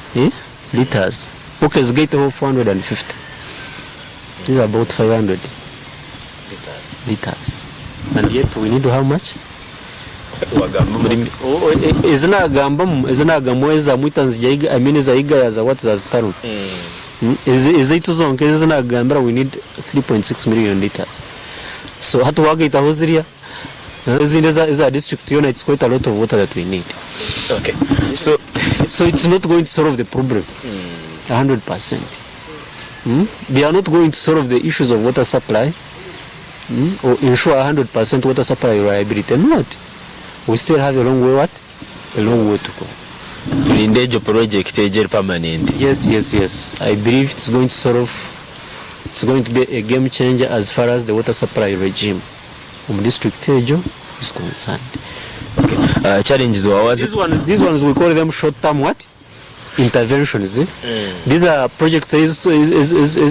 litres okay zigaiteho 450 these are about 500 litres and yet we need how much? Ezi naagambamu ezi naagambamu eza Mwitanzigye I mean eza Igaya za what za Zitaru ezaitu zonka ezi naakugambira we need 3.6 million litres so hati waagaitaho zirya ezindi eza district yoona it's quite a lot of water that we need okay. so, so it's not going to solve the problem 100%. They are not going to solve the issues of water supply or ensure 100% water supply reliability. Not. We still have a long way what? A long way to go. Turinde egyo project egyo eri permanent. Yes, yes, yes. I believe it's going to solve, it's going to be a game changer as far as the water supply regime omu district egyo is concerned. Okay. Challenges waaba These ones, these ones we call them short term what? Interventions. These are projects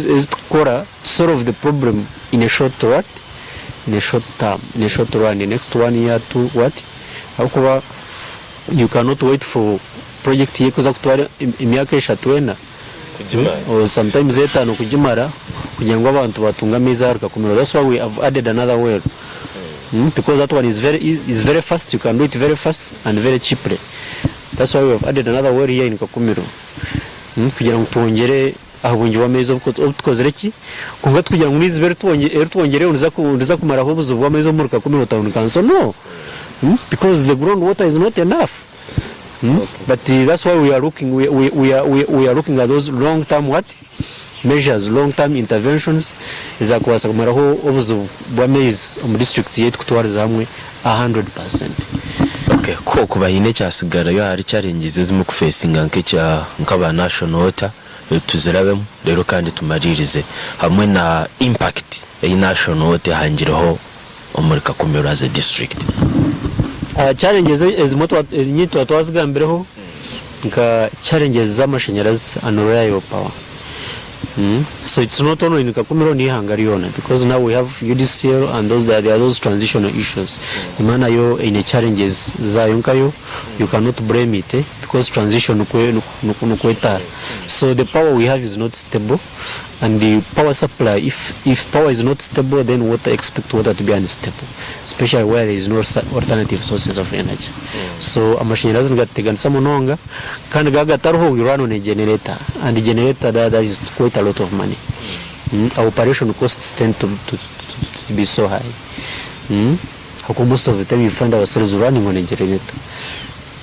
eztukukora to solve the problem in a short what? In a short term, in a short run, in next one year, two what? Ahabw'okuba you cannot wait for project y'ekuza kutwara emyaka eshatu ena or sometimes etaano kugimara kugira ngu abantu batunge amaizi ahari Kakumiro. That's why we have added another well because that one is very, is very fast, you can do it very fast and very cheaply. That's why we have added another well here in Kakumiro kugira ngu twongyere aha bwingi bw'amaizi obu tukozire ki kwonka tikugira ngu n'eiziba eri twongyereho niriza kumaraho obuzibu bw'amaizi omuri Kakumiro town council no because the ground water is not enough but that's why we are looking we, we, we are, we, we are looking at those long term what? measures, long term interventions ezakubaasa kumaraho obuzibu bw'amaizi omu disiturikiti yaitu kutwariza hamwe a 100%. Okay, ku hokuba haine ekyatsigarayo ahari challenges ezi murikufeesinga nk'ekya nk'aba National Water tuzirabemu reero kandi tumariirize hamwe na impact ei National Water ehangireho omuri Kakumiro as a district. Challenges ezimwe enyingi twaba twazigambireho nka challenges z'amashanyarazi unreliable power so it's not only in Kakumiro n'eihanga ryona because now we have UDCL and those there are those transitional issues emwe nayo eine challenges zaayo nkayo you cannot blame it because transition nikwo etaaha so the power we have is not stable And the power supply if if power is not stable then water expect water to be unstable especially where there is no alternative sources of energy so amashanyarazi nigatuteganisa munonga kandi gaba gatariho we run on a generator and generator that, that is quite a lot of money mm? our operation costs tend to, to, to, to be so high mm? Ahakuba most of the time you find ourselves running on a generator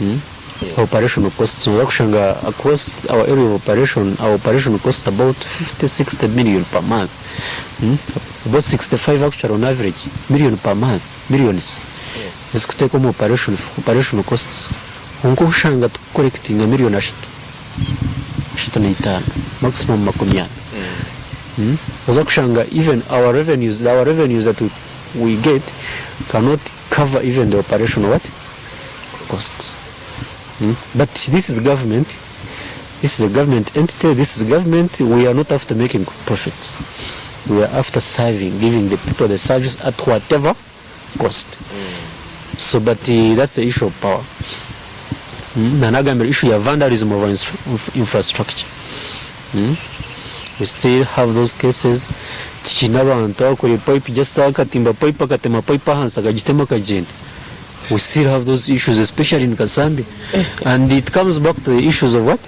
mm? Operational costs noza kushanga across our area of operation our operation costs about 50 60 million per month mm? about 65 actually on average million per month millions ezikuteeka omu operation operational costs kwonka oshanga tukucollectinga million ashatu ashatu naitaano maximum makumiana mm? Oza kushanga even our revenues our revenues that we, we get cannot cover even the operational what costs mm? But this is government, this is a government entity, this is government, we are not after making profits. We are after serving, giving the people the service at whatever cost. Mm. So, but uh, that's the issue of power. Mm? Nanagambira issue ya vandalism of infrastructure. Mm? We still have those cases tikiine abantu akore pipe just akatimba pipe akatema pipe ahansi akagitema akagyenda we still have those issues especially in Kasambi and it comes back to the issues of what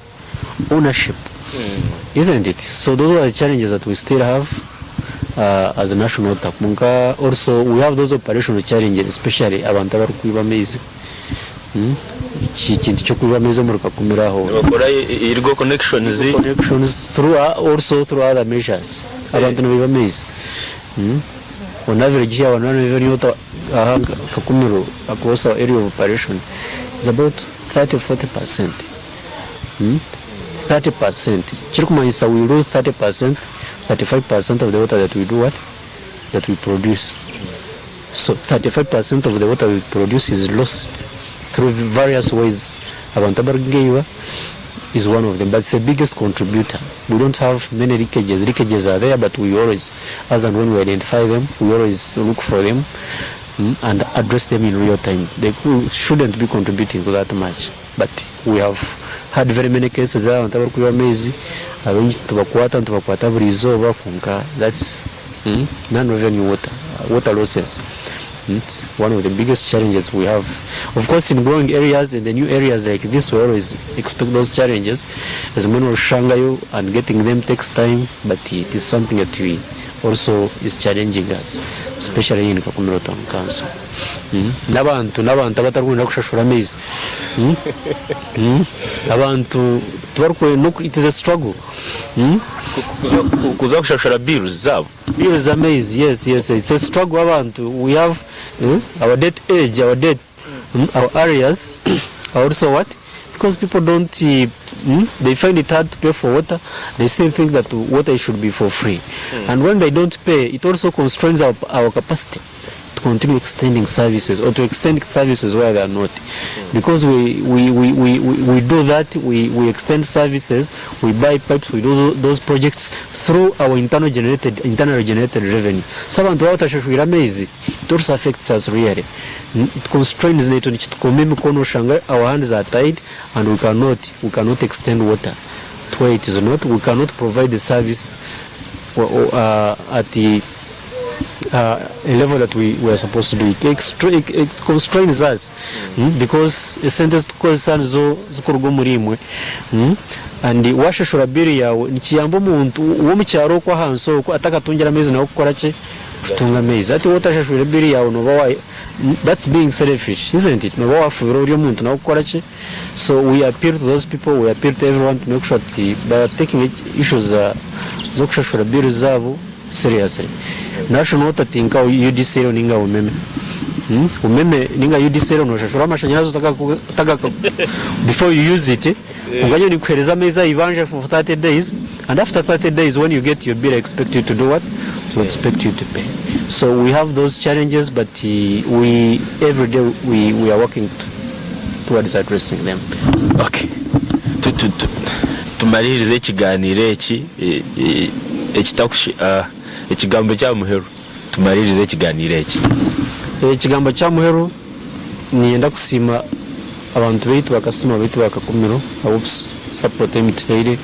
ownership mm. isn't it so those are the challenges that we still have uh, as a national water kwonka also we have those operational challenges especially abantu abarikwiba amaizi hmm? Eki kintu ky'okwiba amaizi omuri Kakumiro aho Nibakora illegal connections. Connections through also through other measures. Abantu nibaiba amaizi. Hmm? On average here our non-revenue water aha Kakumiro across our area of operation is about 30 40%. Hmm? 30%. Kirikumanyisa we lose 30%, 35% of the water that we do what? That we produce. So 35% of the water we produce is lost through various ways. Abantu abarikugaiba is one of them, but it's the biggest contributor. We don't have many leakages. Leakages are there, but we always, as and when we identify them, we always look for them and address them in real time. They shouldn't be contributing to that much, but we have had very many cases abantu abarikwiba amaizi, abaingi nitubakwata, nitubakwata buri izooba kwonka that's Non revenue water, water losses it's one of the biggest challenges we have. Of course in growing areas in the new areas like this we always expect those challenges ezimwe noshangayo and getting them takes time but it is something that we also is challenging us especially in Kakumiro town council. Mm. N'abantu n'abantu abatarikwenda kushashura amaizi. Mm. Mm. Abantu tibarikwenda it is a struggle. Kuza kushashura bills zaabo. Bills z'amaizi yes yes it's a struggle abantu we have eh, our debt age our debt mm, our arrears are also what because people don't eh, mm, they find it hard to pay for water they still think that water should be for free mm. and when they don't pay it also constrains our, our capacity to continue extending services or to extend services where they are not because we, we, we, we, we do that we, we extend services we buy pipes we do those projects through our internal generated internally generated revenue so abantu baba batashashwire amaizi it also affects us really mm, it constrains naitwe nikitukoma emikono oshanga our hands are tied and we cannot we cannot extend water to where it is not we cannot provide the service uh, at the uh, a level that we, we are supposed to do it, it, it constrains us mm. because esente zitukozesa nizo zikuruga omuri imwe mm? and washashura bill yawe nikiyamba omuntu w'omukyaro okwo ahansi okwo atakatungira amaizi nawe kukora ki kutunga amaizi hati wowe otashashwire bill yawe noba wa mm, that's being selfish isn't it noba wafubira ori omuntu nawe kukora ki so we appeal to those people we appeal to everyone to make sure that they are taking issues uh, z'okushashura bills zaabo seriously. National Water ti nka UDCL ninga Umeme. Umeme ninga UDCL noshashura amashanyarazi otaka before you use it kwonka nyowe ninkuhereza amaizi aha ibanja for 30 days and after 30 days when you get your bill I expect you to do what? We expect you to pay. So we have those challenges but we every day we, we are working towards addressing them. Okay. Tu, tu, tu, tumalirize ekiganiro eki e, e, ekitakushi ah, ekigambo kya muheru tumalirize ekiganiro eki. Ekigambo kya muheru niinyenda kusiima abantu baitu bakasitoma baitu ba Kakumiro ahabw'okusapoota ei mutuhaire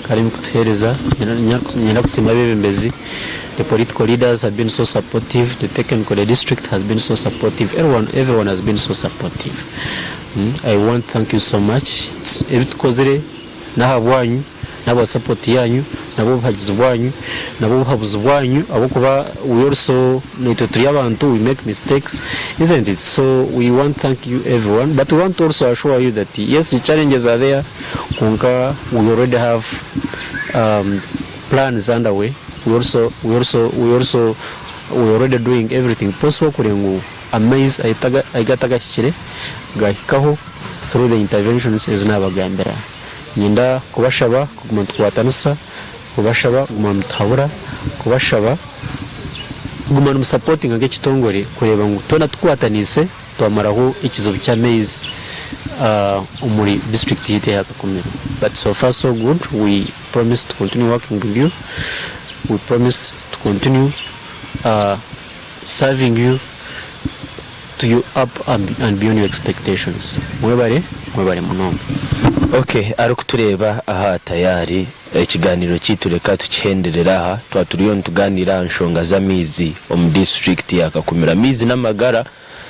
kandi ei murikutuheereza. Niinyenda kusiima abeebembezi, the political leaders have been so supportive, the technical, the district has been so supportive, everyone, everyone has been so supportive. I want to thank you so much. Ebi tukozire n'ahabwanyu, n'ahabwa support yaanyu, n'ahabw'obuhagizi bwanyu, n'ahabw'obuhabuzi bwanyu ahabw'okuba we also naitwe turi abantu we make mistakes isn't it? So we want to thank you everyone but we want to also assure you that yes the challenges are there kwonka we already have um, plans underway we also we also we also we already doing everything possible kureeba ngu amaizi ahu gatagahikire gahikaho through the interventions ezi nabagambira. Niinyenda kubashaba kuguma nitukwatanisa, kubashaba kuguma nituhabura, kubashaba kuguma nimusapotinga nk'ekitongore kureeba ngu twena tukwataniise twamaraho ekizibu ky'amaizi omuri disiturikiti yaitu eya Kakumiro. But so far so good, we promise to continue working with you, we promise to continue serving you to you up and beyond your expectations. Mwebare, mwebare munonga. Ok arikutureeba aha tayari ekiganiro kyaitu reka tukihenderere aha twaba turiyo nituganiira aha nshonga z'amaizi omu disiturikiti ya Kakumiro. Amaizi n'amagara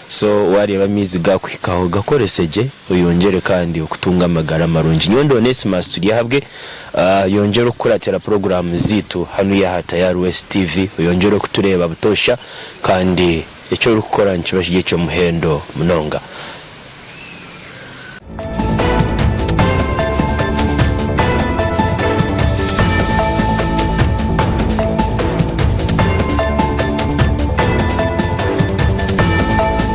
so wareeba amaizi gakuhikaho gakorese gye oyongyere kandi okutunga amagara marungi. Nyowe ndi Onesimus Turyahabwe yongyera okukuratira puroguraamu zaitu hanuya aha Tayari West TV oyongyere okutureeba butoosha kandi Eki orikukora nikiba kiri eky'omuhendo munonga.